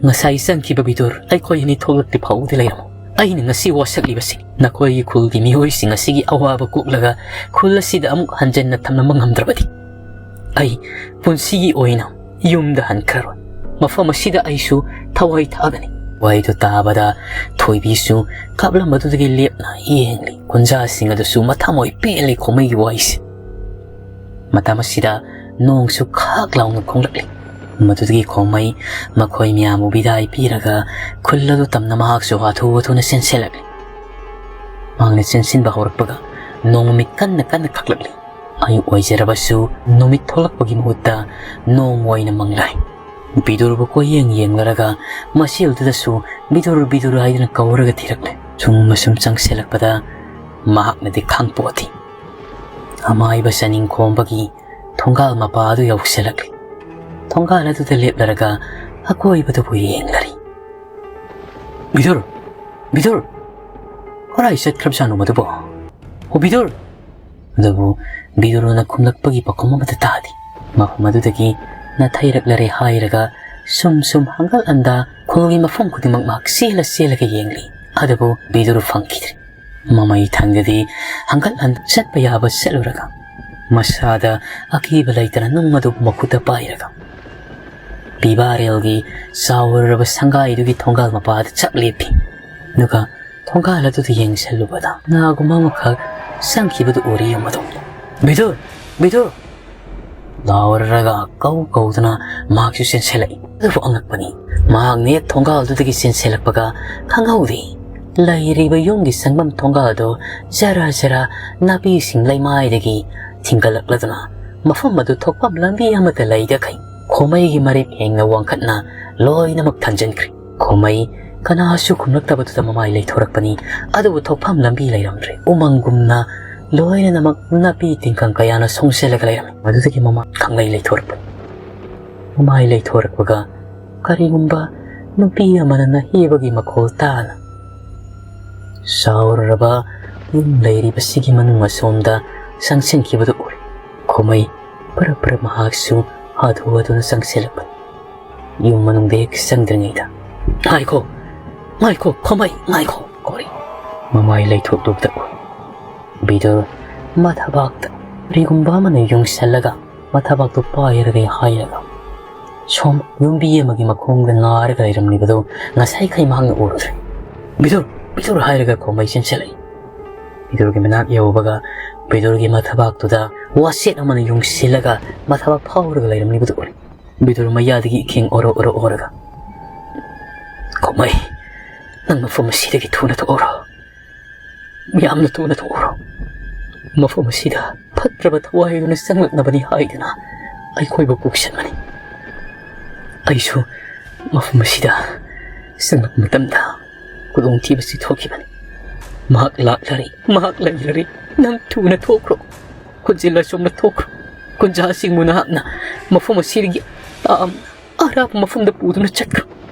ꯉꯁꯥꯏ ꯆꯪꯈꯤꯕ ꯕꯤꯗꯨꯔ, ꯑꯩꯈꯣꯏ ꯑꯅꯤ ꯊꯣꯛꯂꯛꯇ꯭ꯔꯤ ꯐꯥꯎꯕꯗꯤ ꯂꯩꯔꯝꯃꯨ꯫ ꯑꯩꯅ ꯉꯁꯤ ꯋꯥꯁꯛꯂꯤꯕꯁꯤ ꯅꯈꯣꯏꯒꯤ ꯈꯨꯜꯒꯤ ꯃꯤꯑꯣꯏꯁꯤꯡ ꯑꯁꯤꯒꯤ ꯑꯋꯥꯕ ꯀꯣꯛꯂꯒ ꯈꯨꯜ ꯑꯁꯤꯗ ꯑꯃꯨꯛ ꯍꯟꯖꯟꯅ ꯊꯝꯂꯝꯕ ꯉꯝꯗ꯭ꯔꯕꯗꯤ ꯑꯩ ꯄꯨꯟꯁꯤꯒꯤ ꯑꯣꯏꯅ ꯌꯨꯝꯗ ꯍꯟꯈ꯭ꯔꯔꯣꯏ꯫ ꯃꯐꯝ ꯑꯁꯤꯗ ꯑꯩꯁꯨ ꯊꯋꯥꯏ ꯊꯥꯒꯅꯤ꯫ ꯋꯥꯍꯩꯗꯨ ꯇꯥꯕꯗ ꯊꯣꯏꯕꯤꯁꯨ ꯀꯥꯞꯂꯝꯕꯗꯨꯗꯒꯤ ꯂꯦꯞꯅ ꯌꯦꯡꯂꯤ꯫ ꯀꯨꯟꯖꯥꯁꯤꯡ ꯑꯗꯨꯁꯨ ꯃꯊꯃꯣꯏ ꯄꯦꯜꯂꯤ ꯈꯣꯃꯩꯒꯤ ꯋꯥꯍꯩꯁꯦ꯫ ꯃꯇꯝ ꯑꯁꯤꯗ ꯅꯣꯡꯁꯨ ꯈꯥꯛ ꯂꯥꯎꯅ ꯈꯣꯡꯂꯛꯂꯤ꯫ ꯃꯗꯨꯗꯒꯤ ꯈꯣꯃꯩ ꯃꯈꯣꯏ ꯃꯌꯥꯝꯕꯨ ꯕꯤꯗꯥꯏ ꯄꯤꯔꯒ ꯈꯨꯜ ꯑꯗꯨ ꯇꯝꯅ ꯃꯍꯥꯛꯁꯨ ꯍꯥꯊꯨ ꯍꯥꯊꯨꯅ ꯆꯦꯟꯁꯤꯜꯂꯛꯂꯤ꯫ ꯃꯍꯥꯛꯅ ꯆꯦꯟꯁꯤꯟꯕ ꯍꯧꯔꯛꯄꯒ ꯅꯣꯡꯃꯃꯤꯠ ꯀꯟꯅ ꯀꯟꯅ ꯈꯛꯂꯛꯂꯤ꯫ ꯑꯌꯨꯛ ꯑꯣꯏꯖꯔꯕꯁꯨ ꯅꯨꯃꯤꯠ ꯊꯣꯛꯂꯛꯄꯒꯤ ꯃꯍꯨꯠꯇ ꯅꯣꯡ ꯑꯣꯏꯅ ꯃꯪꯂꯥꯏ꯫ ꯕꯤꯗꯨꯔꯕꯨ ꯀꯣꯏꯌꯦꯡ ꯌꯦꯡꯂꯔꯒ ꯃꯁꯦꯜꯗꯨꯗꯁꯨ "ꯕꯤꯗꯨꯔ, ꯕꯤꯗꯨꯔ" ꯍꯥꯏꯗꯨꯅ ꯀꯧꯔꯒ ꯊꯤꯔꯛꯂꯦ꯫ ꯁꯨꯝ ꯑꯁꯨꯝ ꯆꯪꯁꯤꯜꯂꯛꯄꯗ ꯃꯍꯥꯛꯅꯗꯤ ꯈꯪꯄꯣꯠꯇꯦ꯫ ꯑꯃꯥꯏꯕ ꯆꯥꯅꯤꯡ ꯈꯣꯝꯕꯒꯤ ꯊꯣꯡꯒꯥꯜ ꯃꯄꯥ ꯑꯗꯨ ꯌꯧꯁꯤꯜꯂꯛꯂꯤ꯫ ꯊꯣꯡꯒꯥꯜ ꯑꯗꯨꯗ ꯂꯦꯞꯂꯔꯒ ꯑꯀꯣꯏꯕꯗꯨꯕꯨ ꯌꯦꯡꯂꯔꯤ꯫ "ꯕꯤꯗꯨꯔ! ꯕꯤꯗꯨꯔ! ꯀꯗꯥꯏ ꯆꯠꯈ꯭ꯔꯕꯖꯥꯠꯅꯣ ꯃꯗꯨꯕꯣ? ꯑꯣ ꯕꯤꯗꯨꯔ!" ꯑꯗꯨꯕꯨ ꯕꯤꯗꯨꯔꯅ ꯈꯨꯝꯂꯛꯄꯒꯤ ꯄꯥꯎꯈꯨꯝ ꯑꯃꯠꯇ ꯇꯥꯗꯦ꯫ ꯃꯐꯝ ꯑꯗꯨꯗꯒꯤ ꯅꯥꯊꯩꯔꯛꯂꯔꯦ ꯍꯥꯏꯔꯒ ꯁꯨꯝ ꯁꯨꯝ ꯍꯪꯒꯠ ꯍꯟꯗ ꯈꯨꯜꯒꯤ ꯃꯐꯝ ꯈꯨꯗꯤꯡꯃꯛ ꯃꯍꯥꯛ ꯆꯦꯜꯂ ꯆꯦꯜꯂꯒ ꯌꯦꯡꯂꯤ꯫ ꯑꯗꯨꯕꯨ ꯕꯤꯗꯨꯔ ꯐꯪꯈꯤꯗ꯭ꯔꯦ꯫ ꯃꯃꯩ ꯊꯪꯗꯗꯤ ꯍꯪꯒꯠ ꯍꯟꯗ ꯆꯠꯄ ꯌꯥꯕ ꯆꯠꯂꯨꯔꯒ ꯃꯁꯥꯗ ꯑꯀꯤꯕ ꯂꯩꯇꯅ ꯅꯨꯡ ꯑꯗꯨ ꯃꯈꯨꯠꯇ ꯄꯥꯏꯔꯒ ꯄꯤꯕꯥꯔꯦꯜꯒꯤ ꯆꯥꯎꯔꯔꯕ ꯁꯪꯒꯥꯏꯗꯨꯒꯤ ꯊꯣꯡꯒꯥꯜ ꯃꯄꯥꯗ ꯆꯞ ꯂꯦꯞꯄꯤ꯫ ꯑꯗꯨꯒ ꯊꯣꯡꯒꯥꯜ ꯑꯗꯨꯗ ꯌꯦꯡꯁꯤꯜꯂꯨꯕꯗ ꯉꯥꯒꯨꯝꯕ ꯑꯃꯈꯛ ꯆꯪꯈꯤꯕꯗꯨ ꯎꯔꯤ ꯌꯦꯡꯕꯗꯣ꯫ "ꯕꯤꯗꯨꯔ! ꯕꯤꯗꯨꯔ!" ꯂꯥꯎꯔꯔꯒ ꯀꯧ ꯀꯧꯗꯨꯅ ꯃꯍꯥꯛꯁꯨ ꯆꯦꯟꯁꯤꯜꯂꯛꯏ꯫ ꯑꯗꯨꯕꯨ ꯑꯉꯛꯄꯅꯤ, ꯃꯍꯥꯛꯅ ꯍꯦꯛ ꯊꯣꯡꯒꯥꯜꯗꯨꯗꯒꯤ ꯆꯦꯟꯁꯤꯜꯂꯛꯄꯒ ꯈꯪꯍꯧꯗꯦ꯫ ꯂꯩꯔꯤꯕ ꯌꯨꯝꯒꯤ ꯆꯪꯐꯝ ꯊꯣꯡꯒꯥꯜꯗꯣ ꯖꯔ ꯖꯔ ꯅꯥꯄꯤꯁꯤꯡ ꯂꯩꯃꯥꯏꯗꯒꯤ ꯊꯤꯡꯒꯠꯂꯛꯂꯗꯨꯅ ꯃꯐꯝ ꯑꯗꯨ ꯊꯣꯛꯐꯝ ꯂꯝꯕꯤ ꯑꯃꯠꯇ ꯂꯩꯗꯈꯩ ꯈꯣꯃꯩꯒꯤ ꯃꯔꯤꯞ ꯍꯦꯡꯅ ꯋꯥꯡꯈꯠꯅ ꯂꯣꯏꯅꯃꯛ ꯊꯟꯖꯤꯟꯈ꯭ꯔꯦ꯫ ꯈꯣꯃꯩ ꯀꯅꯥꯁꯨ ꯈꯨꯝꯂꯛꯇꯕꯗꯨꯗ ꯃꯃꯥꯏ ꯂꯩꯊꯣꯔꯛꯄꯅꯤ꯫ ꯑꯗꯨꯕꯨ ꯊꯣꯛꯐꯝ ꯂꯝꯕꯤ ꯂꯩꯔꯝꯗ꯭ꯔꯦ꯫ ꯎꯃꯪꯒꯨꯝꯅ ꯂꯣꯏꯅꯃꯛ ꯅꯥꯄꯤ ꯇꯤꯡꯈꯪ ꯀꯌꯥꯅ ꯁꯣꯡꯁꯤꯜꯂꯒ ꯂꯩꯔꯝꯃꯤ꯫ ꯃꯗꯨꯗꯒꯤ ꯃꯃꯥ ꯈꯪꯂꯩ ꯂꯩꯊꯣꯔꯛꯄꯅꯤ꯫ ꯃꯃꯥꯏ ꯂꯩꯊꯣꯔꯛꯄꯒ ꯀꯔꯤꯒꯨꯝꯕ ꯅꯨꯄꯤ ꯑꯃꯅ ꯅꯍꯦꯕꯒꯤ ꯃꯈꯣꯜ ꯇꯥꯅ ꯆꯥꯎꯔꯔꯕ ꯌꯨꯝ ꯂꯩꯔꯤꯕꯁꯤꯒꯤ ꯃꯅꯨꯡ ꯑꯁꯣꯝꯗ ꯆꯪꯁꯤꯟꯈꯤꯕꯗꯨ ꯎꯔꯦ꯫ ꯈꯣꯃꯩ ꯄꯔꯞ ꯄꯔꯞ ꯃꯍꯥꯛꯁꯨ ꯍꯥꯊꯨ ꯍꯥꯊꯨꯅ ꯆꯪꯁꯤꯜꯂꯛꯄꯅꯤ꯫ ꯌꯨꯝ ꯃꯅꯨꯡꯗ ꯍꯦꯛ ꯆꯪꯗ꯭ꯔꯤꯉꯩꯗ, "ꯉꯥꯏꯈꯣ, ꯉꯥꯏꯈꯣ, ꯈꯣꯃꯩ, ꯉꯥꯏꯈꯣ!" ꯀꯧꯔꯤ꯫ ꯃꯃꯥꯏ ꯂꯩꯊꯣꯛꯂꯨꯕꯗ ꯎꯏ꯫ ꯕꯤꯗꯨꯔ ꯃꯊꯕꯥꯛꯇ ꯀꯔꯤꯒꯨꯝꯕ ꯑꯃꯅ ꯌꯨꯡꯁꯜꯂꯒ ꯃꯊꯕꯥꯛꯇꯨ ꯄꯥꯏꯔꯒ ꯍꯥꯏꯔꯒ ꯁꯣꯝ ꯌꯨꯝꯕꯤ ꯑꯃꯒꯤ ꯃꯈꯣꯡꯗ ꯉꯥꯔꯒ ꯂꯩꯔꯝꯂꯤꯕꯗꯨ ꯉꯁꯥꯏꯈꯩ ꯃꯍꯥꯛꯅ ꯎꯔꯨꯗ꯭ꯔꯦ꯫ "ꯕꯤꯗꯨꯔ! ꯕꯤꯗꯨꯔ!" ꯍꯥꯏꯔꯒ ꯈꯣꯃꯩ ꯆꯦꯟꯁꯤꯜꯂꯛꯏ꯫ ꯕꯤꯗꯨꯔꯒꯤ ꯃꯅꯥꯛ ꯌꯧꯕꯒ ꯕꯤꯗꯨꯔꯒꯤ ꯃꯊꯕꯥꯛꯇꯨꯗ ꯋꯥꯁꯦꯠ ꯑꯃꯅ ꯌꯨꯡꯁꯤꯜꯂꯒ ꯃꯊꯕꯥꯛ ꯐꯥꯎꯔꯒ ꯂꯩꯔꯝꯂꯤꯕꯗꯨ ꯎꯔꯦ꯫ ꯕꯤꯗꯨꯔ ꯃꯌꯥꯗꯒꯤ ꯏꯈꯦꯡ ꯑꯣꯔꯣ ꯑꯣꯔꯣ ꯑꯣꯔꯒ, "ꯈꯣꯃꯩ, ꯅꯪ ꯃꯐꯝ ꯑꯁꯤꯗꯒꯤ ꯊꯨꯅ ꯊꯣꯛꯍꯧꯔꯣ꯫ ꯌꯥꯝꯅ ꯊꯨꯅ ꯊꯣꯛꯍꯧꯔꯣ꯫ ꯃꯐꯝ ꯑꯁꯤꯗ ꯐꯠꯇ꯭ꯔꯕ ꯊꯋꯥꯏ ꯑꯗꯨꯅ ꯆꯪꯂꯛꯅꯕꯅꯤ ꯍꯥꯏꯗꯨꯅ ꯑꯩꯈꯣꯏꯕꯨ ꯀꯣꯛꯁꯟꯕꯅꯤ꯫ ꯑꯩꯁꯨ ꯃꯐꯝ ꯑꯁꯤꯗ ꯆꯪꯂꯛꯄ ꯃꯇꯝꯗ ꯈꯨꯗꯣꯡꯊꯤꯕꯁꯤ ꯊꯣꯛꯈꯤꯕꯅꯤ꯫ ꯃꯍꯥꯛ ꯂꯥꯛꯂꯔꯦ, ꯃꯍꯥꯛ ꯂꯩꯔꯔꯦ꯫ ꯅꯪ ꯊꯨꯅ ꯊꯣꯛꯈ꯭ꯔꯣ꯫ ꯈꯨꯟꯖꯤꯜ ꯑꯁꯣꯝꯗ ꯊꯣꯛꯈ꯭ꯔꯣ꯫ ꯀꯨꯟꯖꯥꯁꯤꯡꯕꯨ ꯅꯍꯥꯛꯅ ꯃꯐꯝ ꯑꯁꯤꯗꯒꯤ ꯇꯥꯝꯅ ꯑꯔꯥꯞꯄ ꯃꯐꯝꯗ ꯄꯨꯗꯨꯅ ꯆꯠꯈ꯭ꯔꯣ꯫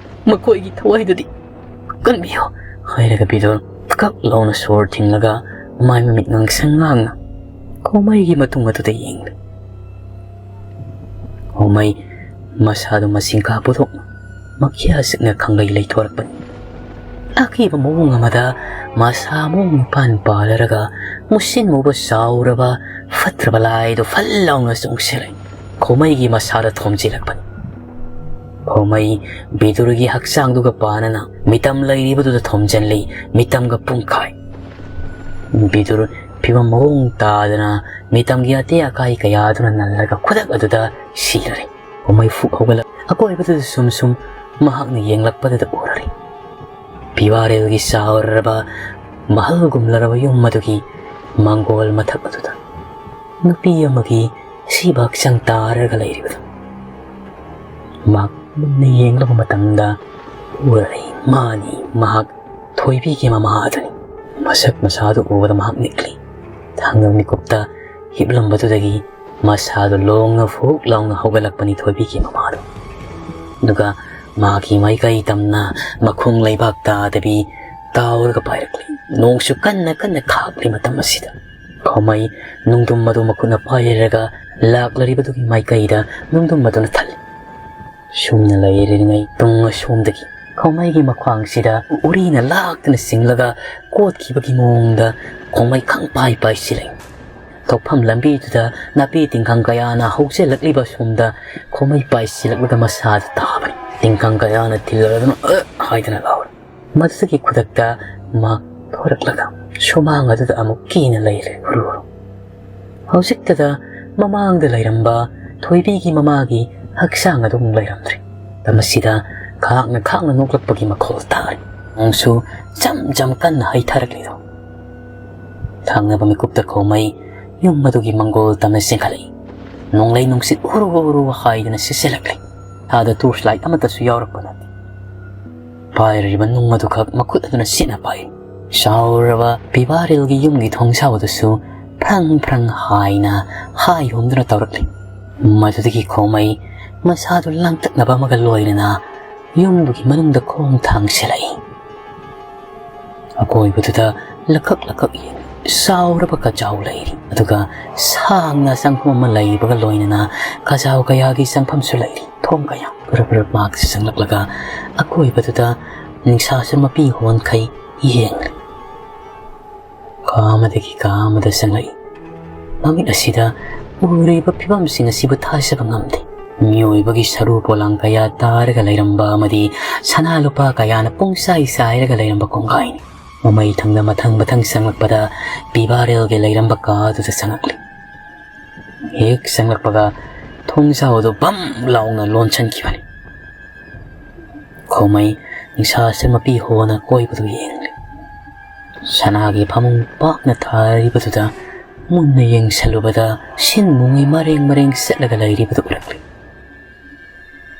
ꯃꯈꯣꯏꯒꯤ ꯊꯋꯥꯏꯗꯨꯗꯤ ꯀꯟꯕꯤꯌꯨ," ꯍꯥꯏꯔꯒ ꯕꯤꯗꯨꯔ ꯀꯛ ꯂꯥꯎꯅ ꯁꯣꯔ ꯊꯤꯡꯂꯒ ꯃꯥꯏ ꯃꯃꯤꯠ ꯉꯥꯡꯁꯪ ꯉꯥꯡꯅ ꯈꯣꯃꯩꯒꯤ ꯃꯇꯨꯡ ꯑꯗꯨꯗ ꯌꯦꯡꯂꯤ꯫ ꯈꯣꯃꯩ ꯃꯁꯥꯗꯨ ꯃꯁꯤꯡ ꯀꯥ ꯄꯨꯊꯣꯛꯅ ꯃꯈ꯭ꯌꯥ ꯆꯤꯛꯅ ꯈꯪꯂꯩ ꯂꯩꯊꯣꯔꯛꯄꯅꯤ꯫ ꯑꯀꯤꯕ ꯃꯑꯣꯡ ꯑꯃꯗ ꯃꯁꯥ ꯃꯑꯣꯡ ꯅꯤꯄꯥꯟ ꯄꯥꯜꯂꯔꯒ ꯃꯨꯁꯤꯟ ꯃꯨꯕ ꯆꯥꯎꯔꯕ ꯐꯠꯇ꯭ꯔꯕ ꯂꯥꯏꯗꯨ ꯐꯜ ꯂꯥꯎꯅ ꯆꯣꯡꯁꯤꯜꯂꯛꯏ꯫ ꯈꯣꯃꯩꯒꯤ ꯃꯁꯥꯗ ꯊꯣꯝꯖꯤꯜꯂꯛꯄꯅꯤ꯫ ꯈꯣꯃꯩ ꯕꯤꯗꯨꯔꯒꯤ ꯍꯛꯆꯥꯡꯗꯨꯒ ꯄꯥꯅꯅ ꯃꯤꯇꯝ ꯂꯩꯔꯤꯕꯗꯨꯗ ꯊꯣꯝꯖꯤꯜꯂꯤ꯫ ꯃꯤꯇꯝꯒ ꯄꯨꯡꯈꯥꯏ꯫ ꯕꯤꯗꯨꯔ ꯐꯤꯕꯝ ꯃꯑꯣꯡ ꯇꯥꯗꯅ ꯃꯤꯇꯝꯒꯤ ꯑꯇꯦꯛ ꯑꯀꯥꯏ ꯀꯌꯥꯗꯨꯅ ꯅꯜꯂꯒ ꯈꯨꯗꯛ ꯑꯗꯨꯗ ꯁꯤꯔꯔꯦ꯫ ꯈꯣꯃꯩ ꯐꯨꯛ ꯍꯧꯒꯠꯂꯛ ꯑꯀꯣꯏꯕꯗꯨꯗ ꯁꯨꯝ ꯁꯨꯝ ꯃꯍꯥꯛꯅ ꯌꯦꯡꯂꯛꯄꯗꯨꯗ ꯎꯔꯔꯦ꯫ ꯄꯤꯋꯥꯔꯦꯜꯒꯤ ꯆꯥꯎꯔꯕ ꯃꯍꯜꯒꯨꯝꯂꯔꯕ ꯌꯨꯝ ꯑꯗꯨꯒꯤ ꯃꯥꯡꯒꯣꯜ ꯃꯊꯛ ꯑꯗꯨꯗ ꯅꯨꯄꯤ ꯑꯃꯒꯤ ꯑꯁꯤꯕ ꯍꯛꯆꯥꯡ ꯇꯥꯔꯒ ꯂꯩꯔꯤꯕꯗꯨ ꯃꯍꯥꯛ ꯃꯨꯟꯅ ꯌꯦꯡꯂꯨꯕ ꯃꯇꯝꯗ ꯎꯔꯔꯦ꯫ ꯃꯥꯅꯤ, ꯃꯍꯥꯛ ꯊꯣꯏꯕꯤꯒꯤ ꯃꯃꯥ ꯑꯗꯨꯅꯤ꯫ ꯃꯁꯛ ꯃꯁꯥꯗꯨ ꯎꯕꯗ ꯃꯍꯥꯛ ꯅꯤꯛꯂꯤ꯫ ꯊꯥꯡꯒ ꯃꯤꯀꯨꯞꯇ ꯍꯤꯞꯂꯝꯕꯗꯨꯗꯒꯤ ꯃꯁꯥꯗꯨ ꯂꯣꯡꯅ ꯐꯨꯛ ꯂꯥꯎꯅ ꯍꯧꯒꯠꯂꯛꯄꯅꯤ ꯊꯣꯏꯕꯤꯒꯤ ꯃꯃꯥꯗꯨ꯫ ꯑꯗꯨꯒ ꯃꯍꯥꯛꯀꯤ ꯃꯥꯏꯀꯩ ꯇꯝꯅ ꯃꯈꯣꯡ ꯂꯩꯕꯥꯛ ꯇꯥꯗꯕꯤ ꯇꯥꯎꯔꯒ ꯄꯥꯏꯔꯛꯂꯤ꯫ ꯅꯣꯡꯁꯨ ꯀꯟꯅ ꯀꯟꯅ ꯈꯥꯛꯂꯤ ꯃꯇꯝ ꯑꯁꯤꯗ꯫ ꯈꯣꯃꯩ ꯅꯨꯡꯗꯨꯝ ꯑꯗꯨ ꯃꯈꯨꯠꯅ ꯄꯥꯏꯔꯒ ꯂꯥꯛꯂꯔꯤꯕꯗꯨꯒꯤ ꯃꯥꯏꯀꯩꯗ ꯅꯨꯡꯗꯨꯝ ꯑꯗꯨꯅ ꯊꯜꯂꯤ꯫ ꯁꯨꯝꯅ ꯂꯩꯔꯤꯉꯩ ꯇꯨꯡ ꯑꯁꯣꯝꯗꯒꯤ ꯈꯣꯃꯩꯒꯤ ꯃꯈ꯭ꯋꯥꯡꯁꯤꯗ ꯎꯔꯤꯅ ꯂꯥꯛꯇꯅ ꯆꯤꯡꯂꯒ ꯀꯣꯠꯈꯤꯕꯒꯤ ꯃꯑꯣꯡꯗ ꯈꯣꯃꯩ ꯈꯪꯄꯥꯏ ꯄꯥꯏꯁꯤꯜꯂꯛꯏ꯫ ꯊꯣꯛꯐꯝ ꯂꯝꯕꯤꯗꯨꯗ ꯅꯥꯄꯤ ꯇꯤꯡꯈꯪ ꯀꯌꯥꯅ ꯍꯧꯖꯤꯜꯂꯛꯂꯤꯕ ꯁꯣꯝꯗ ꯈꯣꯃꯩ ꯄꯥꯏꯁꯤꯜꯂꯛꯂꯒ ꯃꯁꯥꯗ ꯇꯥꯕꯅꯤ꯫ ꯇꯤꯡꯈꯪ ꯀꯌꯥꯅ ꯊꯤꯜꯂꯗꯨꯅ "ꯑ!" ꯍꯥꯏꯗꯅ ꯂꯥꯎꯔꯤ꯫ ꯃꯗꯨꯗꯒꯤ ꯈꯨꯗꯛꯇ ꯃꯥ ꯊꯣꯔꯛꯂꯒ ꯁꯨꯃꯥꯡ ꯑꯗꯨꯗ ꯑꯃꯨꯛ ꯀꯤꯅ ꯂꯩꯔꯦ ꯍꯨꯔꯨ ꯍꯨꯔꯨ꯫ ꯍꯧꯖꯤꯛꯇꯗ ꯃꯃꯥꯡꯗ ꯂꯩꯔꯝꯕ ꯊꯣꯏꯕꯤꯒꯤ ꯃꯃꯥꯒꯤ ꯍꯛꯆꯥꯡ ꯑꯗꯨ ꯑꯃꯨꯛ ꯂꯩꯔꯝꯗ꯭ꯔꯦ꯫ ꯃꯇꯝ ꯑꯁꯤꯗ ꯈꯥꯛꯅ ꯈꯥꯛꯅ ꯅꯣꯛꯂꯛꯄꯒꯤ ꯃꯈꯣꯜ ꯇꯥꯔꯦ꯫ ꯅꯣꯡꯁꯨ ꯖꯝ ꯖꯝ ꯀꯟꯅ ꯍꯩꯊꯔꯛꯂꯤꯗꯣ꯫ ꯊꯪꯅꯕ ꯃꯤꯀꯨꯞꯇ ꯈꯣꯃꯩ ꯌꯨꯝ ꯑꯗꯨꯒꯤ ꯃꯪꯒꯣꯜ ꯇꯝꯅ ꯆꯦꯟꯈꯠꯂꯛꯏ꯫ ꯅꯣꯡꯂꯩ ꯅꯨꯡꯁꯤꯠ ꯎꯔꯨ ꯎꯔꯨ ꯍꯥꯏꯗꯅ ꯁꯤꯠꯆꯜꯂꯛꯂꯤ꯫ ꯊꯥꯗ ꯇꯣꯔꯆ ꯂꯥꯏꯠ ꯑꯃꯠꯇꯁꯨ ꯌꯥꯎꯔꯛꯄ ꯅꯠꯇꯦ꯫ ꯄꯥꯏꯔꯤꯕ ꯅꯨꯡ ꯑꯗꯨꯈꯛ ꯃꯈꯨꯠ ꯑꯗꯨꯅ ꯁꯤꯠꯅ ꯄꯥꯏ꯫ ꯆꯥꯎꯔꯕ ꯄꯤꯕꯥꯔꯦꯜꯒꯤ ꯌꯨꯝꯒꯤ ꯊꯣꯡꯖꯥꯎ ꯑꯗꯨꯁꯨ ꯐ꯭ꯔꯪ ꯐ꯭ꯔꯪ ꯍꯥꯏꯅ ꯍꯥꯏ ꯍꯨꯝꯗꯨꯅ ꯇꯧꯔꯛꯂꯤ꯫ ꯃꯗꯨꯗꯒꯤ ꯈꯣꯃꯩ ꯃꯁꯥꯗꯨ ꯂꯥꯡꯇꯛꯅꯕ ꯑꯃꯒ ꯂꯣꯏꯅꯅ ꯌꯨꯝꯗꯨꯒꯤ ꯃꯅꯨꯡꯗ ꯈꯣꯡ ꯊꯥꯡꯁꯤꯜꯂꯛꯏ꯫ ꯑꯀꯣꯏꯕꯗꯨꯗ ꯂꯈꯛ ꯂꯈꯛ ꯌꯦꯡ ꯆꯥꯎꯔꯕ ꯀꯖꯥꯎ ꯂꯩꯔꯤ꯫ ꯑꯗꯨꯒ ꯁꯥꯡꯅ ꯆꯪꯐꯝ ꯑꯃ ꯂꯩꯕꯒ ꯂꯣꯏꯅꯅ ꯀꯖꯥꯎ ꯀꯌꯥꯒꯤ ꯆꯪꯐꯝꯁꯨ ꯂꯩꯔꯤ꯫ ꯊꯣꯡ ꯀꯌꯥ ꯄꯨꯔꯞ ꯄꯨꯔꯞ ꯃꯍꯥꯛꯁꯤ ꯆꯪꯂꯛꯂꯒ ꯑꯀꯣꯏꯕꯗꯨꯗ ꯅꯤꯡꯁꯥꯁꯨ ꯃꯄꯤ ꯍꯣꯟꯈꯩ ꯌꯦꯡꯂꯤ꯫ ꯀꯥ ꯑꯃꯗꯒꯤ ꯀꯥ ꯑꯃꯗ ꯆꯪꯂꯛꯏ꯫ ꯃꯃꯤꯠ ꯑꯁꯤꯗ ꯎꯔꯤꯕ ꯐꯤꯕꯝꯁꯤꯡ ꯑꯁꯤꯕꯨ ꯊꯥꯖꯕ ꯉꯝꯗꯦ꯫ ꯃꯤꯑꯣꯏꯕꯒꯤ ꯁꯔꯨ ꯄꯣꯂꯥꯡ ꯀꯌꯥ ꯇꯥꯔꯒ ꯂꯩꯔꯝꯕ ꯑꯃꯗꯤ ꯁꯅꯥ ꯂꯨꯄꯥ ꯀꯌꯥꯅ ꯄꯨꯡꯆꯥꯏ ꯆꯥꯏꯔꯒ ꯂꯩꯔꯝꯕ ꯀꯣꯡꯒꯥꯏꯅꯤ꯫ ꯃꯃꯩ ꯊꯪꯅ ꯃꯊꯪ ꯃꯊꯪ ꯆꯪꯂꯛꯄꯗ ꯄꯤꯕꯥꯔꯦꯜꯒꯤ ꯂꯩꯔꯝꯕ ꯀꯥ ꯑꯗꯨꯗ ꯆꯪꯂꯛꯂꯤ꯫ ꯍꯦꯛ ꯆꯪꯂꯛꯄꯒ ꯊꯣꯡꯖꯥꯎ ꯑꯗꯨ ꯕꯝ ꯂꯥꯎꯅ ꯂꯣꯟꯁꯤꯟꯈꯤꯕꯅꯤ꯫ ꯈꯣꯃꯩ ꯅꯤꯡꯁꯥꯁꯨ ꯃꯄꯤ ꯍꯣꯅ ꯀꯣꯏꯕꯗꯨ ꯌꯦꯡꯂꯤ꯫ ꯁꯅꯥꯒꯤ ꯐꯃꯨꯡ ꯄꯥꯛꯅ ꯊꯥꯔꯤꯕꯗꯨꯗ ꯃꯨꯟꯅ ꯌꯦꯡꯁꯤꯜꯂꯨꯕꯗ ꯁꯤꯟ ꯃꯨꯡꯉꯩ ꯃꯔꯦꯡ ꯃꯔꯦꯡ ꯆꯠꯂꯒ ꯂꯩꯔꯤꯕꯗꯨ ꯎꯔꯛꯂꯤ꯫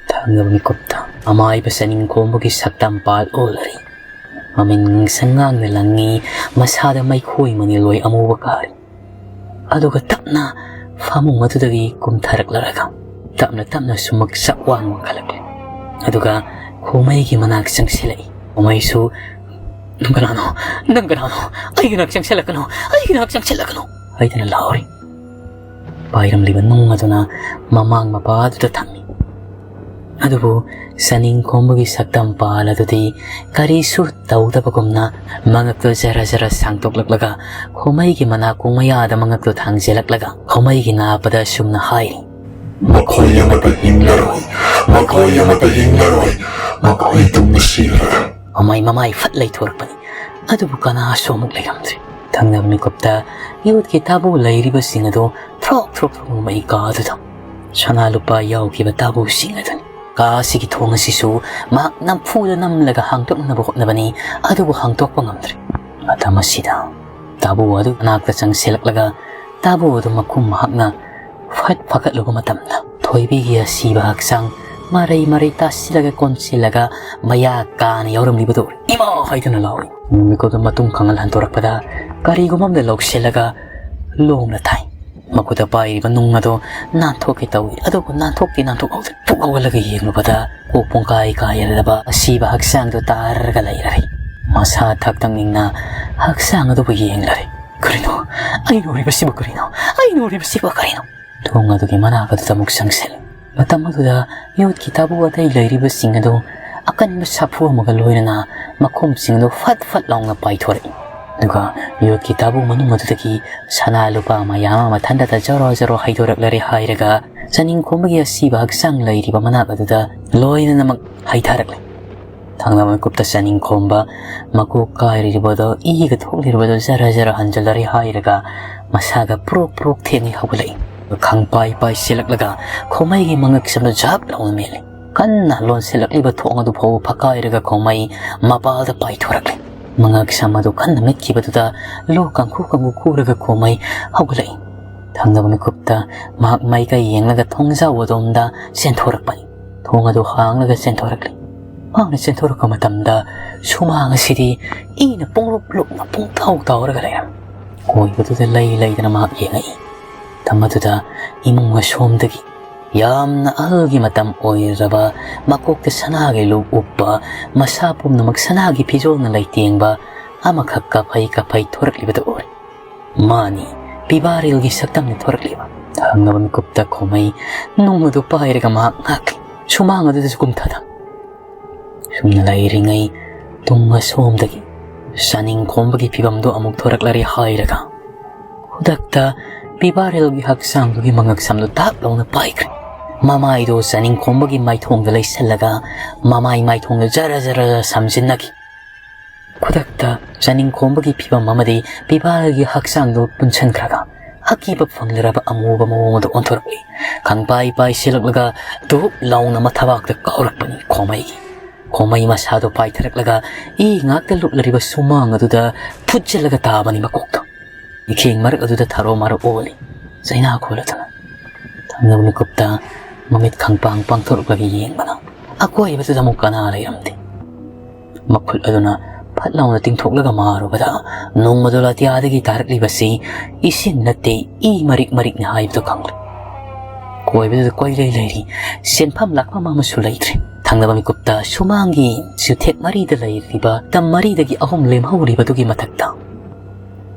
ꯊꯪꯅꯕ ꯃꯤꯀꯨꯞꯇ ꯑꯃꯥꯏꯕ ꯆꯅꯤꯡ ꯈꯣꯝꯕꯒꯤ ꯁꯛꯇꯝ ꯄꯥꯜ ꯑꯣꯜꯂꯔꯤ꯫ ꯃꯃꯤꯠ ꯉꯥꯡꯁꯪ ꯉꯥꯡꯅ ꯂꯪꯉꯤ, ꯃꯁꯥꯗ ꯃꯩꯈꯣꯏ ꯃꯅꯤꯜꯂꯣꯏ ꯑꯃꯨꯕ ꯀꯥꯔꯤ꯫ ꯑꯗꯨꯒ ꯇꯞꯅ ꯐꯃꯨꯡ ꯑꯗꯨꯗꯒꯤ ꯀꯨꯝꯊꯔꯛꯂꯔꯒ ꯇꯞꯅ ꯇꯞꯅ ꯁꯨꯃꯛ ꯆꯥꯛ ꯋꯥꯡ ꯋꯥꯡꯈꯠꯂꯛꯂꯤ꯫ ꯑꯗꯨꯒ ꯈꯣꯃꯩꯒꯤ ꯃꯅꯥꯛ ꯆꯪꯁꯤꯜꯂꯛꯏ꯫ ꯈꯣꯃꯩꯁꯨ "ꯅꯪ ꯀꯅꯥꯅꯣ? ꯅꯪ ꯀꯅꯥꯅꯣ? ꯑꯩꯒꯤ ꯅꯥꯛ ꯆꯪꯁꯤꯜꯂꯛꯀꯅꯨ! ꯑꯩꯒꯤ ꯅꯥꯛ ꯆꯪꯁꯤꯜꯂꯛꯀꯅꯨ!" ꯍꯥꯏꯗꯨꯅ ꯂꯥꯎꯔꯤ꯫ ꯄꯥꯏꯔꯝꯂꯤꯕ ꯅꯨꯡ ꯑꯗꯨꯅ ꯃꯃꯥꯡ ꯃꯄꯥ ꯑꯗꯨꯗ ꯊꯝꯃꯤ꯫ ꯑꯗꯨꯕꯨ ꯆꯥꯅꯤꯡ ꯈꯣꯝꯕꯒꯤ ꯁꯛꯇꯝ ꯄꯥꯜ ꯑꯗꯨꯗꯤ ꯀꯔꯤꯁꯨ ꯇꯧꯗꯕꯒꯨꯝꯅ ꯃꯉꯛꯇꯨ ꯖꯔ ꯖꯔ ꯁꯥꯡꯗꯣꯛꯂꯛꯂꯒ ꯈꯣꯃꯩꯒꯤ ꯃꯅꯥꯀꯣꯡ ꯃꯌꯥꯗ ꯃꯉꯛꯇꯨ ꯊꯥꯡꯖꯤꯜꯂꯛꯂꯒ ꯈꯣꯃꯩꯒꯤ ꯅꯥꯞꯄꯗ ꯑꯁꯨꯝꯅ ꯍꯥꯏꯔꯤ꯫ "ꯃꯈꯣꯏ ꯑꯃꯠꯇ ꯍꯤꯡꯂꯔꯣꯏ, ꯃꯈꯣꯏ ꯑꯃꯠꯇ ꯍꯤꯡꯂꯔꯣꯏ, ꯃꯈꯣꯏ ꯇꯨꯝꯅ ꯁꯤꯔꯒ!" ꯈꯣꯃꯩ ꯃꯃꯥꯏ ꯐꯠ ꯂꯩꯊꯣꯔꯛꯄꯅꯤ꯫ ꯑꯗꯨꯕꯨ ꯀꯅꯥꯁꯨ ꯑꯃꯨꯛ ꯂꯩꯔꯝꯗ꯭ꯔꯦ꯫ ꯊꯪꯅꯕ ꯃꯤꯀꯨꯞꯇ ꯌꯣꯠꯀꯤ ꯇꯥꯕꯨ ꯂꯩꯔꯤꯕꯁꯤꯡ ꯑꯗꯨ ꯊ꯭ꯔꯣꯛ ꯊ꯭ꯔꯣꯛ ꯊ꯭ꯔꯣꯛ ꯍꯨꯝꯃꯛꯏ ꯀꯥ ꯑꯗꯨꯗ꯫ ꯁꯅꯥ ꯂꯨꯄꯥ ꯌꯥꯎꯈꯤꯕ ꯇꯥꯕꯨꯁꯤꯡ ꯑꯗꯨꯅꯤ꯫ ꯀꯥ ꯑꯁꯤꯒꯤ ꯊꯣꯡ ꯑꯁꯤꯁꯨ ꯃꯍꯥꯛ ꯅꯝꯐꯨꯗ ꯅꯝꯂꯒ ꯍꯥꯡꯗꯣꯛꯅꯅꯕ ꯍꯣꯠꯅꯕꯅꯤ, ꯑꯗꯨꯕꯨ ꯍꯥꯡꯗꯣꯛꯄ ꯉꯝꯗ꯭ꯔꯦ꯫ ꯃꯇꯝ ꯑꯁꯤꯗ ꯇꯥꯕꯨ ꯑꯗꯨ ꯃꯅꯥꯛꯇ ꯆꯪꯁꯤꯜꯂꯛꯂꯒ ꯇꯥꯕꯨ ꯑꯗꯨ ꯃꯈꯨꯝ ꯃꯍꯥꯛꯅ ꯐꯠ ꯐꯒꯠꯂꯨꯕ ꯃꯇꯝꯗ ꯊꯣꯏꯕꯤꯒꯤ ꯑꯁꯤꯕ ꯍꯛꯆꯥꯡ ꯃꯔꯩ ꯃꯔꯩ ꯇꯥꯁꯤꯜꯂꯒ ꯀꯣꯟꯁꯤꯜꯂꯒ ꯃꯌꯥ ꯀꯥꯅ ꯌꯥꯎꯔꯝꯂꯤꯕꯗꯨ "ꯏꯃꯥ!" ꯍꯥꯏꯗꯨꯅ ꯂꯥꯎꯏ꯫ ꯃꯤꯀꯨꯞꯇ ꯃꯇꯨꯡ ꯈꯪꯍꯜ ꯍꯟꯗꯣꯔꯛꯄꯗ ꯀꯔꯤꯒꯨꯝꯕ ꯑꯃꯗ ꯂꯧꯁꯤꯜꯂꯒ ꯂꯣꯡꯅ ꯊꯥꯏ꯫ ꯃꯈꯨꯠꯇ ꯄꯥꯏꯔꯤꯕ ꯅꯨꯡ ꯑꯗꯨ ꯅꯥꯟꯊꯣꯛꯀꯦ ꯇꯧꯏ, ꯑꯗꯨꯕꯨ ꯅꯥꯟꯊꯣꯛꯇꯤ ꯅꯥꯟꯊꯣꯛꯍꯧꯗꯦ꯫ ꯄꯨꯛ ꯍꯧꯒꯠꯂꯒ ꯌꯦꯡꯂꯨꯕꯗ ꯀꯣꯛ ꯄꯨꯡꯀꯥꯏ ꯀꯥꯏꯔꯕ ꯑꯁꯤꯕ ꯍꯛꯆꯥꯡꯗꯨ ꯇꯥꯔꯒ ꯂꯩꯔꯔꯦ꯫ ꯃꯁꯥ ꯊꯛꯇꯪꯅꯤꯡꯅ ꯍꯛꯆꯥꯡ ꯑꯗꯨꯕꯨ ꯌꯦꯡꯂꯔꯦ꯫ "ꯀꯔꯤꯅꯣ? ꯑꯩꯅ ꯎꯔꯤꯕꯁꯤꯕꯨ ꯀꯔꯤꯅꯣ? ꯑꯩꯅ ꯎꯔꯤꯕꯁꯤꯕꯨ ꯀꯔꯤꯅꯣ?" ꯊꯣꯡ ꯑꯗꯨꯒꯤ ꯃꯅꯥꯛ ꯑꯗꯨꯗ ꯑꯃꯨꯛ ꯆꯪꯁꯤꯜꯂꯤ꯫ ꯃꯇꯝ ꯑꯗꯨꯗ ꯌꯣꯠꯀꯤ ꯇꯥꯕꯨ ꯑꯇꯩ ꯂꯩꯔꯤꯕꯁꯤꯡ ꯑꯗꯨ ꯑꯀꯟꯕ ꯁꯥꯐꯨ ꯑꯃꯒ ꯂꯣꯏꯅꯅ ꯃꯈꯣꯡꯁꯤꯡ ꯑꯗꯨ ꯐꯠ ꯐꯠ ꯂꯥꯎꯅ ꯄꯥꯏꯊꯣꯔꯛꯏ꯫ ꯑꯗꯨꯒ ꯌꯣꯠꯀꯤ ꯇꯥꯕꯨ ꯃꯅꯨꯡ ꯑꯗꯨꯗꯒꯤ ꯁꯅꯥ ꯂꯨꯄꯥ ꯃꯌꯥꯝ ꯑꯃ ꯃꯊꯟꯇꯇ ꯖꯔꯣ ꯖꯔꯣ ꯍꯩꯗꯣꯔꯛꯂꯔꯦ ꯍꯥꯏꯔꯒ ꯆꯥꯅꯤꯡ ꯈꯣꯝꯕꯒꯤ ꯑꯁꯤꯕ ꯍꯛꯆꯥꯡ ꯂꯩꯔꯤꯕ ꯃꯅꯥꯛ ꯑꯗꯨꯗ ꯂꯣꯏꯅꯃꯛ ꯍꯩꯊꯔꯛꯂꯦ꯫ ꯊꯪꯅꯕ ꯃꯤꯀꯨꯞꯇ ꯆꯥꯅꯤꯡ ꯈꯣꯝꯕ ꯃꯀꯣꯛ ꯀꯥꯏꯔꯤꯕꯗꯣ, ꯏꯒ ꯊꯣꯛꯂꯤꯕꯗꯣ ꯖꯔ ꯖꯔ ꯍꯟꯖꯤꯜꯂꯔꯦ ꯍꯥꯏꯔꯒ ꯃꯁꯥꯒ ꯄ꯭ꯔꯣꯛ ꯄ꯭ꯔꯣꯛ ꯊꯦꯡꯉꯤ ꯍꯧꯒꯠꯂꯛꯏ꯫ ꯈꯪꯄꯥꯏ ꯄꯥꯏꯁꯤꯜꯂꯛꯂꯒ ꯈꯣꯃꯩꯒꯤ ꯃꯉꯛꯁꯝꯗ ꯖꯥꯞ ꯂꯥꯎꯅ ꯃꯦꯠꯂꯤ꯫ ꯀꯟꯅ ꯂꯣꯟꯁꯤꯜꯂꯛꯂꯤꯕ ꯊꯣꯡ ꯑꯗꯨ ꯐꯥꯎꯕ ꯐꯛꯀꯥꯏꯔꯒ ꯈꯣꯃꯩ ꯃꯄꯥꯜꯗ ꯄꯥꯏꯊꯣꯔꯛꯂꯤ꯫ ꯃꯉꯛꯁꯝ ꯑꯗꯨ ꯀꯟꯅ ꯃꯦꯠꯈꯤꯕꯗꯨꯗ ꯂꯣꯛ ꯀꯥꯡꯈꯨ ꯀꯥꯡꯈꯨ ꯈꯨꯔꯒ ꯈꯣꯃꯩ ꯍꯧꯒꯠꯂꯛꯏ꯫ ꯊꯪꯅꯕ ꯃꯤꯀꯨꯞꯇ ꯃꯍꯥꯛ ꯃꯥꯏꯀꯩ ꯌꯦꯡꯂꯒ ꯊꯣꯡꯖꯥꯎ ꯑꯗꯣꯝꯗ ꯆꯦꯟꯊꯣꯔꯛꯄꯅꯤ꯫ ꯊꯣꯡ ꯑꯗꯨ ꯍꯥꯡꯂꯒ ꯆꯦꯟꯊꯣꯔꯛꯂꯤ꯫ ꯃꯍꯥꯛꯅ ꯆꯦꯟꯊꯣꯔꯛꯄ ꯃꯇꯝꯗ ꯁꯨꯃꯥꯡ ꯑꯁꯤꯗꯤ ꯏꯅ ꯄꯨꯡꯂꯨꯞ ꯂꯨꯞꯅ ꯄꯨꯡꯇꯥꯎ ꯇꯥꯎꯔꯒ ꯂꯩꯔꯝꯃꯤ꯫ ꯀꯣꯏꯕꯗꯨꯗ ꯂꯩ ꯂꯩꯗꯅ ꯃꯍꯥꯛ ꯌꯦꯡꯉꯛꯏ꯫ ꯃꯇꯝ ꯑꯗꯨꯗ ꯏꯃꯨꯡ ꯑꯁꯣꯝꯗꯒꯤ ꯌꯥꯝꯅ ꯑꯍꯜꯒꯤ ꯃꯇꯝ ꯑꯣꯏꯔꯕ, ꯃꯀꯣꯛꯇ ꯁꯅꯥꯒꯤ ꯂꯨꯛ ꯎꯞꯄ, ꯃꯁꯥ ꯄꯨꯝꯅꯃꯛ ꯁꯅꯥꯒꯤ ꯐꯤꯖꯣꯜꯅ ꯂꯩꯇꯦꯡꯕ ꯑꯃꯈꯛ ꯀꯥꯐꯩ ꯀꯥꯐꯩ ꯊꯣꯔꯛꯂꯤꯕꯗꯨ ꯎꯔꯦ꯫ ꯃꯥꯅꯤ, ꯄꯤꯕꯥꯔꯦꯜꯒꯤ ꯁꯛꯇꯝꯅ ꯊꯣꯔꯛꯂꯤꯕ꯫ ꯊꯪꯅꯕ ꯃꯤꯀꯨꯞꯇ ꯈꯣꯃꯩ ꯅꯨꯡ ꯑꯗꯨ ꯄꯥꯏꯔꯒ ꯃꯍꯥꯛ ꯉꯥꯛꯂꯤ꯫ ꯁꯨꯃꯥꯡ ꯑꯗꯨꯗꯁꯨ ꯀꯨꯝꯊꯗ꯫ ꯁꯨꯝꯅ ꯂꯩꯔꯤꯉꯩ ꯇꯨꯡ ꯑꯁꯣꯝꯗꯒꯤ ꯆꯥꯅꯤꯡ ꯈꯣꯝꯕꯒꯤ ꯐꯤꯕꯝꯗꯨ ꯑꯃꯨꯛ ꯊꯣꯔꯛꯂꯔꯦ ꯍꯥꯏꯔꯒ ꯈꯨꯗꯛꯇ ꯄꯤꯕꯥꯔꯦꯜꯒꯤ ꯍꯛꯆꯥꯡꯗꯨꯒꯤ ꯃꯉꯛꯁꯝꯗꯨ ꯇꯥꯛ ꯂꯥꯎꯅ ꯄꯥꯏꯈ꯭ꯔꯦ꯫ ꯃꯃꯥꯏꯗꯨ ꯆꯥꯅꯤꯡ ꯈꯣꯝꯕꯒꯤ ꯃꯥꯏꯊꯣꯡꯗ ꯂꯩꯁꯜꯂꯒ ꯃꯃꯥꯏ ꯃꯥꯏꯊꯣꯡꯗ ꯖꯔ ꯖꯔ ꯁꯝꯖꯤꯟꯅꯈꯤ꯫ ꯈꯨꯗꯛꯇ ꯆꯥꯅꯤꯡ ꯈꯣꯝꯕꯒꯤ ꯐꯤꯕꯝ ꯑꯃꯗꯤ ꯄꯤꯕꯥꯔꯦꯜꯒꯤ ꯍꯛꯆꯥꯡꯗꯨ ꯄꯨꯟꯁꯤꯟꯈ꯭ꯔꯒ ꯑꯀꯤꯕ ꯐꯪꯂꯔꯕ ꯑꯃꯨꯕ ꯃꯑꯣꯡ ꯑꯗꯨ ꯑꯣꯟꯊꯣꯔꯛꯂꯤ꯫ ꯈꯪꯄꯥꯏ ꯄꯥꯏꯁꯤꯜꯂꯛꯂꯒ ꯙꯨꯞ ꯂꯥꯎꯅ ꯃꯊꯕꯥꯛꯇ ꯀꯥꯎꯔꯛꯄꯅꯤ ꯈꯣꯃꯩꯒꯤ꯫ ꯈꯣꯃꯩ ꯃꯁꯥꯗꯣ ꯄꯥꯏꯊꯔꯛꯂꯒ ꯏ ꯉꯥꯛꯇ ꯂꯨꯞꯂꯔꯤꯕ ꯁꯨꯃꯥꯡ ꯑꯗꯨꯗ ꯐꯨꯠꯆꯜꯂꯒ ꯇꯥꯕꯅꯤ ꯃꯀꯣꯛꯇ꯫ ꯏꯈꯦꯡ ꯃꯔꯛ ꯑꯗꯨꯗ ꯊꯥꯔꯣ ꯃꯥꯔꯣ ꯑꯣꯜꯂꯤ꯫ ꯆꯩꯅꯥ ꯈꯣꯜꯂꯗꯨꯅ ꯊꯪꯅꯕ ꯃꯤꯀꯨꯞꯇ ꯃꯃꯤꯠ ꯈꯪꯄꯥꯡ ꯄꯥꯡꯊꯣꯔꯛꯂꯒ ꯌꯦꯡꯕꯅ ꯑꯀꯣꯏꯕꯗꯨꯗ ꯑꯃꯨꯛ ꯀꯅꯥ ꯂꯩꯔꯝꯗꯦ꯫ ꯃꯈꯨꯠ ꯑꯗꯨꯅ ꯐꯠ ꯂꯥꯎꯅ ꯇꯤꯡꯊꯣꯛꯂꯒ ꯃꯥꯔꯨꯕꯗ ꯅꯣꯡꯃꯗꯣ ꯑꯇꯤꯌꯥꯗꯒꯤ ꯇꯥꯔꯛꯂꯤꯕꯁꯤ ꯏꯁꯤꯡ ꯅꯠꯇꯦ, ꯏ ꯃꯔꯤꯛ ꯃꯔꯤꯛꯅꯤ ꯍꯥꯏꯕꯗꯨ ꯈꯪꯂꯦ꯫ ꯀꯣꯏꯕꯗꯨꯗ ꯀꯣꯏꯂꯩ ꯂꯩꯔꯤ꯫ ꯆꯦꯟꯐꯝ ꯂꯥꯛꯐꯝ ꯑꯃꯁꯨ ꯂꯩꯇ꯭ꯔꯦ꯫ ꯊꯪꯅꯕ ꯃꯤꯀꯨꯞꯇ ꯁꯨꯃꯥꯡꯒꯤ ꯆꯤꯊꯦꯛ ꯃꯔꯤꯗ ꯂꯩꯔꯤꯕ ꯇꯝ ꯃꯔꯤꯗꯒꯤ ꯑꯍꯨꯝ ꯂꯦꯝꯍꯧꯔꯤꯕꯗꯨꯒꯤ ꯃꯊꯛꯇ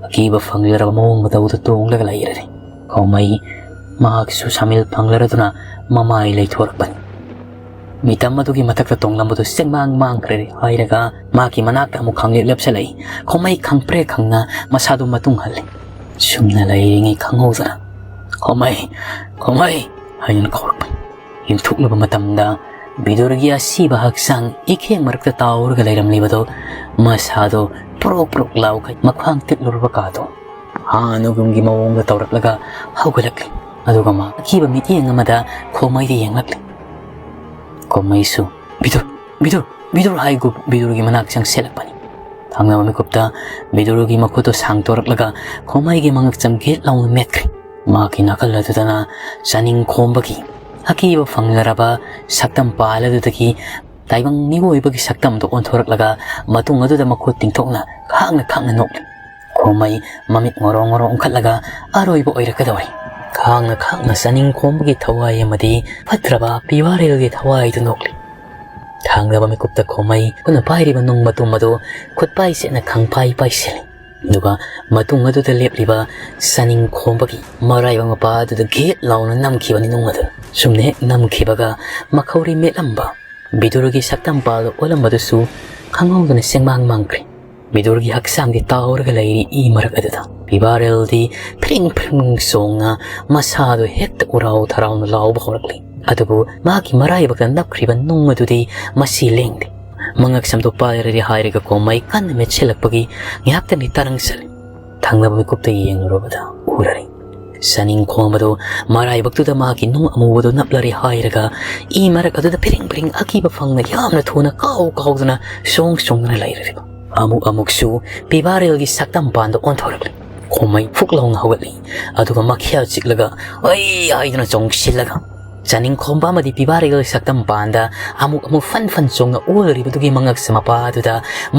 ꯑꯀꯤꯕ ꯐꯪꯂꯔꯕ ꯃꯑꯣꯡ ꯃꯇꯧꯗ ꯇꯣꯡꯂꯒ ꯂꯩꯔꯔꯦ꯫ ꯈꯣꯃꯩ ꯃꯍꯥꯛꯁꯨ ꯁꯥꯃꯤꯜ ꯐꯪꯂꯔꯗꯨꯅ ꯃꯃꯥꯏ ꯂꯩꯊꯣꯔꯛꯄꯅꯤ꯫ ꯃꯤꯇꯝ ꯑꯗꯨꯒꯤ ꯃꯊꯛꯇ ꯇꯣꯡꯂꯝꯕꯗꯨ ꯆꯦꯡꯃꯥꯡ ꯃꯥꯡꯈ꯭ꯔꯦ ꯍꯥꯏꯔꯒ ꯃꯍꯥꯛꯀꯤ ꯃꯅꯥꯛꯇ ꯑꯃꯨꯛ ꯈꯪꯂꯦꯞ ꯂꯦꯞꯁꯤꯜꯂꯛꯏ꯫ ꯈꯣꯃꯩ ꯈꯪꯄ꯭ꯔꯦ ꯈꯪꯅ ꯃꯁꯥꯗꯨ ꯃꯇꯨꯡ ꯍꯜꯂꯤ꯫ ꯁꯨꯝꯅ ꯂꯩꯔꯤꯉꯩ ꯈꯪꯍꯧꯗꯅ "ꯈꯣꯃꯩ! ꯈꯣꯃꯩ!" ꯍꯥꯏꯗꯨꯅ ꯀꯧꯔꯛꯄꯅꯤ꯫ ꯌꯦꯡꯊꯣꯛꯂꯨꯕ ꯃꯇꯝꯗ ꯕꯤꯗꯨꯔꯒꯤ ꯑꯁꯤꯕ ꯍꯛꯆꯥꯡ ꯏꯈꯦꯡ ꯃꯔꯛꯇ ꯇꯥꯎꯔꯒ ꯂꯩꯔꯝꯂꯤꯕꯗꯨ ꯃꯁꯥꯗꯣ ꯄ꯭ꯔꯣꯛ ꯄ꯭ꯔꯣꯛ ꯂꯥꯎꯈꯩ ꯃꯈ꯭ꯋꯥꯡ ꯇꯤꯛꯂꯨꯔꯕ ꯀꯥꯗꯣ ꯍꯥꯟꯅꯒꯨꯝꯒꯤ ꯃꯑꯣꯡꯗ ꯇꯧꯔꯛꯂꯒ ꯍꯧꯒꯠꯂꯛꯂꯤ꯫ ꯑꯗꯨꯒ ꯃꯥ ꯑꯀꯤꯕ ꯃꯤꯠꯌꯦꯡ ꯑꯃꯗ ꯈꯣꯃꯩꯗ ꯌꯦꯡꯂꯛꯂꯤ꯫ ꯈꯣꯃꯩꯁꯨ "ꯕꯤꯗꯨꯔ! ꯕꯤꯗꯨꯔ! ꯕꯤꯗꯨꯔ!" ꯍꯥꯏꯒꯨꯝ ꯕꯤꯗꯨꯔꯒꯤ ꯃꯅꯥꯛ ꯆꯪꯁꯤꯜꯂꯛꯄꯅꯤ꯫ ꯊꯪꯅꯕ ꯃꯤꯀꯨꯞꯇ ꯕꯤꯗꯨꯔꯒꯤ ꯃꯈꯨꯠꯇꯨ ꯁꯥꯡꯗꯣꯔꯛꯂꯒ ꯈꯣꯃꯩꯒꯤ ꯃꯉꯛꯁꯝ ꯒꯦꯠ ꯂꯥꯎꯅ ꯃꯦꯠꯈ꯭ꯔꯦ꯫ ꯃꯍꯥꯛꯀꯤ ꯅꯥꯀꯜ ꯑꯗꯨꯗꯅ ꯆꯥꯅꯤꯡ ꯈꯣꯝꯕꯒꯤ ꯑꯀꯤꯕ ꯐꯪꯂꯔꯕ ꯁꯛꯇꯝ ꯄꯥꯜ ꯑꯗꯨꯗꯒꯤ ꯇꯥꯏꯕꯪ ꯃꯤꯑꯣꯏꯕꯒꯤ ꯁꯛꯇꯝꯗꯨ ꯑꯣꯟꯊꯣꯔꯛꯂꯒ ꯃꯇꯨꯡ ꯑꯗꯨꯗ ꯃꯈꯨꯠ ꯇꯤꯡꯊꯣꯛꯅ ꯈꯥꯡꯅ ꯈꯥꯡꯅ ꯅꯣꯛꯂꯤ꯫ ꯈꯣꯃꯩ ꯃꯃꯤꯠ ꯉꯣꯔꯣ ꯉꯣꯔꯣ ꯎꯪꯈꯠꯂꯒ ꯑꯔꯣꯏꯕ ꯑꯣꯏꯔꯛꯀꯗꯧꯔꯦ꯫ ꯈꯥꯡꯅ ꯈꯥꯡꯅ ꯆꯥꯅꯤꯡ ꯈꯣꯝꯕꯒꯤ ꯊꯋꯥꯏ ꯑꯃꯗꯤ ꯐꯠꯇ꯭ꯔꯕ ꯄꯤꯕꯥꯔꯦꯜꯒꯤ ꯊꯋꯥꯏꯗꯨ ꯅꯣꯛꯂꯤ꯫ ꯊꯥꯡꯗꯕ ꯃꯤꯀꯨꯞꯇ ꯈꯣꯃꯩ ꯈꯨꯠꯅ ꯄꯥꯏꯔꯤꯕ ꯅꯨꯡ ꯃꯇꯨꯝ ꯑꯗꯨ ꯈꯨꯠꯄꯥꯏ ꯆꯦꯠꯅ ꯈꯪꯄꯥꯏ ꯄꯥꯏꯁꯤꯜꯂꯤ꯫ ꯑꯗꯨꯒ ꯃꯇꯨꯡ ꯑꯗꯨꯗ ꯂꯦꯞꯂꯤꯕ ꯆꯥꯅꯤꯡ ꯈꯣꯝꯕꯒꯤ ꯃꯔꯥꯏꯕꯛ ꯃꯄꯥ ꯑꯗꯨꯗ ꯘꯦꯠ ꯂꯥꯎꯅ ꯅꯝꯈꯤꯕꯅꯤ ꯅꯨꯡ ꯑꯗꯨ꯫ ꯁꯨꯝꯅ ꯍꯦꯛ ꯅꯝꯈꯤꯕꯒ ꯃꯈꯧꯔꯤ ꯃꯦꯠꯂꯝꯕ ꯕꯤꯗꯨꯔꯒꯤ ꯁꯛꯇꯝꯄꯥꯜꯗ ꯑꯣꯜꯂꯝꯕꯗꯨꯁꯨ ꯈꯪꯍꯧꯗꯅ ꯆꯦꯡꯃꯥꯡ ꯃꯥꯡꯈ꯭ꯔꯦ꯫ ꯕꯤꯗꯨꯔꯒꯤ ꯍꯛꯆꯥꯡꯗꯤ ꯇꯥꯎꯔꯒ ꯂꯩꯔꯤ ꯏ ꯃꯔꯛ ꯑꯗꯨꯗ꯫ ꯄꯤꯕꯥꯔꯦꯜꯗꯤ ꯐ꯭ꯔꯤꯡ ꯐ꯭ꯔꯤꯡ ꯆꯣꯡꯉ ꯃꯁꯥꯗꯨ ꯍꯦꯛꯇ ꯎꯔꯥꯎ ꯊꯔꯥꯎꯅ ꯂꯥꯎꯕ ꯍꯧꯔꯛꯂꯤ꯫ ꯑꯗꯨꯕꯨ ꯃꯥꯒꯤ ꯃꯔꯥꯏꯕꯛꯇ ꯅꯞꯈ꯭ꯔꯤꯕ ꯅꯨꯡ ꯑꯗꯨꯗꯤ ꯃꯁꯤ ꯂꯦꯡꯗꯦ꯫ ꯃꯉꯛ ꯁꯝꯗꯣ ꯄꯥꯏꯔꯔꯤ ꯍꯥꯏꯔꯒ ꯈꯣꯃꯩ ꯀꯟꯅ ꯃꯦꯠꯁꯤꯜꯂꯛꯄꯒꯤ ꯉꯥꯏꯍꯥꯛꯇꯪꯗꯤ ꯇꯔꯪꯁꯜꯂꯤ꯫ ꯊꯪꯅꯕ ꯃꯤꯀꯨꯞꯇ ꯌꯦꯡꯂꯨꯔꯕꯗ ꯎꯔꯔꯤ꯫ ꯆꯥꯅꯤꯡ ꯈꯣꯝꯕꯗꯨ ꯃꯔꯥꯏꯕꯛꯇꯨꯗ ꯃꯥꯒꯤ ꯅꯨꯡ ꯑꯃꯨꯕꯗꯨ ꯅꯞꯂꯔꯤ ꯍꯥꯏꯔꯒ ꯏ ꯃꯔꯛ ꯑꯗꯨꯗ ꯐꯤꯔꯤꯡ ꯐꯤꯔꯤꯡ ꯑꯀꯤꯕ ꯐꯪꯅ ꯌꯥꯝꯅ ꯊꯨꯅ ꯀꯥꯎ ꯀꯥꯎꯗꯨꯅ ꯁꯣꯡ ꯁꯣꯡꯗꯨꯅ ꯂꯩꯔꯔꯤꯕ꯫ ꯑꯃꯨꯛ ꯑꯃꯨꯛꯁꯨ ꯄꯤꯕꯥꯔꯦꯜꯒꯤ ꯁꯛꯇꯝꯄꯥꯟꯗ ꯑꯣꯟꯊꯣꯔꯛꯂꯤ꯫ ꯈꯣꯃꯩ ꯐꯨꯛ ꯂꯥꯎꯅ ꯍꯧꯒꯠꯂꯤ꯫ ꯑꯗꯨꯒ ꯃꯈꯤꯌꯥ ꯆꯤꯛꯂꯒ "ꯑꯩ" ꯍꯥꯏꯗꯨꯅ ꯆꯣꯡꯁꯤꯜꯂꯒ ꯆꯥꯅꯤꯡ ꯈꯣꯝꯕ ꯑꯃꯗꯤ ꯄꯤꯕꯥꯔꯦꯜꯒꯤ ꯁꯛꯇꯝꯄꯥꯟꯗ ꯑꯃꯨꯛ ꯑꯃꯨꯛ ꯐꯟ ꯐꯟ ꯆꯣꯡꯅ ꯑꯣꯜꯂꯔꯤꯕꯗꯨꯒꯤ ꯃꯉꯛꯁ ꯃꯄꯥ ꯑꯗꯨꯗ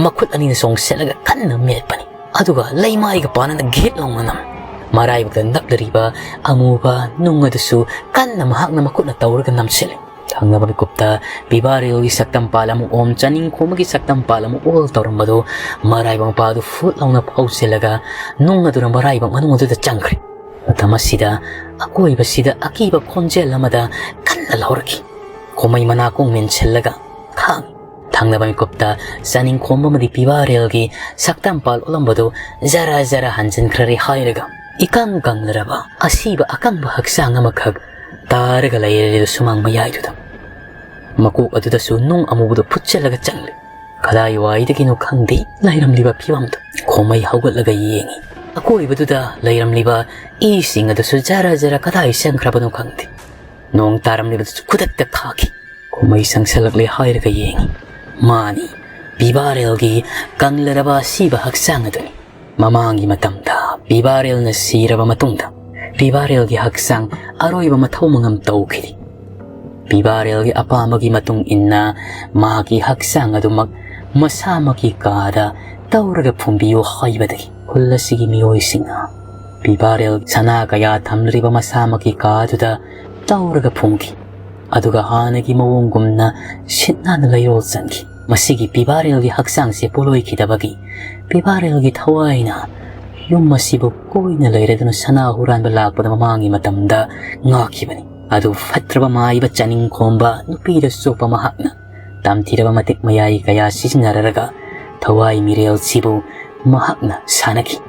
ꯃꯈꯨꯠ ꯑꯅꯤꯅ ꯆꯣꯡꯁꯤꯜꯂꯒ ꯀꯟꯅ ꯃꯦꯠꯄꯅꯤ꯫ ꯑꯗꯨꯒ ꯂꯩꯃꯥꯏꯒ ꯄꯥꯟꯅꯅ ꯘꯦꯠ ꯂꯥꯎꯅ ꯅꯝ꯫ ꯃꯔꯥꯏꯕꯛꯇ ꯅꯞꯂꯔꯤꯕ ꯑꯃꯨꯕ ꯅꯨꯡ ꯑꯗꯨꯁꯨ ꯀꯟꯅ ꯃꯍꯥꯛꯅ ꯃꯈꯨꯠꯅ ꯇꯧꯔꯒ ꯅꯝꯁꯤꯜꯂꯤ꯫ ꯊꯪꯅꯕ ꯃꯤꯀꯨꯞꯇ ꯄꯤꯕꯥꯔꯦꯜꯒꯤ ꯁꯛꯇꯝꯄꯥꯜ ꯑꯃꯨꯛ ꯑꯣꯝ, ꯆꯥꯅꯤꯡ ꯈꯣꯝꯕꯒꯤ ꯁꯛꯇꯝꯄꯥꯜ ꯑꯃꯨꯛ ꯑꯣꯜ ꯇꯧꯔꯝꯕꯗꯨ ꯃꯔꯥꯏꯕꯛ ꯃꯄꯥ ꯑꯗꯨ ꯐꯨꯠ ꯂꯥꯎꯅ ꯐꯥꯎꯖꯤꯜꯂꯒ ꯅꯨꯡ ꯑꯗꯨꯅ ꯃꯔꯥꯏꯕꯛ ꯃꯅꯨꯡ ꯑꯗꯨꯗ ꯆꯪꯈ꯭ꯔꯦ꯫ ꯃꯇꯝ ꯑꯁꯤꯗ ꯑꯀꯣꯏꯕꯁꯤꯗ ꯑꯀꯤꯕ ꯈꯣꯟꯖꯦꯜ ꯑꯃꯗ ꯀꯟꯅ ꯂꯥꯎꯔꯛꯈꯤ꯫ ꯈꯣꯃꯩ ꯃꯅꯥꯀꯣꯡ ꯃꯦꯟꯁꯤꯜꯂꯒ ꯈꯥꯡ꯫ ꯊꯪꯅꯕ ꯃꯤꯀꯨꯞꯇ ꯆꯥꯅꯤꯡ ꯈꯣꯝꯕ ꯑꯃꯗꯤ ꯄꯤꯕꯥꯔꯦꯜꯒꯤ ꯁꯛꯇꯝꯄꯥꯜ ꯑꯣꯜꯂꯝꯕꯗꯨ ꯖꯔ ꯖꯔ ꯍꯟꯖꯤꯟꯈ꯭ꯔꯦ ꯍꯥꯏꯔꯒ ꯏꯀꯪ ꯀꯪꯂꯔꯕ ꯑꯁꯤꯕ ꯑꯀꯪꯕ ꯍꯛꯆꯥꯡ ꯑꯃꯈꯛ ꯇꯥꯔꯒ ꯂꯩꯔꯦ ꯁꯨꯃꯥꯡ ꯃꯌꯥꯏꯗꯨꯗ꯫ ꯃꯀꯣꯛ ꯑꯗꯨꯗꯁꯨ ꯅꯨꯡ ꯑꯃꯨꯕꯗꯨ ꯐꯨꯠꯆꯜꯂꯒ ꯆꯪꯂꯤ꯫ ꯀꯗꯥꯏꯋꯥꯏꯗꯒꯤꯅꯣ ꯈꯪꯗꯦ ꯂꯩꯔꯝꯂꯤꯕ ꯐꯤꯕꯝꯗꯨ꯫ ꯈꯣꯃꯩ ꯍꯧꯒꯠꯂꯒ ꯌꯦꯡꯉꯤ꯫ ꯑꯀꯣꯏꯕꯗꯨꯗ ꯂꯩꯔꯝꯂꯤꯕ ꯏꯁꯤꯡ ꯑꯗꯨꯁꯨ ꯖꯔ ꯖꯔ ꯀꯗꯥꯏ ꯆꯪꯈ꯭ꯔꯕꯅꯣ ꯈꯪꯗꯦ꯫ ꯅꯣꯡ ꯇꯥꯔꯝꯂꯤꯕꯗꯨꯁꯨ ꯈꯨꯗꯛꯇ ꯈꯥꯛꯈꯤ꯫ ꯈꯣꯃꯩ ꯆꯪꯁꯜꯂꯛꯂꯦ ꯍꯥꯏꯔꯒ ꯌꯦꯡꯉꯤ꯫ ꯃꯥꯅꯤ, ꯄꯤꯕꯥꯔꯦꯜꯒꯤ ꯀꯪꯂꯔꯕ ꯑꯁꯤꯕ ꯍꯛꯆꯥꯡ ꯑꯗꯨꯅꯤ꯫ ꯃꯃꯥꯡꯒꯤ ꯃꯇꯝꯗ ꯄꯤꯕꯥꯔꯦꯜꯅ ꯁꯤꯔꯕ ꯃꯇꯨꯡꯗ ꯄꯤꯕꯥꯔꯦꯜꯒꯤ ꯍꯛꯆꯥꯡ ꯑꯔꯣꯏꯕ ꯃꯊꯧ ꯃꯉꯝ ꯇꯧꯈꯤꯗꯦ꯫ ꯄꯤꯕꯥꯔꯦꯜꯒꯤ ꯑꯄꯥꯝꯕꯒꯤ ꯃꯇꯨꯡ ꯏꯟꯅ ꯃꯍꯥꯛꯀꯤ ꯍꯛꯆꯥꯡ ꯑꯗꯨꯃꯛ ꯃꯁꯥꯃꯛꯀꯤ ꯀꯥꯗ ꯇꯧꯔꯒ ꯐꯨꯝꯕꯤꯌꯨ ꯍꯥꯏꯕꯗꯒꯤ ꯈꯨꯜ ꯑꯁꯤꯒꯤ ꯃꯤꯑꯣꯏꯁꯤꯡꯅ ꯄꯤꯕꯥꯔꯦꯜ ꯁꯅꯥ ꯀꯌꯥ ꯊꯝꯂꯤꯕ ꯃꯁꯥꯃꯛꯀꯤ ꯀꯥꯗꯨꯗ ꯇꯧꯔꯒ ꯐꯨꯝꯈꯤ꯫ ꯑꯗꯨꯒ ꯍꯥꯟꯅꯒꯤ ꯃꯑꯣꯡꯒꯨꯝꯅ ꯁꯤꯠ ꯅꯥꯟꯅ ꯂꯩꯔꯣꯜ ꯆꯟꯈꯤ꯫ ꯃꯁꯤꯒꯤ ꯄꯤꯕꯥꯔꯦꯜꯒꯤ ꯍꯛꯆꯥꯡꯁꯦ ꯄꯣꯂꯣꯏꯈꯤꯗꯕꯒꯤ ꯄꯤꯕꯥꯔꯦꯜꯒꯤ ꯊꯋꯥꯏꯅ ꯌꯨꯝ ꯑꯁꯤꯕꯨ ꯀꯣꯏꯅ ꯂꯩꯔꯗꯨꯅ ꯁꯅꯥ ꯍꯨꯔꯥꯟꯕ ꯂꯥꯛꯄꯗ ꯃꯃꯥꯡꯒꯤ ꯃꯇꯝꯗ ꯉꯥꯛꯈꯤꯕꯅꯤ꯫ ꯑꯗꯨ ꯐꯠꯇ꯭ꯔꯕ ꯃꯥꯏꯕ ꯆꯥꯅꯤꯡ ꯈꯣꯝꯕ ꯅꯨꯄꯤꯗ ꯆꯣꯞꯄ ꯃꯍꯥꯛꯅ ꯇꯝꯊꯤꯔꯕ ꯃꯇꯤꯛ ꯃꯌꯥꯏ ꯀꯌꯥ ꯁꯤꯖꯤꯟꯅꯔꯒ ꯊꯋꯥꯏ ꯃꯤꯔꯦꯜꯁꯤꯕꯨ ꯃꯍꯥꯛꯅ ꯁꯥꯟꯅꯈꯤ꯫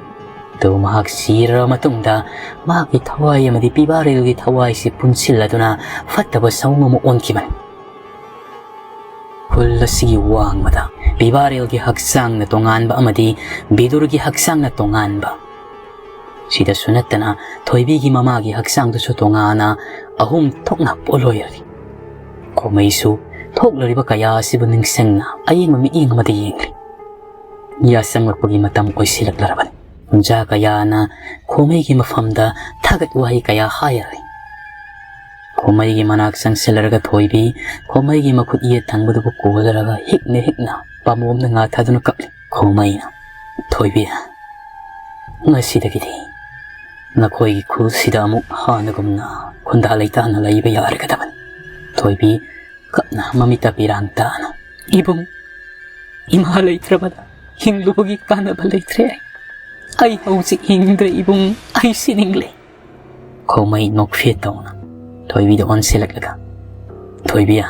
ꯑꯗꯨ ꯃꯍꯥꯛ ꯁꯤꯔꯕ ꯃꯇꯨꯡꯗ ꯃꯍꯥꯛꯀꯤ ꯊꯋꯥꯏ ꯑꯃꯗꯤ ꯄꯤꯕꯥꯔꯦꯜꯒꯤ ꯊꯋꯥꯏꯁꯤ ꯄꯨꯟꯁꯤꯜꯂꯗꯨꯅ ꯐꯠꯇꯕ ꯁꯑꯣꯡ ꯑꯃ ꯑꯣꯟꯈꯤꯕꯅꯤ꯫ ꯈꯨꯜ ꯑꯁꯤꯒꯤ ꯋꯥꯡꯃꯗ ꯄꯤꯕꯥꯔꯦꯜꯒꯤ ꯍꯛꯆꯥꯡꯅ ꯇꯣꯉꯥꯟꯕ ꯑꯃꯗꯤ ꯕꯤꯗꯨꯔꯒꯤ ꯍꯛꯆꯥꯡꯅ ꯇꯣꯉꯥꯟꯕ, ꯁꯤꯗꯁꯨ ꯅꯠꯇꯅ ꯊꯣꯏꯕꯤꯒꯤ ꯃꯃꯥꯒꯤ ꯍꯛꯆꯥꯡꯗꯨꯁꯨ ꯇꯣꯉꯥꯟꯅ ꯑꯍꯨꯝ ꯊꯣꯛꯅ ꯄꯣꯠꯂꯣꯏꯔꯤ꯫ ꯈꯣꯃꯩꯁꯨ ꯊꯣꯛꯂꯔꯤꯕ ꯀꯌꯥ ꯑꯁꯤꯕꯨ ꯅꯤꯡꯁꯤꯡꯅ ꯑꯌꯦꯡꯕ ꯃꯤꯠꯌꯦꯡ ꯑꯃꯗ ꯌꯦꯡꯂꯤ꯫ ꯌꯥꯆꯪꯂꯛꯄꯒꯤ ꯃꯇꯝ ꯑꯣꯏꯁꯤꯜꯂꯛꯂꯔꯕꯅꯤ꯫ ꯈꯨꯟꯖꯥ ꯀꯌꯥꯅ ꯈꯣꯃꯩꯒꯤ ꯃꯐꯝꯗ ꯊꯥꯒꯠ ꯋꯥꯍꯩ ꯀꯌꯥ ꯍꯥꯏꯔꯔꯤ꯫ ꯈꯣꯃꯩꯒꯤ ꯃꯅꯥꯛ ꯆꯪꯁꯤꯜꯂꯔꯒ ꯊꯣꯏꯕꯤ ꯈꯣꯃꯩꯒꯤ ꯃꯈꯨꯠ ꯌꯦꯠ ꯊꯪꯕꯗꯨꯕꯨ ꯀꯣꯜꯂꯔꯒ ꯍꯤꯛꯅ ꯍꯤꯛꯅ ꯄꯥꯃꯣꯝꯅ ꯉꯥ ꯊꯥꯗꯨꯅ ꯀꯞꯂꯤ꯫ ꯈꯣꯃꯩꯅ, "ꯊꯣꯏꯕꯤ, ꯉꯁꯤꯗꯒꯤꯗꯤ ꯅꯈꯣꯏꯒꯤ ꯈꯨꯜꯁꯤꯗ ꯑꯃꯨꯛ ꯍꯥꯟꯅꯒꯨꯝꯅ ꯈꯨꯟꯗꯥ ꯂꯩꯇꯥꯅ ꯂꯩꯕ ꯌꯥꯔꯒꯗꯕꯅꯤ꯫" ꯊꯣꯏꯕꯤ ꯀꯞꯅ ꯃꯃꯤꯠꯇ ꯄꯤꯔꯥꯡ ꯇꯥꯅ, "ꯏꯕꯨꯡ, ꯏꯃꯥ ꯂꯩꯇ꯭ꯔꯕꯗ ꯍꯤꯡꯂꯨꯕꯒꯤ ꯀꯥꯟꯅꯕ ꯂꯩꯇ꯭ꯔꯦ꯫ ꯑꯩ ꯍꯧꯖꯤꯛ ꯍꯤꯡꯗ꯭ꯔꯦ ꯏꯕꯨꯡ, ꯑꯩ ꯁꯤꯅꯤꯡꯂꯦ꯫" ꯈꯣꯃꯩ ꯅꯣꯛꯐꯦꯠ ꯇꯧꯅ ꯊꯣꯏꯕꯤꯗ ꯑꯣꯟꯁꯤꯜꯂꯛꯂꯒ, "ꯊꯣꯏꯕꯤ,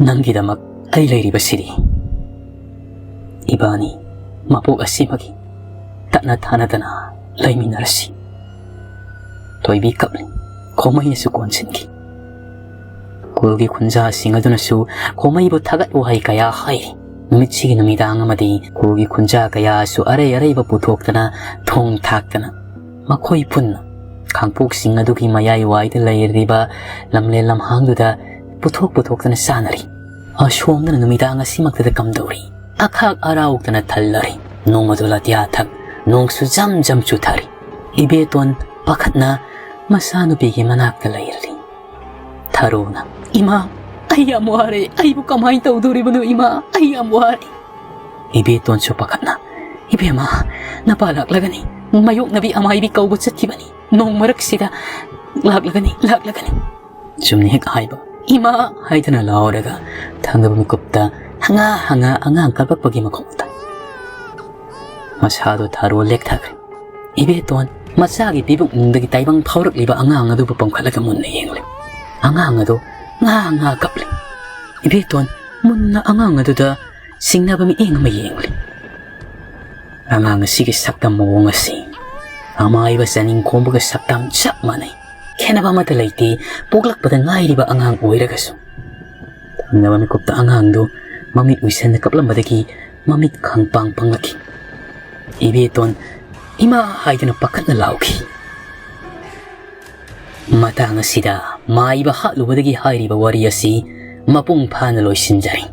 ꯅꯪꯒꯤꯗꯃꯛ ꯑꯩ ꯂꯩꯔꯤꯕꯁꯤꯗꯤ꯫ ꯏꯕꯥꯅꯤ ꯃꯄꯣꯛ ꯑꯁꯤꯃꯒꯤ ꯇꯠꯅ ꯊꯥꯅꯗꯅ ꯂꯩꯃꯤꯟꯅꯔꯁꯤ꯫" ꯊꯣꯏꯕꯤ ꯀꯞꯂꯤ꯫ ꯈꯣꯃꯩꯅꯁꯨ ꯀꯣꯟꯁꯤꯟꯈꯤ꯫ ꯈꯨꯜꯒꯤ ꯈꯨꯟꯖꯥꯁꯤꯡ ꯑꯗꯨꯅꯁꯨ ꯈꯣꯃꯩꯕꯨ ꯊꯥꯒꯠ ꯋꯥꯍꯩ ꯀꯌꯥ ꯍꯥꯏꯔꯤ꯫ ꯅꯨꯃꯤꯠꯁꯤꯒꯤ ꯅꯨꯃꯤꯗꯥꯡ ꯑꯃꯗꯤ ꯈꯨꯜꯒꯤ ꯈꯨꯟꯖꯥ ꯀꯌꯥꯁꯨ ꯑꯔꯩ ꯑꯔꯩꯕ ꯄꯨꯊꯣꯛꯇꯅ ꯊꯣꯡ ꯊꯥꯛꯇꯅ ꯃꯈꯣꯏ ꯄꯨꯟꯅ ꯈꯥꯡꯄꯣꯛꯁꯤꯡ ꯑꯗꯨꯒꯤ ꯃꯌꯥꯏ ꯋꯥꯏꯗ ꯂꯩꯔꯤꯕ ꯂꯝꯂꯦꯟ ꯂꯝꯍꯥꯡꯗꯨꯗ ꯄꯨꯊꯣꯛ ꯄꯨꯊꯣꯛꯇꯅ ꯆꯥꯅꯔꯤ꯫ ꯑꯁꯣꯝꯗꯅ ꯅꯨꯃꯤꯗꯥꯡ ꯑꯁꯤꯃꯛꯇꯗ ꯀꯝꯗꯧꯔꯤ? ꯑꯈꯥꯛ ꯑꯔꯥꯎꯗꯅ ꯊꯜꯂꯔꯤ꯫ ꯅꯣꯡ ꯑꯗꯨ ꯂꯥꯇꯤꯌꯥ ꯊꯛ ꯅꯣꯡꯁꯨ ꯖꯝ ꯖꯝ ꯆꯨꯊꯔꯤ꯫ ꯏꯕꯦꯇꯣꯟ ꯄꯥꯈꯠꯅ ꯃꯆꯥꯅꯨꯄꯤꯒꯤ ꯃꯅꯥꯛꯇ ꯂꯩꯔꯤ꯫ ꯊꯔꯣꯅ, "ꯏꯃꯥ, ꯑꯩ ꯌꯥꯝ ꯋꯥꯔꯦ꯫ ꯑꯩꯕꯨ ꯀꯃꯥꯏꯅ ꯇꯧꯗꯣꯔꯤꯕꯅꯣ ꯏꯃꯥ? ꯑꯩ ꯌꯥꯝ ꯋꯥꯔꯦ꯫" ꯏꯕꯦꯇꯣꯟꯁꯨ ꯄꯥꯈꯠꯅ, "ꯏꯕꯦꯝꯃ, ꯅꯄꯥ ꯂꯥꯛꯂꯒꯅꯤ꯫ ꯃꯌꯣꯛꯅꯕꯤ ꯑꯃꯥꯏꯕꯤ ꯀꯧꯕ ꯆꯠꯈꯤꯕꯅꯤ꯫ ꯅꯣꯡ ꯃꯔꯛꯁꯤꯗ ꯂꯥꯛꯂꯒꯅꯤ, ꯂꯥꯛꯂꯒꯅꯤ꯫ ꯆꯨꯝꯅ ꯍꯦꯛ ꯍꯥꯏꯕ, "ꯏꯃꯥ" ꯍꯥꯏꯗꯨꯅ ꯂꯥꯎꯔꯒ ꯊꯪꯅꯕ ꯃꯤꯀꯨꯞꯇ ꯍꯪꯉꯥ ꯍꯪꯉꯥ ꯑꯉꯥꯡ ꯀꯞꯂꯛꯄꯒꯤ ꯃꯈꯣꯟ ꯇꯥꯏ꯫ ꯃꯁꯥꯗꯣ ꯊꯥꯔꯣ ꯂꯦꯛꯊꯈ꯭ꯔꯦ꯫ ꯏꯕꯦꯇꯣꯟ ꯃꯆꯥꯒꯤ ꯄꯤꯕꯨꯛꯅꯨꯡꯗꯒꯤ ꯇꯥꯏꯕꯪ ꯐꯥꯎꯔꯛꯂꯤꯕ ꯑꯉꯥꯡ ꯑꯗꯨꯕꯨ ꯄꯝꯈꯠꯂꯒ ꯃꯨꯟꯅ ꯌꯦꯡꯂꯦ꯫ ꯑꯉꯥꯡ ꯑꯗꯨ ꯉꯥ ꯉꯥ ꯀꯞꯂꯤ꯫ ꯏꯕꯦꯇꯣꯟ ꯃꯨꯟꯅ ꯑꯉꯥꯡ ꯑꯗꯨꯗ ꯆꯤꯡꯅꯕ ꯃꯤꯠꯌꯦꯡ ꯑꯃ ꯌꯦꯡꯂꯤ꯫ ꯑꯉꯥꯡ ꯑꯁꯤꯒꯤ ꯁꯛꯇꯝ ꯃꯑꯣꯡ ꯑꯁꯤ ꯑꯃꯥꯏꯕ ꯆꯥꯅꯤꯡ ꯈꯣꯝꯕꯒ ꯁꯛꯇꯝ ꯆꯞ ꯃꯥꯟꯅꯩ꯫ ꯈꯦꯠꯅꯕ ꯑꯃꯠꯇ ꯂꯩꯇꯦ, ꯄꯣꯛꯂꯛꯄꯗ ꯉꯥꯏꯔꯤꯕ ꯑꯉꯥꯡ ꯑꯣꯏꯔꯒꯁꯨ꯫ ꯊꯪꯅꯕ ꯃꯤꯀꯨꯞꯇ ꯑꯉꯥꯡꯗꯨ ꯃꯃꯤꯠ ꯎꯏꯁꯟꯅ ꯀꯞꯂꯝꯕꯗꯒꯤ ꯃꯃꯤꯠ ꯈꯪꯄꯥꯡ ꯄꯥꯡꯂꯛꯈꯤ꯫ ꯏꯕꯦꯇꯣꯟ "ꯏꯃꯥ" ꯍꯥꯏꯗꯨꯅ ꯄꯥꯈꯠꯅ ꯂꯥꯎꯈꯤ꯫ ꯃꯇꯥꯡ ꯑꯁꯤꯗ ꯃꯥꯏꯕ ꯍꯥꯠꯂꯨꯕꯗꯒꯤ ꯍꯥꯏꯔꯤꯕ ꯋꯥꯔꯤ ꯑꯁꯤ ꯃꯄꯨꯡ ꯐꯥꯅ ꯂꯣꯏꯁꯤꯟꯖꯔꯦ꯫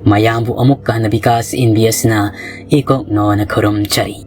ꯃꯌꯥꯝꯕꯨ ꯑꯃꯨꯛꯀ ꯍꯟꯅ ꯕꯤꯀꯥꯁ ꯑꯦꯝ ꯕꯤ ꯑꯦꯁꯅ ꯏꯀꯣꯛꯅꯣꯅ ꯈꯨꯔꯨꯝꯖꯔꯤ꯫